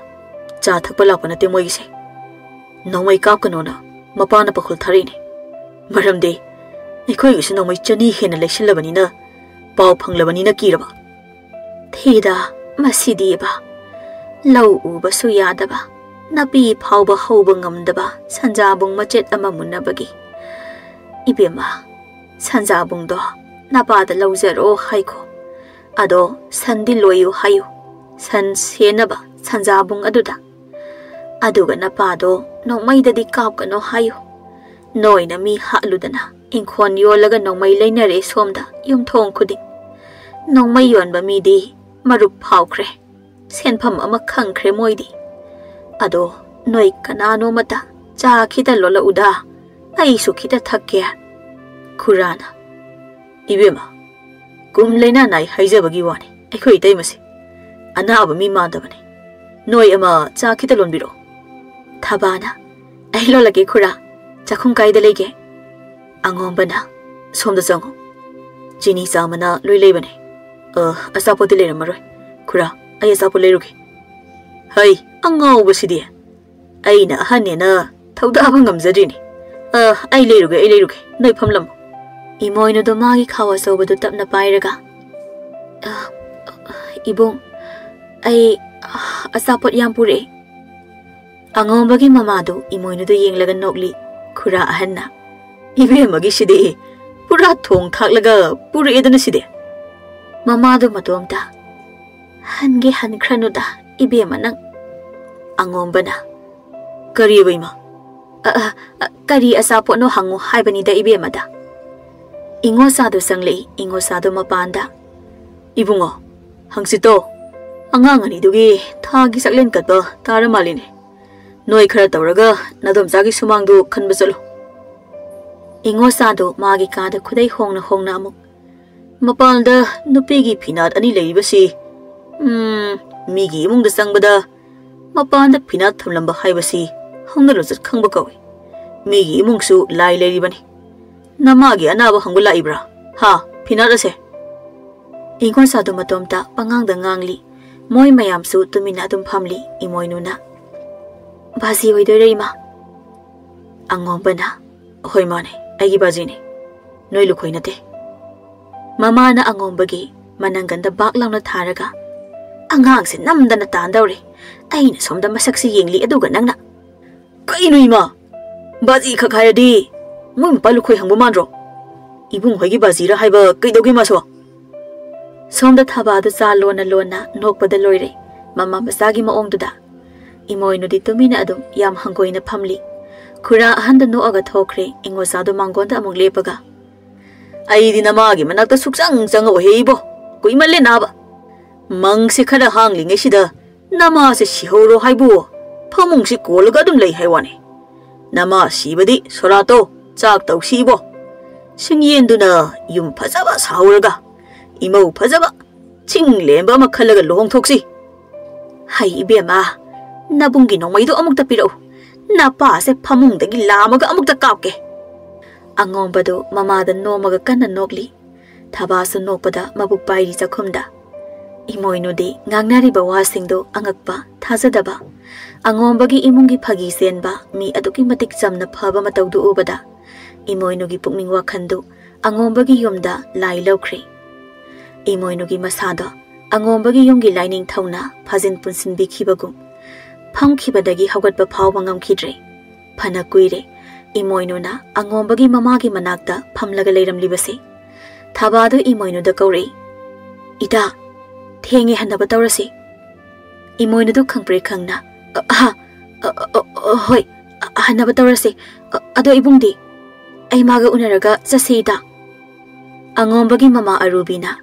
ꯆꯥ ꯊꯛꯄ ꯂꯥꯛꯄ ꯅꯠꯇꯦ ꯃꯣꯏꯒꯤꯁꯦ꯫ ꯅꯣꯡꯃꯩ ꯀꯥꯞꯀꯅꯣꯅ ꯃꯄꯥꯅ ꯄꯥꯈꯨꯜ ꯊꯥꯔꯛꯏꯅꯦ꯫ ꯃꯔꯝꯗꯤ ꯑꯩꯈꯣꯏꯒꯤꯁꯨ ꯅꯣꯡꯃꯩ ꯆꯅꯤ ꯍꯦꯟꯅ ꯂꯩꯁꯤꯜꯂꯕꯅꯤꯅ, ꯄꯥꯎ ꯐꯪꯂꯕꯅꯤꯅ ꯀꯤꯔꯕ꯫" ꯊꯤꯗ, ꯃꯁꯤꯗꯤꯕ꯫ ꯂꯧ ꯎꯕꯁꯨ ꯌꯥꯗꯕ, ꯅꯥꯄꯤ ꯐꯥꯎꯕ ꯍꯧꯕ ꯉꯝꯗꯕ ꯁꯟꯖꯥꯕꯨꯡ ꯃꯆꯦꯠ ꯑꯃ ꯃꯨꯟꯅꯕꯒꯤ꯫ ꯏꯕꯦꯝꯃ, ꯁꯟꯖꯥꯕꯨꯡꯗꯣ ꯅꯄꯥꯗ ꯂꯧꯖꯔꯣ ꯍꯥꯏꯈꯣ꯫ ꯑꯗꯣ ꯁꯟꯗꯤ ꯂꯣꯏꯌꯨ ꯍꯥꯏꯌꯨ꯫ ꯁꯟ ꯁꯦꯟꯅꯕ ꯁꯟꯖꯥꯕꯨꯡ ꯑꯗꯨꯗ꯫ ꯑꯗꯨꯒ ꯅꯄꯥꯗꯣ ꯅꯣꯡꯃꯩꯗꯗꯤ ꯀꯥꯞꯀꯅꯣ ꯍꯥꯏꯌꯨ꯫ ꯅꯣꯏꯅ ꯃꯤ ꯍꯥꯠꯂꯨꯗꯅ ꯏꯪꯈꯣꯜ ꯌꯣꯜꯂꯒ ꯅꯣꯡꯃꯩ ꯂꯩꯅꯔꯦ ꯁꯣꯝꯗ ꯌꯨꯝꯊꯣꯡ ꯈꯨꯗꯤꯡ꯫ ꯅꯣꯡꯃꯩ ꯌꯣꯟꯕ ꯃꯤꯗꯤ ꯃꯔꯨꯞ ꯐꯥꯎꯈ꯭ꯔꯦ, ꯁꯦꯟꯐꯝ ꯑꯃ ꯈꯪꯈ꯭ꯔꯦ ꯃꯣꯏꯗꯤ꯫ ꯑꯗꯣ ꯅꯣꯏ ꯀꯅꯥꯅꯣꯃꯇ ꯆꯥ ꯈꯤꯇ ꯂꯣꯜꯂꯛꯎꯗ, ꯑꯩꯁꯨ ꯈꯤꯇ ꯊꯛꯀꯦ꯫ ꯈꯨꯔꯥꯅ, "ꯏꯕꯦꯝꯃ, ꯀꯨꯝ ꯂꯩꯅꯥ ꯅꯥꯏ ꯍꯥꯏꯖꯕꯒꯤ ꯋꯥꯅꯤ ꯑꯩꯈꯣꯏ ꯏꯇꯩꯃꯁꯦ꯫ ꯑꯅꯥꯕ ꯃꯤ ꯃꯥꯟꯗꯕꯅꯤ꯫ ꯅꯣꯏ ꯑꯃ ꯆꯥ ꯈꯤꯇ ꯂꯣꯟꯕꯤꯔꯣ꯫" ꯊꯕꯥꯅ, "ꯑꯩ ꯂꯣꯜꯂꯛꯀꯦ ꯈꯨꯔꯥ, ꯆꯥꯛꯈꯨꯝ ꯀꯥꯏꯗ ꯂꯩꯒꯦ?" ꯑꯉꯣꯝꯕꯅ, "ꯁꯣꯝꯗ ꯆꯪꯉꯨ, ꯆꯤꯅꯤ ꯆꯥ ꯃꯅꯥ ꯂꯣꯏ ꯂꯩꯕꯅꯦ꯫ ꯑ, ꯑꯆꯥꯄꯣꯠꯇꯤ ꯂꯩꯔꯝꯃꯔꯣꯏ꯫ ꯈꯨꯔꯥ, ꯑꯩ ꯑꯆꯥꯄꯣꯠ ꯂꯩꯔꯨꯒꯦ꯫" "ꯍꯩ, ꯑꯉꯥꯎꯕꯁꯤꯗꯤ! ꯑꯩꯅ ꯑꯍꯟꯅꯦꯅ ꯊꯧꯗꯥꯕ ꯉꯝꯖꯗ꯭ꯔꯤꯅꯦ꯫ ꯑ, ꯑꯩ ꯂꯩꯔꯨꯒꯦ, ꯑꯩ ꯂꯩꯔꯨꯒꯦ꯫ ꯅꯣꯏ ꯐꯝꯂꯝꯃꯨ꯫" ꯏꯃꯣꯏꯅꯨꯗꯣ ꯃꯥꯒꯤ ꯈꯥꯎ ꯑꯆꯧꯕꯗꯨ ꯇꯞꯅ ꯄꯥꯏꯔꯒ, "ꯑ, ꯏꯕꯨꯡ, ꯑꯩ, ꯑ, ꯑꯆꯥꯄꯣꯠ ꯌꯥꯝ ꯄꯨꯔꯛꯑꯦ꯫" ꯑꯉꯣꯝꯕꯒꯤ ꯃꯃꯥꯗꯨ ꯏꯃꯣꯏꯅꯨꯗ ꯌꯦꯡꯂꯒ ꯅꯣꯛꯂꯤ꯫ ꯈꯨꯔꯥ ꯑꯍꯟꯅ, "ꯏꯕꯦꯝꯃꯒꯤꯁꯤꯗꯤ ꯄꯨꯔꯥ ꯊꯣꯡ ꯊꯥꯛꯂꯒ ꯄꯨꯔꯛꯑꯦꯗꯅ ꯁꯤꯗꯤ꯫" ꯃꯃꯥꯗꯨ ꯃꯇꯣꯝꯇ, "ꯍꯟꯒꯦ ꯍꯟꯈ꯭ꯔꯅꯨꯗ ꯏꯕꯦꯝꯃ ꯅꯪ꯫" ꯑꯉꯣꯝꯕꯅ, "ꯀꯔꯤꯕ ꯏꯃꯥ?" "ꯑ, ꯑ, ꯑ, ꯀꯔꯤ ꯑꯆꯥꯄꯣꯠꯅꯣ ꯍꯪꯉꯨ ꯍꯥꯏꯕꯅꯤꯗ ꯏꯕꯦꯝꯃꯗ꯫" ꯏꯉꯣꯆꯥꯗꯨ ꯆꯪꯂꯛꯏ꯫ ꯏꯉꯣꯆꯥꯗꯨ ꯃꯄꯥꯟꯗ, "ꯏꯕꯨꯡꯉꯣ, ꯍꯪꯆꯤꯠꯇꯣ ꯑꯉꯥꯡ ꯑꯅꯤꯗꯨꯒꯤ ꯊꯥꯒꯤ ꯆꯥꯛꯂꯦꯟ ꯀꯠꯄ ꯇꯥꯔ ꯃꯥꯜꯂꯤꯅꯦ꯫ ꯅꯣꯏ ꯈꯔ ꯇꯧꯔꯒ ꯅꯥꯗꯣꯝꯆꯥꯒꯤ ꯁꯨꯃꯥꯡꯗꯨ ꯈꯟꯕ ꯆꯠꯂꯨ꯫" ꯏꯉꯣꯆꯥꯗꯨ ꯃꯥꯒꯤ ꯀꯥꯗ ꯈꯨꯗꯩ ꯍꯣꯡꯅ ꯍꯣꯡꯅ ꯑꯃꯨꯛ, "ꯃꯄꯥꯟꯗ ꯅꯨꯄꯤꯒꯤ ꯐꯤꯅꯥꯠ ꯑꯅꯤ ꯂꯩꯔꯤꯕꯁꯤ, ꯎꯝ, ꯃꯤꯒꯤ ꯏꯃꯨꯡꯗ ꯆꯪꯕꯗ ꯃꯄꯥꯟꯗ ꯐꯤꯅꯥꯠ ꯊꯝꯂꯝꯕ ꯍꯥꯏꯕꯁꯤ ꯍꯧꯅ ꯂꯣꯟꯆꯠ ꯈꯪꯕ ꯀꯧꯏ꯫ ꯃꯤꯒꯤ ꯏꯃꯨꯡꯁꯨ ꯂꯥꯏ ꯂꯩꯔꯤꯕꯅꯤ꯫ ꯅꯃꯥꯒꯤ ꯑꯅꯥꯕ ꯍꯪꯕ ꯂꯥꯛꯏꯕ꯭ꯔꯥ? ꯍꯥ, ꯐꯤꯅꯥꯠ ꯑꯁꯦ?" ꯏꯉꯣꯆꯥꯗꯨ ꯃꯇꯣꯝꯇ ꯄꯉꯥꯡꯗ ꯉꯥꯡꯂꯤ꯫ ꯃꯣꯏ ꯃꯌꯥꯝꯁꯨ ꯇꯨꯃꯤꯟꯅ ꯑꯗꯨꯝ ꯐꯝꯂꯤ꯫ ꯏꯃꯣꯏꯅꯨꯅ, "ꯕꯥꯖꯤ ꯑꯣꯏꯗꯣꯏꯔꯦ ꯏꯃꯥ?" ꯑꯉꯣꯝꯕꯅ, "ꯍꯣꯏ ꯃꯥꯅꯦ, ꯑꯩꯒꯤ ꯕꯥꯖꯤꯅꯦ꯫ ꯅꯣꯏ ꯂꯨꯈꯣꯏ ꯅꯠꯇꯦ꯫" ꯃꯃꯥꯅ ꯑꯉꯣꯝꯕꯒꯤ ꯃꯅꯪꯒꯟꯗ ꯕꯥꯛ ꯂꯥꯎꯅ ꯊꯥꯔꯒ, "ꯑꯉꯥꯡꯁꯦ ꯅꯝꯗꯅ ꯇꯥꯟꯗꯧꯔꯦ꯫ ꯑꯩꯅ ꯁꯣꯝꯗ ꯃꯁꯛꯁꯤ ꯌꯦꯡꯂꯤ, ꯑꯗꯨꯒ ꯅꯪꯅ꯫" "ꯀꯩꯅꯣ ꯏꯃꯥ? ꯕꯥꯖꯤ ꯈꯛ ꯍꯥꯏꯔꯗꯤ ꯃꯣꯏ ꯃꯄꯥ ꯂꯨꯈꯣꯏ ꯍꯪꯕ ꯃꯥꯟꯗ꯭ꯔꯣ? ꯏꯕꯨꯡ ꯍꯣꯏꯒꯤ ꯕꯥꯖꯤꯔ ꯍꯥꯏꯕ ꯀꯩꯗꯧꯒꯦ ꯃꯥꯁꯨ?" ꯁꯣꯝꯗ ꯊꯕꯥꯗꯨ ꯆꯥ ꯂꯣꯟꯅ ꯂꯣꯟꯅ ꯅꯣꯛꯄꯗ ꯂꯣꯏꯔꯦ, ꯃꯃꯥ ꯃꯆꯥꯒꯤ ꯃꯑꯣꯡꯗꯨꯗ꯫ ꯏꯃꯣꯏꯅꯨꯗꯤ ꯇꯨꯃꯤꯟꯅ ꯑꯗꯨꯝ ꯌꯥꯝ ꯍꯪꯒꯣꯏꯅ ꯐꯝꯂꯤ꯫ ꯈꯨꯔꯥ ꯑꯍꯟꯗ ꯅꯣꯛꯑꯒ ꯊꯣꯛꯈ꯭ꯔꯦ꯫ ꯏꯉꯣꯆꯥꯗꯣ ꯃꯥꯡꯒꯣꯟꯗ ꯑꯃꯨꯛ ꯂꯦꯞꯄꯒ, "ꯑꯩꯗꯤ ꯅꯃꯥꯒꯤ ꯃꯅꯥꯛꯇ ꯁꯨꯛꯆꯪ ꯆꯪꯉꯛꯑꯣꯏꯍꯦ ꯏꯕꯣ꯫ ꯀꯨꯏꯃꯜꯂꯦ ꯅꯥꯕ꯫ ꯃꯪꯁꯦ ꯈꯔ ꯍꯥꯡꯂꯤꯉꯩꯁꯤꯗ ꯅꯃꯥꯁꯦ ꯁꯤꯍꯧꯔꯣ ꯍꯥꯏꯕꯨ ꯐꯃꯨꯡꯁꯤ ꯀꯣꯜꯂꯒ ꯑꯗꯨꯝ ꯂꯩ ꯍꯥꯏ ꯋꯥꯅꯤ꯫ ꯅꯃꯥ ꯁꯤꯕꯗꯤ ꯁꯣꯔꯥꯠꯇꯣ ꯆꯥꯛ ꯇꯧꯁꯤ ꯏꯕꯣ꯫ ꯁꯤꯡꯌꯦꯟꯗꯨꯅ ꯌꯨꯝ ꯐꯖꯕ ꯁꯥꯍꯧꯔꯒ ꯏꯃꯧ ꯐꯖꯕ ꯆꯤꯡ ꯂꯦꯝꯕ ꯑꯃ ꯈꯜꯂꯒ ꯂꯨꯍꯣꯡꯊꯣꯛꯁꯤ꯫ ꯍꯩ ꯏꯕꯦꯝꯃ, ꯅꯕꯨꯡꯒꯤ ꯅꯣꯡꯃꯩꯗꯣ ꯑꯃꯨꯛꯇ ꯄꯤꯔꯛꯎ꯫ ꯅꯄꯥꯁꯦ ꯐꯃꯨꯡꯗꯒꯤ ꯂꯥꯝꯃꯒ ꯑꯃꯨꯛꯇ ꯀꯥꯞꯀꯦ꯫" ꯑꯉꯣꯝꯕꯗꯨ ꯃꯃꯥꯗ ꯅꯣꯝꯃꯒ ꯀꯟꯅ ꯅꯣꯛꯂꯤ꯫ ꯊꯕꯥꯁꯨ ꯅꯣꯛꯄꯗ ꯃꯕꯨꯛ ꯄꯥꯏꯔꯤ ꯆꯥꯛꯈꯨꯝꯗ꯫ ꯏꯃꯣꯏꯅꯨꯗꯤ ꯉꯥꯡꯅꯔꯤꯕ ꯋꯥꯁꯤꯡꯗꯨ ꯑꯉꯛꯄ, ꯊꯥꯖꯗꯕ, ꯑꯉꯣꯝꯕꯒꯤ ꯏꯃꯨꯡꯒꯤ ꯐꯥꯒꯤ ꯆꯦꯟꯕ, ꯃꯤ ꯑꯗꯨꯛꯀꯤ ꯃꯇꯤꯛ ꯆꯝꯅ ꯐꯕ ꯃꯇꯧꯗꯨ ꯎꯕꯗ ꯏꯃꯣꯏꯅꯨꯒꯤ ꯄꯨꯛꯅꯤꯡ ꯋꯥꯈꯜꯗꯨ ꯑꯉꯣꯝꯕꯒꯤ ꯌꯨꯝꯗ ꯂꯥꯏ ꯂꯧꯈ꯭ꯔꯦ꯫ ꯏꯃꯣꯏꯅꯨꯒꯤ ꯃꯁꯥꯗꯣ ꯑꯉꯣꯝꯕꯒꯤ ꯌꯨꯝꯒꯤ ꯂꯥꯏꯅꯤꯡꯊꯧꯅ ꯐꯥꯖꯤꯟ ꯄꯨꯟꯁꯤꯟꯕꯤꯈꯤꯕꯒꯨꯝ ꯐꯝꯈꯤꯕꯗꯒꯤ ꯍꯧꯒꯠꯄ ꯐꯥꯎꯕ ꯉꯝꯈꯤꯗ꯭ꯔꯦ꯫ ꯐꯅ ꯀꯨꯏꯔꯦ ꯏꯃꯣꯏꯅꯨꯅ ꯑꯉꯣꯝꯕꯒꯤ ꯃꯃꯥꯒꯤ ꯃꯅꯥꯛꯇ ꯐꯝꯂꯒ ꯂꯩꯔꯝꯂꯤꯕꯁꯦ꯫ ꯊꯕꯥꯗꯨ ꯏꯃꯣꯏꯅꯨꯗ ꯀꯧꯔꯛꯏ, "ꯏꯇꯥ, ꯊꯦꯡꯉꯦ, ꯍꯟꯅꯕ ꯇꯧꯔꯁꯤ꯫" ꯏꯃꯣꯏꯅꯨꯗꯨ ꯈꯪꯄ꯭ꯔꯦꯛ ꯈꯪꯅ, "ꯑ, ꯑꯍ, ꯑ, ꯑ, ꯑ, ꯍꯣꯏ, ꯑ, ꯍꯟꯅꯕ ꯇꯧꯔꯁꯤ꯫ ꯑ, ꯑꯗꯣ ꯏꯕꯨꯡꯗꯤ? ꯑꯩ ꯃꯥꯒ ꯎꯅꯔꯒ ꯆꯠꯁꯤ ꯏꯇꯥ꯫" ꯑꯉꯣꯝꯕꯒꯤ ꯃꯃꯥ ꯑꯔꯨꯕꯤꯅ,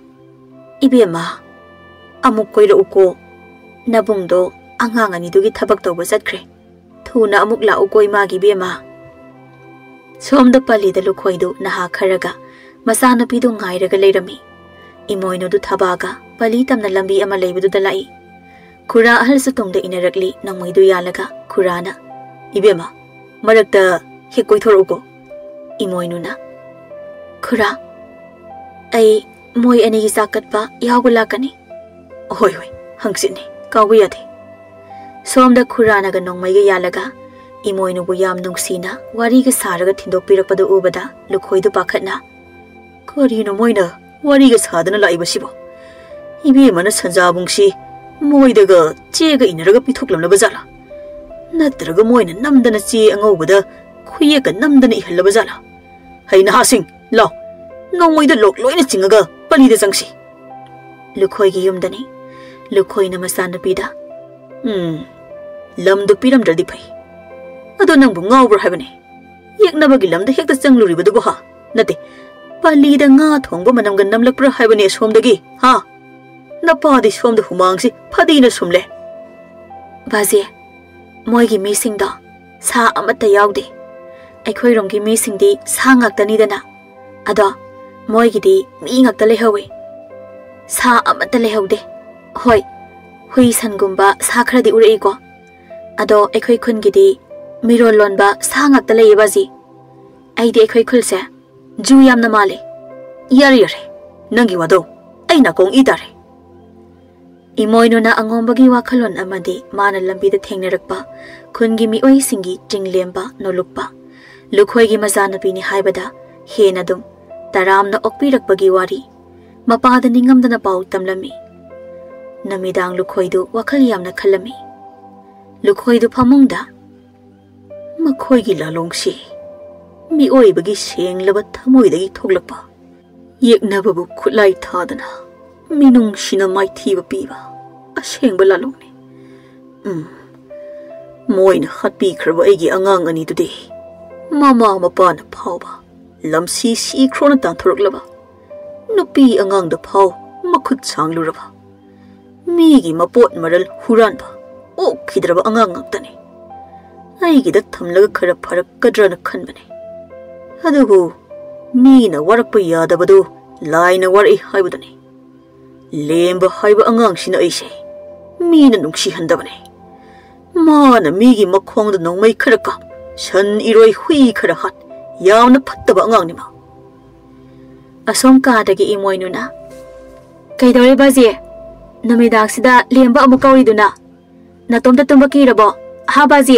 "ꯏꯕꯦꯝꯃ, ꯑꯃꯨꯛ ꯀꯣꯏꯔꯛꯎꯀꯣ꯫ ꯅꯕꯨꯡꯗꯣ ꯑꯉꯥꯡ ꯑꯅꯤꯗꯨꯒꯤ ꯊꯕꯛ ꯇꯧꯕ ꯆꯠꯈ꯭ꯔꯦ꯫ ꯊꯨꯅ ꯑꯃꯨꯛ ꯂꯥꯛꯎꯀꯣ ꯏꯃꯥꯒꯤ ꯏꯕꯦꯝꯃ꯫" ꯁꯣꯝꯗ ꯄꯜꯂꯤꯗ ꯂꯨꯈꯣꯏꯗꯨ ꯅꯍꯥ ꯈꯔꯒ ꯃꯆꯥꯅꯨꯄꯤꯗꯨ ꯉꯥꯏꯔꯒ ꯂꯩꯔꯝꯃꯤ꯫ ꯏꯃꯣꯏꯅꯨꯗꯨ ꯊꯕꯥꯒ ꯄꯂꯤ ꯇꯝꯅ ꯂꯝꯕꯤ ꯑꯃ ꯂꯩꯕꯗꯨꯗ ꯂꯥꯛꯏ꯫ ꯈꯨꯔꯥ ꯑꯍꯜꯁꯨ ꯇꯨꯡꯗ ꯏꯟꯅꯔꯛꯂꯤ꯫ ꯅꯣꯡꯃꯩꯗꯨ ꯌꯥꯜꯂꯒ ꯈꯨꯔꯥꯅ, "ꯏꯕꯦꯝꯃ, ꯃꯔꯛꯇ ꯍꯦꯛ ꯀꯣꯏꯊꯣꯔꯛꯎꯀꯣ꯫" ꯏꯃꯣꯏꯅꯨꯅ, "ꯈꯨꯔꯥ, ꯑꯩ ꯃꯣꯏ ꯑꯅꯤꯒꯤ ꯆꯥꯛ ꯀꯠꯄ ꯌꯥꯎꯕ ꯂꯥꯛꯀꯅꯤ꯫" "ꯍꯣꯏ, ꯍꯣꯏ, ꯍꯪꯆꯤꯠꯅꯤ, ꯀꯥꯎꯕ ꯌꯥꯗꯦ꯫" ꯁꯣꯝꯗ ꯈꯨꯔꯥꯅꯒ ꯅꯣꯡꯃꯩꯒ ꯌꯥꯜꯂꯒ ꯏꯃꯣꯏꯅꯨꯕꯨ ꯌꯥꯝ ꯅꯨꯡꯁꯤꯅ ꯋꯥꯔꯤꯒ ꯁꯥꯔꯒ ꯊꯤꯟꯗꯣꯛꯄꯤꯔꯛꯄꯗꯨ ꯎꯕꯗ ꯂꯨꯈꯣꯏꯗꯨ ꯄꯥꯈꯠꯅ, "ꯀꯔꯤꯅꯣ ꯃꯣꯏꯅ ꯋꯥꯔꯤꯒ ꯁꯥꯗꯅ ꯂꯥꯛꯏꯕꯁꯤꯕꯣ? ꯏꯕꯦꯝꯃꯅ ꯁꯟꯖꯥꯕꯨꯡꯁꯤ ꯃꯣꯏꯗꯒ ꯆꯦꯒ ꯏꯟꯅꯔꯒ ꯄꯤꯊꯣꯛꯂꯝꯂꯕ ꯖꯥꯠꯂꯥ? ꯅꯠꯇ꯭ꯔꯒ ꯃꯣꯏꯅ ꯅꯝꯗꯅ ꯆꯦ ꯑꯉꯧꯕꯗ ꯈꯨꯌꯦꯛꯀ ꯅꯝꯗꯅ ꯏꯍꯜꯂꯕ ꯖꯥꯠꯂꯥ? ꯍꯩ ꯅꯍꯥꯁꯤꯡ, ꯂꯥꯎ, ꯅꯣꯡꯃꯩꯗ ꯂꯣꯛ ꯂꯣꯏꯅ ꯆꯤꯡꯉꯒ ꯄꯂꯤꯗ ꯆꯪꯁꯤ꯫" ꯂꯨꯈꯣꯏꯒꯤ ꯌꯨꯝꯗꯅꯤ꯫ ꯂꯨꯈꯣꯏꯅ ꯃꯆꯥꯅꯨꯄꯤꯗ, "ꯎꯝ, ꯂꯝꯗꯨ ꯄꯤꯔꯝꯗ꯭ꯔꯗꯤ ꯐꯩ꯫ ꯑꯗꯣ ꯅꯪꯕꯨ ꯉꯥꯎꯕ꯭ꯔꯥ ꯍꯥꯏꯕꯅꯦ? ꯌꯦꯛꯅꯕꯒꯤ ꯂꯝꯗ ꯍꯦꯛꯇ ꯆꯪꯂꯨꯔꯤꯕꯗꯨꯕꯨ ꯍꯥ? ꯅꯠꯇꯦ, ꯄꯥꯂꯤꯗ ꯉꯥ ꯊꯣꯡꯕ ꯃꯅꯝꯒ ꯅꯝꯂꯛꯄ꯭ꯔꯥ ꯍꯥꯏꯕꯅꯦ ꯑꯁꯣꯝꯗꯒꯤ, ꯍꯥ? ꯅꯄꯥꯗꯤ ꯁꯣꯝꯗ ꯍꯨꯃꯥꯡꯁꯤ ꯐꯗꯤꯅ ꯁꯨꯝꯂꯦ꯫ ꯕꯥꯖꯤ, ꯃꯣꯏꯒꯤ ꯃꯤꯁꯤꯡꯗꯣ ꯁꯥ ꯑꯃꯠꯇ ꯌꯥꯎꯗꯦ꯫ ꯑꯩꯈꯣꯏꯔꯣꯝꯒꯤ ꯃꯤꯁꯤꯡꯗꯤ ꯁꯥ ꯉꯥꯛꯇꯅꯤꯗꯅ꯫ ꯑꯗꯣ ꯃꯣꯏꯒꯤꯗꯤ ꯃꯤ ꯉꯥꯛꯇ ꯂꯩꯍꯧꯋꯤ꯫ ꯁꯥ ꯑꯃꯠꯇ ꯂꯩꯍꯧꯗꯦ꯫ ꯍꯣꯏ, ꯍꯨꯏ ꯁꯟꯒꯨꯝꯕ ꯁꯥ ꯈꯔꯗꯤ ꯎꯔꯛꯏꯀꯣ꯫ ꯑꯗꯣ ꯑꯩꯈꯣꯏ ꯈꯨꯟꯒꯤꯗꯤ ꯃꯤꯔꯣꯜ ꯂꯣꯟꯕ ꯁꯥ ꯉꯥꯛꯇ ꯂꯩꯌꯦ ꯕꯥꯖꯤ꯫ ꯑꯩꯗꯤ ꯑꯩꯈꯣꯏ ꯈꯨꯜꯁꯦ ꯖꯨ ꯌꯥꯝꯅ ꯃꯥꯜꯂꯦ꯫ ꯌꯥꯔꯦ, ꯌꯥꯔꯦ, ꯅꯪꯒꯤ ꯋꯥꯗꯣ ꯑꯩ ꯅꯥꯀꯣꯡ ꯏ ꯇꯥꯔꯦ꯫ ꯏꯃꯣꯏꯅꯨꯅ ꯑꯉꯣꯝꯕꯒꯤ ꯋꯥꯈꯜꯂꯣꯟ ꯑꯃꯗꯤ ꯃꯥꯅ ꯂꯝꯕꯤꯗ ꯊꯦꯡꯅꯔꯛꯄ ꯈꯨꯟꯒꯤ ꯃꯤꯑꯣꯏꯁꯤꯡꯒꯤ ꯆꯤꯡꯂꯦꯝꯕ, ꯅꯣꯂꯨꯛꯄ, ꯂꯨꯈꯣꯏꯒꯤ ꯃꯆꯥꯅꯨꯄꯤꯅꯤ ꯍꯥꯏꯕꯗ ꯍꯦꯟꯅ ꯑꯗꯨꯝ ꯇꯔꯥꯝꯅ ꯑꯣꯛꯄꯤꯔꯛꯄꯒꯤ ꯋꯥꯔꯤ ꯃꯄꯥꯗ ꯅꯤꯡꯉꯝꯗꯅ ꯄꯥꯎ ꯇꯝꯂꯝꯃꯤ꯫ ꯅꯨꯃꯤꯗꯥꯡ ꯂꯨꯈꯣꯏꯗꯨ ꯋꯥꯈꯜ ꯌꯥꯝꯅ ꯈꯜꯂꯝꯃꯤ꯫ ꯂꯨꯈꯣꯏꯗꯨ ꯐꯃꯨꯡꯗ ꯃꯈꯣꯏꯒꯤ ꯂꯥꯂꯣꯡꯁꯤ ꯃꯤꯑꯣꯏꯕꯒꯤ ꯁꯦꯡꯂꯕ ꯊꯃꯣꯏꯗꯒꯤ ꯊꯣꯛꯂꯛꯄ, ꯌꯦꯛꯅꯕꯕꯨ ꯈꯨꯠꯂꯥꯏ ꯊꯥꯗꯅ ꯃꯤꯅꯨꯡꯁꯤꯅ ꯃꯥꯏꯊꯤꯕ ꯄꯤꯕ ꯑꯁꯦꯡꯕ ꯂꯥꯂꯣꯡꯅꯤ꯫ ꯎꯝ, ꯃꯣꯏꯅ ꯍꯥꯠꯄꯤꯈ꯭ꯔꯕ ꯑꯩꯒꯤ ꯑꯉꯥꯡ ꯑꯅꯤꯗꯨꯗꯤ ꯃꯃꯥ ꯃꯄꯥꯅ ꯐꯥꯎꯕ ꯂꯝꯁꯤ ꯁꯤꯈ꯭ꯔꯣꯅ ꯇꯥꯟꯊꯣꯔꯛꯂꯕ, ꯅꯨꯄꯤ ꯑꯉꯥꯡꯗ ꯐꯥꯎ ꯃꯈꯨꯠ ꯁꯥꯡꯂꯨꯔꯕ, ꯃꯤꯒꯤ ꯃꯄꯣꯠ ꯃꯔꯜ ꯍꯨꯔꯥꯟꯕ ꯑꯣꯛꯈꯤꯗ꯭ꯔꯕ ꯑꯉꯥꯡ ꯉꯥꯛꯇꯅꯤ꯫ ꯑꯩꯒꯤꯗ ꯊꯝꯂꯒ ꯈꯔ ꯐꯔꯛꯀꯗ꯭ꯔꯅ ꯈꯟꯕꯅꯤ꯫ ꯑꯗꯨꯕꯨ ꯃꯤꯅ ꯋꯥꯔꯛꯄ ꯌꯥꯗꯕꯗꯨ ꯂꯥꯏꯅ ꯋꯥꯔꯛꯏ ꯍꯥꯏꯕꯗꯨꯅꯤ꯫ ꯂꯦꯝꯕ ꯍꯥꯏꯕ ꯑꯉꯥꯡꯁꯤꯅ ꯑꯩꯁꯦ ꯃꯤꯅ ꯅꯨꯡꯁꯤꯍꯟꯗꯕꯅꯤ꯫ ꯃꯥꯅ ꯃꯤꯒꯤ ꯃꯈꯣꯡꯗ ꯅꯣꯡꯃꯩ ꯈꯔ ꯀꯥꯞ, ꯁꯟ ꯏꯔꯣꯏ ꯍꯨꯏ ꯈꯔ ꯍꯥꯠ, ꯌꯥꯝꯅ ꯐꯠꯇꯕ ꯑꯉꯥꯡꯅꯤ ꯃꯥ꯫ ꯑꯁꯣꯝ ꯀꯥꯗꯒꯤ ꯏꯃꯣꯏꯅꯨꯅ, "ꯀꯩꯗꯧꯔꯦ ꯕꯥꯖꯤ? ꯅꯨꯃꯤꯗꯥꯡꯁꯤꯗ ꯂꯦꯝꯕ ꯑꯃꯨꯛ ꯀꯧꯔꯤꯗꯨꯅ? ꯅꯇꯣꯝꯇ ꯇꯨꯝꯕ ꯀꯤꯔꯕꯣ? ꯍꯥ ꯕꯥꯖꯤ?"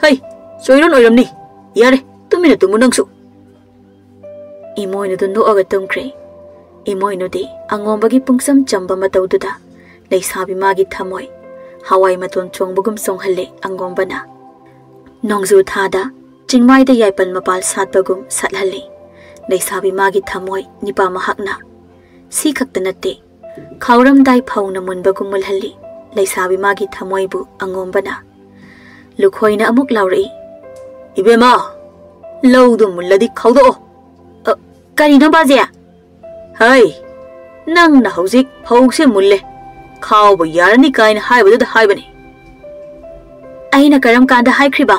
"ꯍꯩ, ꯆꯣꯏꯔꯣꯟ ꯑꯣꯏꯔꯝꯅꯤ꯫ ꯌꯥꯔꯦ, ꯇꯨꯃꯤꯟꯅ ꯇꯨꯝꯃꯨ ꯅꯪꯁꯨ꯫" ꯏꯃꯣꯏꯅꯨꯗꯨ ꯅꯣꯛꯑꯒ ꯇꯨꯝꯈ꯭ꯔꯦ꯫ ꯏꯃꯣꯏꯅꯨꯗꯤ ꯑꯉꯣꯝꯕꯒꯤ ꯄꯨꯡꯆꯝ ꯆꯝꯕ ꯃꯇꯧꯗꯨꯗ ꯂꯩꯁꯥꯕꯤ ꯃꯥꯒꯤ ꯊꯃꯣꯏ ꯍꯋꯥꯏ ꯃꯇꯣꯟ ꯆꯣꯡꯕꯒꯨꯝ ꯆꯣꯡꯍꯜꯂꯦ ꯑꯉꯣꯝꯕꯅ꯫ ꯅꯣꯡꯖꯨ ꯊꯥꯗ ꯆꯤꯡꯃꯥꯏꯗ ꯌꯥꯏꯄꯟ ꯃꯄꯥꯜ ꯁꯥꯠꯄꯒꯨꯝ ꯁꯥꯠꯍꯜꯂꯤ ꯂꯩꯁꯥꯕꯤ ꯃꯥꯒꯤ ꯊꯃꯣꯏ ꯅꯤꯄꯥ ꯃꯍꯥꯛꯅ꯫ ꯁꯤ ꯈꯛꯇ ꯅꯠꯇꯦ, ꯈꯥꯎꯔꯝꯗꯥꯏ ꯐꯧꯅ ꯃꯨꯟꯕꯒꯨꯝ ꯃꯨꯜꯍꯜꯂꯤ ꯂꯩꯁꯥꯕꯤ ꯃꯥꯒꯤ ꯊꯃꯣꯏꯕꯨ ꯑꯉꯣꯝꯕꯅ꯫ ꯂꯨꯈꯣꯏꯅ ꯑꯃꯨꯛ ꯂꯥꯎꯔꯛꯏ, "ꯏꯕꯦꯝꯃ, ꯂꯧꯗꯨ ꯃꯨꯜꯂꯗꯤ ꯈꯥꯎꯗꯣꯛꯑꯣ꯫" "ꯑ, ꯀꯔꯤꯅꯣ ꯕꯥꯖꯦ?" "ꯍꯩ, ꯅꯪꯅ ꯍꯧꯖꯤꯛ ꯐꯧꯁꯦ ꯃꯨꯜꯂꯦ, ꯈꯥꯎꯕ ꯌꯥꯔꯅꯤ ꯀꯥꯏꯅ ꯍꯥꯏꯕꯗꯨꯗ ꯍꯥꯏꯕꯅꯤ꯫" "ꯑꯩꯅ ꯀꯔꯝ ꯀꯥꯟꯗ ꯍꯥꯏꯈ꯭ꯔꯤꯕ?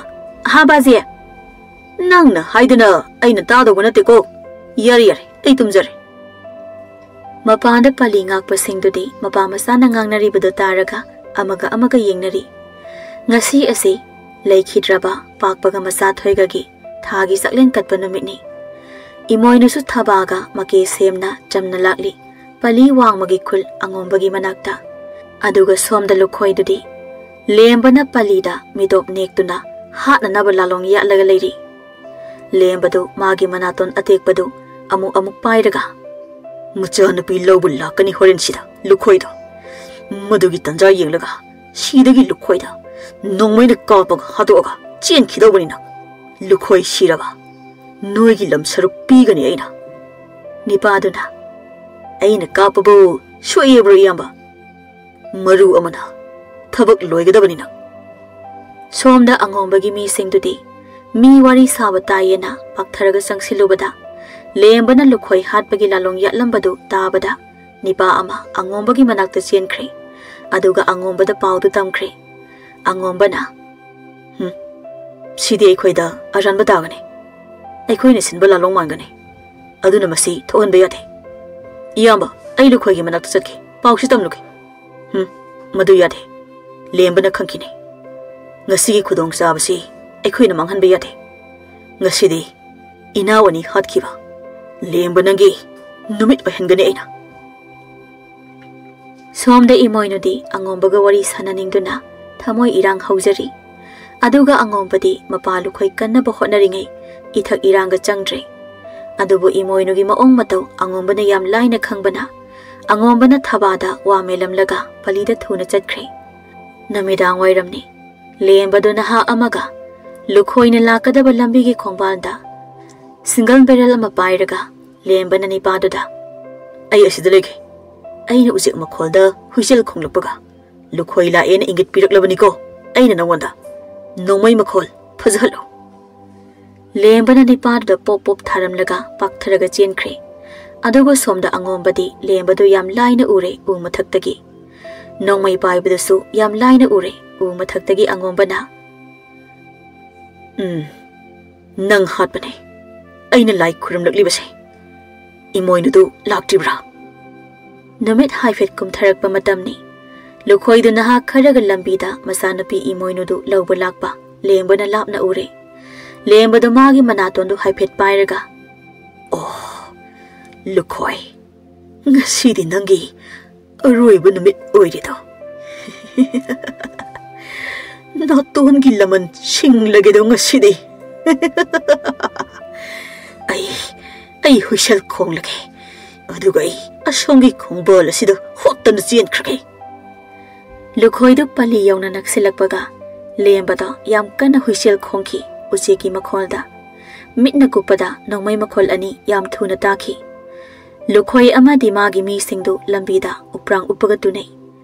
ꯍꯥ ꯕꯥꯖꯦ?" "ꯅꯪꯅ ꯍꯥꯏꯗꯅ ꯑꯩꯅ ꯇꯥꯗꯧꯕ ꯅꯠꯇꯦꯀꯣ꯫ ꯌꯥꯔꯦ, ꯌꯥꯔꯦ, ꯑꯩ ꯇꯨꯝꯖꯔꯦ꯫" ꯃꯄꯥꯟꯗ ꯄꯥꯂꯤ ꯉꯥꯛꯄꯁꯤꯡꯗꯨꯗꯤ ꯃꯄꯥ ꯃꯆꯥꯅ ꯉꯥꯡꯅꯔꯤꯕꯗꯨ ꯇꯥꯔꯒ ꯑꯃꯒ ꯑꯃꯒ ꯌꯦꯡꯅꯔꯤ꯫ ꯉꯁꯤ ꯑꯁꯤ ꯂꯩꯈꯤꯗ꯭ꯔꯕ ꯄꯥꯛꯄꯒ ꯃꯆꯥ ꯊꯣꯏꯒꯒꯤ ꯊꯥꯒꯤ ꯆꯥꯛꯂꯦꯟ ꯀꯠꯄ ꯅꯨꯃꯤꯠꯅꯤ꯫ ꯏꯃꯣꯏꯅꯨꯁꯨ ꯊꯕꯥꯒ ꯃꯀꯦ ꯁꯦꯝꯅ ꯆꯝꯅ ꯂꯥꯛꯂꯤ꯫ ꯄꯥꯂꯤ ꯋꯥꯡꯃꯒꯤ ꯈꯨꯜ ꯑꯉꯣꯝꯕꯒꯤ ꯃꯅꯥꯛꯇ꯫ ꯑꯗꯨꯒ ꯁꯣꯝꯗ ꯂꯨꯈꯣꯏꯗꯨꯗꯤ ꯂꯦꯝꯕꯅ ꯄꯥꯂꯤꯗ ꯃꯤꯇꯣꯞ ꯅꯦꯛꯇꯨꯅ ꯍꯥꯠꯅꯅꯕ ꯂꯥꯂꯣꯡ ꯌꯥꯠꯂꯒ ꯂꯩꯔꯤ꯫ ꯂꯦꯝꯕꯗꯨ ꯃꯥꯒꯤ ꯃꯅꯥꯇꯣꯟ ꯑꯇꯦꯛꯄꯗꯨ ꯑꯃꯨꯛ ꯑꯃꯨꯛ ꯄꯥꯏꯔꯒ, "ꯃꯆꯥꯅꯨꯄꯤ ꯂꯧꯕ ꯂꯥꯛꯀꯅꯤ ꯍꯣꯔꯦꯟꯁꯤꯗ ꯂꯨꯈꯣꯏꯗꯣ꯫ ꯃꯗꯨꯒꯤ ꯇꯟꯖꯥ ꯌꯦꯡꯂꯒ ꯁꯤꯗꯒꯤ ꯂꯨꯈꯣꯏꯗ ꯅꯣꯡꯃꯩꯅ ꯀꯥꯞꯄꯒ ꯍꯥꯠꯇꯣꯛꯑꯒ ꯆꯦꯟꯈꯤꯗꯧꯕꯅꯤ ꯅꯪ꯫ ꯂꯨꯈꯣꯏ ꯁꯤꯔꯕ ꯅꯣꯏꯒꯤ ꯂꯝ ꯁꯔꯨꯛ ꯄꯤꯒꯅꯤ ꯑꯩꯅ꯫" ꯅꯤꯄꯥꯗꯨꯅ, "ꯑꯩꯅ ꯀꯥꯞꯄꯕꯨ ꯁꯣꯛꯑꯦꯕ꯭ꯔꯣ ꯏꯌꯥꯝꯕ? ꯃꯔꯨ ꯑꯃꯅ ꯊꯕꯛ ꯂꯣꯏꯒꯗꯕꯅꯤ ꯅꯪ꯫" ꯁꯣꯝꯗ ꯑꯉꯣꯝꯕꯒꯤ ꯃꯤꯁꯤꯡꯗꯨꯗꯤ ꯃꯤ ꯋꯥꯔꯤ ꯁꯥꯕ ꯇꯥꯏꯌꯦꯅ ꯄꯥꯛꯊꯔꯒ ꯆꯪꯁꯤꯜꯂꯨꯕꯗ, ꯂꯦꯝꯕꯅ ꯂꯨꯈꯣꯏ ꯍꯥꯠꯄꯒꯤ ꯂꯥꯂꯣꯡ ꯌꯥꯠꯂꯝꯕꯗꯨ ꯇꯥꯕꯗ ꯅꯤꯄꯥ ꯑꯃ ꯑꯉꯣꯝꯕꯒꯤ ꯃꯅꯥꯛꯇ ꯆꯦꯟꯈ꯭ꯔꯦ꯫ ꯑꯗꯨꯒ ꯑꯉꯣꯝꯕꯗ ꯄꯥꯎꯗꯨ ꯇꯝꯈ꯭ꯔꯦ꯫ ꯑꯉꯣꯝꯕꯅ, "ꯍꯨꯝ, ꯁꯤꯗꯤ ꯑꯩꯈꯣꯏꯗ ꯑꯔꯥꯟꯕ ꯇꯥꯒꯅꯤ꯫ ꯑꯩꯈꯣꯏꯅ ꯁꯤꯟꯕ ꯂꯥꯂꯣꯡ ꯃꯥꯟꯒꯅꯤ꯫ ꯑꯗꯨꯅ ꯃꯁꯤ ꯊꯣꯛꯍꯟꯕ ꯌꯥꯗꯦ꯫ ꯏꯌꯥꯝꯕ, ꯑꯩ ꯂꯨꯈꯣꯏꯒꯤ ꯃꯅꯥꯛꯇ ꯆꯠꯀꯦ꯫ ꯄꯥꯎꯁꯤ ꯇꯝꯂꯨꯒꯦ꯫" "ꯍꯨꯝ, ꯃꯗꯨ ꯌꯥꯗꯦ꯫ ꯂꯦꯝꯕꯅ ꯈꯪꯈꯤꯅꯤ꯫ ꯉꯁꯤꯒꯤ ꯈꯨꯗꯣꯡꯆꯥꯕꯁꯤ ꯑꯩꯈꯣꯏꯅ ꯃꯥꯡꯍꯟꯕ ꯌꯥꯗꯦ꯫ ꯉꯁꯤꯗꯤ ꯏꯅꯥꯎ ꯑꯅꯤ ꯍꯥꯠꯈꯤꯕ ꯂꯦꯝꯕ ꯅꯪꯒꯤ ꯅꯨꯃꯤꯠ ꯑꯣꯏꯍꯟꯒꯅꯤ ꯑꯩꯅ꯫" ꯁꯣꯝꯗ ꯏꯃꯣꯏꯅꯨꯗꯤ ꯑꯉꯣꯝꯕꯒ ꯋꯥꯔꯤ ꯁꯥꯟꯅꯅꯤꯡꯗꯨꯅ ꯊꯃꯣꯏ ꯏꯔꯥꯡ ꯍꯧꯖꯔꯤ꯫ ꯑꯗꯨꯒ ꯑꯉꯣꯝꯕꯗꯤ ꯃꯄꯥ ꯂꯨꯈꯣꯏ ꯀꯟꯅꯕ ꯍꯣꯠꯅꯔꯤꯉꯩ ꯏꯊꯛ ꯏꯔꯥꯡꯒ ꯆꯪꯗ꯭ꯔꯦ꯫ ꯑꯗꯨꯕꯨ ꯏꯃꯣꯏꯅꯨꯒꯤ ꯃꯑꯣꯡ ꯃꯇꯧ ꯑꯉꯣꯝꯕꯅ ꯌꯥꯝ ꯂꯥꯏꯅ ꯈꯪꯕꯅ, ꯑꯉꯣꯝꯕꯅ ꯊꯕꯥꯗ ꯋꯥ ꯃꯦꯜꯂꯝꯂꯒ ꯄꯂꯤꯗ ꯊꯨꯅ ꯆꯠꯈ꯭ꯔꯦ꯫ ꯅꯨꯃꯤꯗꯥꯡ ꯋꯥꯏꯔꯝꯅꯤ꯫ ꯂꯦꯝꯕꯗꯨ ꯅꯍꯥ ꯑꯃꯒ ꯂꯨꯈꯣꯏꯅ ꯂꯥꯛꯀꯗꯕ ꯂꯝꯕꯤꯒꯤ ꯈꯣꯡꯕꯥꯜꯗ ꯁꯤꯡꯒꯜ ꯕꯦꯔꯦꯜ ꯑꯃ ꯄꯥꯏꯔꯒ ꯂꯦꯝꯕꯅ ꯅꯤꯄꯥꯗꯨꯗ, "ꯑꯩ ꯑꯁꯤꯗ ꯂꯩꯒꯦ꯫ ꯑꯩꯅ ꯎꯆꯦꯛ ꯃꯈꯣꯜꯗ ꯍꯨꯏꯁꯦꯜ ꯈꯣꯡꯂꯛꯄꯒ ꯂꯨꯈꯣꯏ ꯂꯥꯛꯑꯦꯅ ꯏꯪꯒꯤꯠ ꯄꯤꯔꯛꯂꯕꯅꯤꯀꯣ ꯑꯩꯅ ꯅꯉꯣꯟꯗ꯫ "ꯅꯣꯡꯃꯩ ꯃꯈꯣꯜ ꯐꯖꯍꯜꯂꯨ!" ꯂꯦꯝꯕꯅ ꯅꯤꯄꯥꯗꯨꯗ ꯄꯣꯞ ꯄꯣꯞ ꯊꯥꯔꯝꯂꯒ ꯄꯥꯛꯊꯔꯒ ꯆꯦꯟꯈ꯭ꯔꯦ꯫ ꯑꯗꯨꯒ ꯁꯣꯝꯗ ꯑꯉꯣꯝꯕꯗꯤ ꯂꯦꯝꯕꯗꯨ ꯌꯥꯝ ꯂꯥꯏꯅ ꯎꯔꯦ ꯎ ꯃꯊꯛꯇꯒꯤ꯫ ꯅꯣꯡꯃꯩ ꯄꯥꯏꯕꯗꯨꯁꯨ ꯌꯥꯝ ꯂꯥꯏꯅ ꯎꯔꯦ ꯎ ꯃꯊꯛꯇꯒꯤ ꯑꯉꯣꯝꯕꯅ꯫ "ꯎꯝ, ꯅꯪ ꯍꯥꯠꯄꯅꯦ꯫ ꯑꯩꯅ ꯂꯥꯏ ꯈꯨꯔꯨꯝꯂꯛꯂꯤꯕꯁꯦ꯫ ꯏꯃꯣꯏꯅꯨꯗꯨ ꯂꯥꯛꯇ꯭ꯔꯤꯕ꯭ꯔꯥ?" ꯅꯨꯃꯤꯠ ꯍꯥꯏꯐꯦꯠ ꯀꯨꯝꯊꯔꯛꯄ ꯃꯇꯝꯅꯤ꯫ ꯂꯨꯈꯣꯏꯗꯨ ꯅꯍꯥ ꯈꯔꯒ ꯂꯝꯕꯤꯗ ꯃꯆꯥꯅꯨꯄꯤ ꯏꯃꯣꯏꯅꯨꯗꯨ ꯂꯧꯕ ꯂꯥꯛꯄ ꯂꯦꯝꯕꯅ ꯂꯥꯞꯅ ꯎꯔꯦ꯫ ꯂꯦꯝꯕꯗꯨ ꯃꯥꯒꯤ ꯃꯅꯥꯇꯣꯟꯗꯨ ꯍꯥꯏꯐꯦꯠ ꯄꯥꯏꯔꯒ, "ꯑꯣ, ꯂꯨꯈꯣꯏ, ꯉꯁꯤꯗꯤ ꯅꯪꯒꯤ ꯑꯔꯣꯏꯕ ꯅꯨꯃꯤꯠ ꯑꯣꯏꯔꯦꯗꯣ꯫ ꯅꯥꯇꯣꯟꯒꯤ ꯂꯃꯟ ꯁꯤꯡꯂꯒꯦꯗꯣ ꯉꯁꯤꯗꯤ꯫ ꯑꯩ, ꯑꯩ ꯍꯨꯏꯁꯦꯜ ꯈꯣꯡꯂꯒꯦ꯫ ꯑꯗꯨꯒ ꯑꯩ ꯑꯁꯣꯝꯒꯤ ꯈꯣꯡꯕꯥꯜ ꯑꯁꯤꯗ ꯍꯣꯠꯇꯅ ꯆꯦꯟꯈ꯭ꯔꯒꯦ꯫" ꯂꯨꯈꯣꯏꯗꯨ ꯄꯜꯂꯤ ꯌꯧꯅ ꯅꯛꯁꯤꯜꯂꯛꯄꯒ ꯂꯦꯝꯕꯗꯣ ꯌꯥꯝ ꯀꯟꯅ ꯍꯨꯏꯁꯦꯜ ꯈꯣꯡꯈꯤ ꯎꯆꯦꯛꯀꯤ ꯃꯈꯣꯜꯗ꯫ ꯃꯤꯠꯅ ꯀꯨꯞꯄꯗ ꯅꯣꯡꯃꯩ ꯃꯈꯣꯜ ꯑꯅꯤ ꯌꯥꯝ ꯊꯨꯅ ꯇꯥꯈꯤ꯫ ꯂꯨꯈꯣꯏ ꯑꯃꯗꯤ ꯃꯥꯒꯤ ꯃꯤꯁꯤꯡꯗꯨ ꯂꯝꯕꯤꯗ ꯎꯄ꯭ꯔꯥꯡ ꯎꯞꯄꯒ ꯇꯨꯅꯩ꯫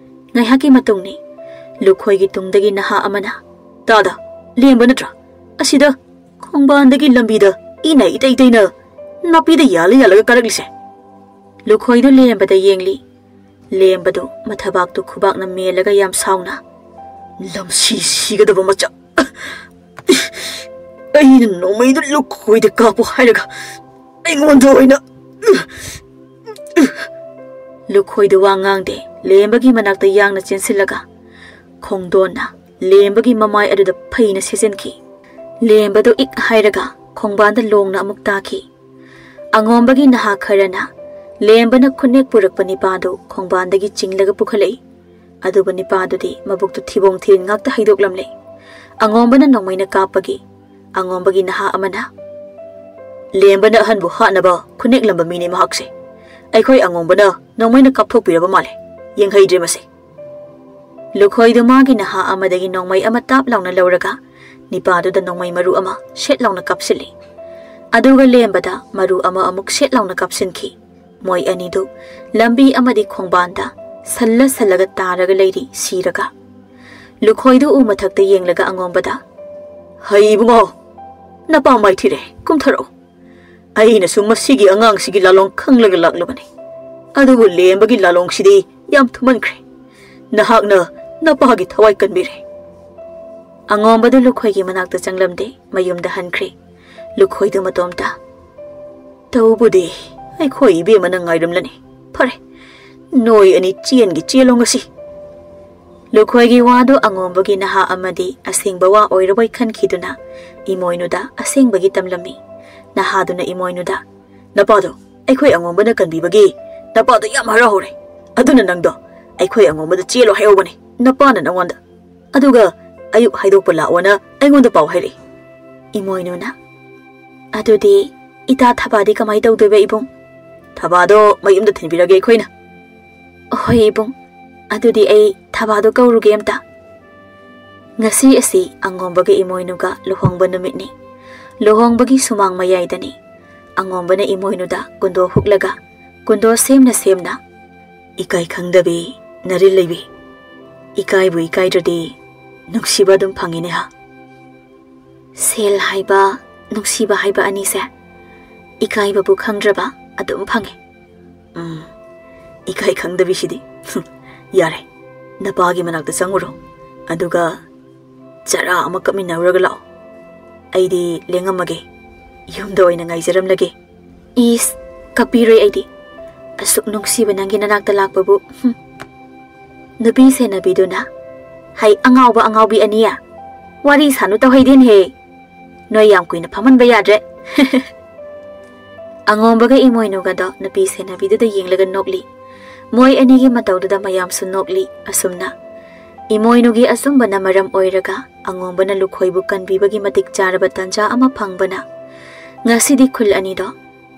ꯉꯥꯏꯍꯥꯛꯀꯤ ꯃꯇꯨꯡꯅꯤ꯫ ꯂꯨꯈꯣꯏꯒꯤ ꯇꯨꯡꯗꯒꯤ ꯅꯍꯥ ꯑꯃꯅ, "ꯇꯥꯗ, ꯂꯦꯝꯕ ꯅꯠꯇ꯭ꯔꯥ? ꯑꯁꯤꯗ ꯈꯣꯡꯕꯥꯟꯗꯒꯤ ꯂꯝꯕꯤꯗ ꯏꯅ ꯏꯇꯩ ꯇꯩꯅ ꯅꯥꯄꯤꯗ ꯌꯥꯜꯂ ꯌꯥꯜꯂꯒ ꯀꯥꯔꯛꯂꯤꯁꯦ?" ꯂꯨꯈꯣꯏꯗꯨ ꯂꯦꯝꯕꯗ ꯌꯦꯡꯂꯤ꯫ ꯂꯦꯝꯕꯗꯨ ꯃꯊꯕꯥꯛꯇꯨ ꯈꯨꯕꯥꯛꯅ ꯃꯦꯜꯂꯒ ꯌꯥꯝ ꯁꯥꯎꯅ, "ꯂꯝꯁꯤ ꯁꯤꯒꯗꯕ ꯃꯆꯥ! ꯑꯩꯅ ꯅꯣꯡꯃꯩꯗꯨ ꯂꯨꯈꯣꯏꯗ ꯀꯥꯞꯄꯨ ꯍꯥꯏꯔꯒ ꯑꯩꯉꯣꯟꯗ ꯑꯣꯏꯅ!" ꯂꯨꯈꯣꯏꯗꯨ ꯋꯥ ꯉꯥꯡꯗꯦ꯫ ꯂꯦꯝꯕꯒꯤ ꯃꯅꯥꯛꯇ ꯌꯥꯡꯅ ꯆꯦꯟꯁꯤꯜꯂꯒ ꯈꯣꯡꯗꯣꯟꯅ ꯂꯦꯝꯕꯒꯤ ꯃꯃꯥꯏ ꯑꯗꯨꯗ ꯐꯩꯅ ꯁꯦꯠꯆꯤꯟꯈꯤ꯫ ꯂꯦꯝꯕꯗꯨ ꯏꯛ ꯍꯥꯏꯔꯒ ꯈꯣꯡꯕꯥꯟꯗ ꯂꯣꯡꯅ ꯑꯃꯨꯛ ꯇꯥꯈꯤ꯫ ꯑꯉꯣꯝꯕꯒꯤ ꯅꯍꯥ ꯈꯔꯅ ꯂꯦꯝꯕꯅ ꯈꯨꯠꯅꯦꯛ ꯄꯨꯔꯛꯄ ꯅꯤꯄꯥꯗꯨ ꯈꯣꯡꯕꯥꯟꯗꯒꯤ ꯆꯤꯡꯂꯒ ꯄꯨꯈꯠꯂꯛꯏ꯫ ꯑꯗꯨꯕꯨ ꯅꯤꯄꯥꯗꯨꯗꯤ ꯃꯕꯨꯛꯇꯨ ꯊꯤꯕꯣꯡ ꯊꯤꯔꯤꯟ ꯉꯥꯛꯇ ꯍꯩꯗꯣꯛꯂꯝꯂꯦ꯫ ꯑꯉꯣꯝꯕꯅ ꯅꯣꯡꯃꯩꯅ ꯀꯥꯞꯄꯒꯤ ꯑꯉꯣꯝꯕꯒꯤ ꯅꯍꯥ ꯑꯃꯅ, "ꯂꯦꯝꯕꯅ ꯑꯍꯟꯕꯨ ꯍꯥꯠꯅꯕ ꯈꯨꯠꯅꯦꯛꯂꯝꯕ ꯃꯤꯅꯤ ꯃꯍꯥꯛꯁꯦ꯫ ꯑꯩꯈꯣꯏ ꯑꯉꯣꯝꯕꯅ ꯅꯣꯡꯃꯩꯅ ꯀꯥꯞꯊꯣꯛꯄꯤꯔꯕ ꯃꯥꯜꯂꯦ꯫ ꯌꯦꯡꯍꯩꯗ꯭ꯔꯦ ꯃꯁꯦ꯫" ꯂꯨꯈꯣꯏꯗꯨ ꯃꯥꯒꯤ ꯅꯍꯥ ꯑꯃꯗꯒꯤ ꯅꯣꯡꯃꯩ ꯑꯃ ꯇꯥꯞ ꯂꯥꯎꯅ ꯂꯧꯔꯒ ꯅꯤꯄꯥꯗꯨꯗ ꯅꯣꯡꯃꯩ ꯃꯔꯨ ꯑꯃ ꯁꯦꯠ ꯂꯥꯎꯅ ꯀꯥꯞꯁꯤꯜꯂꯤ꯫ ꯑꯗꯨꯒ ꯂꯦꯝꯕꯗ ꯃꯔꯨ ꯑꯃ ꯑꯃꯨꯛ ꯁꯦꯠ ꯂꯥꯎꯅ ꯀꯥꯞꯁꯤꯟꯈꯤ꯫ ꯃꯣꯏ ꯑꯅꯤꯗꯨ ꯂꯝꯕꯤ ꯑꯃꯗꯤ ꯈꯣꯡꯕꯥꯟꯗ ꯁꯜꯂ ꯁꯜꯂꯒ ꯇꯥꯔꯒ ꯂꯩꯔꯤ ꯁꯤꯔꯒ꯫ ꯂꯨꯈꯣꯏꯗꯨ ꯎ ꯃꯊꯛꯇ ꯌꯦꯡꯂꯒ ꯑꯉꯣꯝꯕꯗ, "ꯍꯩ ꯏꯕꯨꯡꯉꯣ, ꯅꯄꯥ ꯃꯥꯏꯊꯤꯔꯦ, ꯀꯨꯝꯊꯔꯛꯎ꯫ ꯑꯩꯅꯁꯨ ꯃꯁꯤꯒꯤ ꯑꯉꯥꯡꯁꯤꯒꯤ ꯂꯥꯂꯣꯡ ꯈꯪꯂꯒ ꯂꯥꯛꯂꯕꯅꯤ꯫ ꯑꯗꯨꯕꯨ ꯂꯦꯝꯕꯒꯤ ꯂꯥꯂꯣꯡꯁꯤꯗꯤ ꯌꯥꯝ ꯊꯨꯃꯟꯈ꯭ꯔꯦ꯫ ꯅꯍꯥꯛꯅ ꯅꯄꯥꯒꯤ ꯊꯋꯥꯏ ꯀꯟꯕꯤꯔꯦ꯫" ꯑꯉꯣꯝꯕꯗꯨ ꯂꯨꯈꯣꯏꯒꯤ ꯃꯅꯥꯛꯇ ꯆꯪꯂꯝꯗꯦ, ꯃꯌꯨꯝꯗ ꯍꯟꯈ꯭ꯔꯦ꯫ ꯂꯨꯈꯣꯏꯗꯨ ꯃꯇꯣꯝꯇ, "ꯇꯧꯕꯨꯗꯤ ꯑꯩꯈꯣꯏ ꯏꯕꯦꯝꯃꯅ ꯉꯥꯏꯔꯝꯂꯅꯤ꯫ ꯐꯔꯦ, ꯅꯣꯏ ꯑꯅꯤ ꯆꯦꯟꯒꯤ ꯆꯦꯜꯂꯣ ꯉꯁꯤ꯫" ꯂꯨꯈꯣꯏꯒꯤ ꯋꯥꯗꯨ ꯑꯉꯣꯝꯕꯒꯤ ꯅꯍꯥ ꯑꯃꯗꯤ ꯑꯁꯦꯡꯕ ꯋꯥ ꯑꯣꯏꯔꯕꯣꯏ ꯈꯟꯈꯤꯗꯨꯅ ꯏꯃꯣꯏꯅꯨꯗ ꯑꯁꯦꯡꯕꯒꯤ ꯇꯝꯂꯝꯃꯤ꯫ ꯅꯍꯥꯗꯨꯅ ꯏꯃꯣꯏꯅꯨꯗ, "ꯅꯄꯥꯗꯣ ꯑꯩꯈꯣꯏ ꯑꯉꯣꯝꯕꯅ ꯀꯟꯕꯤꯕꯒꯤ ꯅꯄꯥꯗꯣ ꯌꯥꯝ ꯍꯔꯥꯎꯍꯧꯔꯦ꯫ ꯑꯗꯨꯅ ꯅꯪꯗꯣ ꯑꯩꯈꯣꯏ ꯑꯉꯣꯝꯕꯗ ꯆꯦꯜꯂꯣ ꯍꯥꯏꯍꯧꯕꯅꯤ ꯅꯄꯥꯅ ꯅꯉꯣꯟꯗ꯫ ꯑꯗꯨꯒ ꯑꯌꯨꯛ ꯍꯥꯏꯗꯣꯛꯄ ꯂꯥꯛꯑꯣꯅ ꯑꯩꯉꯣꯟꯗ ꯄꯥꯎ ꯍꯥꯏꯔꯛꯏ꯫" ꯏꯃꯣꯏꯅꯨꯅ, "ꯑꯗꯨꯗꯤ ꯏꯇꯥ ꯊꯕꯥꯗꯤ ꯀꯃꯥꯏ ꯇꯧꯗꯣꯏꯕ ꯏꯕꯨꯡ?" "ꯊꯕꯥꯗꯣ ꯃꯌꯨꯝꯗ ꯊꯤꯟꯕꯤꯔꯒꯦ ꯑꯩꯈꯣꯏꯅ꯫" "ꯍꯣꯏ ꯏꯕꯨꯡ, ꯑꯗꯨꯗꯤ ꯑꯩ ꯊꯕꯥꯗꯣ ꯀꯧꯔꯨꯒꯦ ꯑꯝꯇ꯫" ꯉꯁꯤ ꯑꯁꯤ ꯑꯉꯣꯝꯕꯒ ꯏꯃꯣꯏꯅꯨꯒ ꯂꯨꯍꯣꯡꯕ ꯅꯨꯃꯤꯠꯅꯤ꯫ ꯂꯨꯍꯣꯡꯕꯒꯤ ꯁꯨꯃꯥꯡ ꯃꯌꯥꯏꯗꯅꯤ꯫ ꯑꯉꯣꯝꯕꯅ ꯏꯃꯣꯏꯅꯨꯗ ꯀꯨꯟꯗꯣ ꯍꯨꯛꯂꯒ, ꯀꯨꯟꯗꯣ ꯁꯦꯝꯅ ꯁꯦꯝꯅ, "ꯏꯀꯥꯏ ꯈꯪꯗꯕꯤ, ꯅꯔꯤꯜ ꯂꯩꯕꯤ, ꯏꯀꯥꯏꯕꯨ ꯏꯀꯥꯏꯗ꯭ꯔꯗꯤ ꯅꯨꯡꯁꯤꯕ ꯑꯗꯨꯝ ꯐꯪꯉꯤꯅꯦ ꯍꯥ꯫ ꯁꯦꯜ ꯍꯥꯏꯕ, ꯅꯨꯡꯁꯤꯕ ꯍꯥꯏꯕ ꯑꯅꯤꯁꯦ ꯏꯀꯥꯏꯕꯕꯨ ꯈꯪꯗ꯭ꯔꯕ ꯑꯗꯨꯝ ꯐꯪꯉꯦ꯫ ꯎꯝ, ꯏꯀꯥꯏ ꯈꯪꯗꯕꯤꯁꯤꯗꯤ꯫ ꯌꯥꯔꯦ, ꯅꯄꯥꯒꯤ ꯃꯅꯥꯛꯇ ꯆꯪꯉꯨꯔꯣ, ꯑꯗꯨꯒ ꯆꯔꯥ ꯑꯃ ꯀꯞꯃꯤꯟꯅꯔꯨꯔꯒ ꯂꯥꯛꯑꯣ꯫ ꯑꯩꯗꯤ ꯂꯦꯡꯉꯝꯃꯒꯦ, ꯌꯨꯝꯗ ꯑꯣꯏꯅ ꯉꯥꯏꯖꯔꯝꯂꯒꯦ꯫" "ꯏꯁ, ꯀꯞꯄꯤꯔꯣꯏ ꯑꯩꯗꯤ꯫ ꯑꯁꯨꯛ ꯅꯨꯡꯁꯤꯕ ꯅꯪꯒꯤ ꯅꯅꯥꯛꯇ ꯂꯥꯛꯄꯕꯨ꯫" ꯍꯨꯝ꯫ ꯅꯨꯄꯤ ꯁꯦꯟꯅꯕꯤꯗꯨꯅ, "ꯍꯩ ꯑꯉꯥꯎꯕ ꯑꯉꯥꯎꯕꯤ ꯑꯅꯤ, ꯋꯥꯔꯤ ꯁꯥꯅꯨ ꯇꯧꯍꯩꯗꯦꯅꯦꯍꯦ꯫ ꯅꯣꯏ ꯌꯥꯝ ꯀꯨꯏꯅ ꯐꯝꯍꯟꯕ ꯌꯥꯗ꯭ꯔꯦ꯫" ꯑꯉꯣꯝꯕꯒ ꯏꯃꯣꯏꯅꯨꯒꯗꯣ ꯅꯨꯄꯤ ꯁꯦꯟꯅꯕꯤꯗꯨꯗ ꯌꯦꯡꯂꯒ ꯅꯣꯛꯂꯤ꯫ ꯃꯣꯏ ꯑꯅꯤꯒꯤ ꯃꯇꯧꯗꯨꯗ ꯃꯌꯥꯝꯁꯨ ꯅꯣꯛꯂꯤ꯫ ꯑꯁꯨꯝꯅ ꯏꯃꯣꯏꯅꯨꯒꯤ ꯑꯆꯨꯝꯕꯅ ꯃꯔꯝ ꯑꯣꯏꯔꯒ ꯑꯉꯣꯝꯕꯅ ꯂꯨꯈꯣꯏꯕꯨ ꯀꯟꯕꯤꯕꯒꯤ ꯃꯇꯤꯛ ꯆꯥꯔꯕ ꯇꯥꯟꯖꯥ ꯑꯃ ꯐꯪꯕꯅ ꯉꯁꯤꯗꯤ ꯈꯨꯜ ꯑꯅꯤꯗꯣ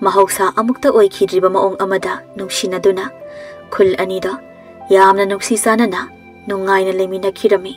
ꯃꯍꯧꯁꯥ ꯑꯃꯨꯛꯇ ꯑꯣꯏꯈꯤꯗ꯭ꯔꯤꯕ ꯃꯑꯣꯡ ꯑꯃꯗ ꯅꯨꯡꯁꯤꯅꯗꯨꯅ ꯈꯨꯜ ꯑꯅꯤꯗꯣ ꯌꯥꯝꯅ ꯅꯨꯡꯁꯤ ꯆꯥꯟꯅꯅ ꯅꯨꯡꯉꯥꯏꯅ ꯂꯩꯃꯤꯟꯅꯈꯤꯔꯝꯃꯤ꯫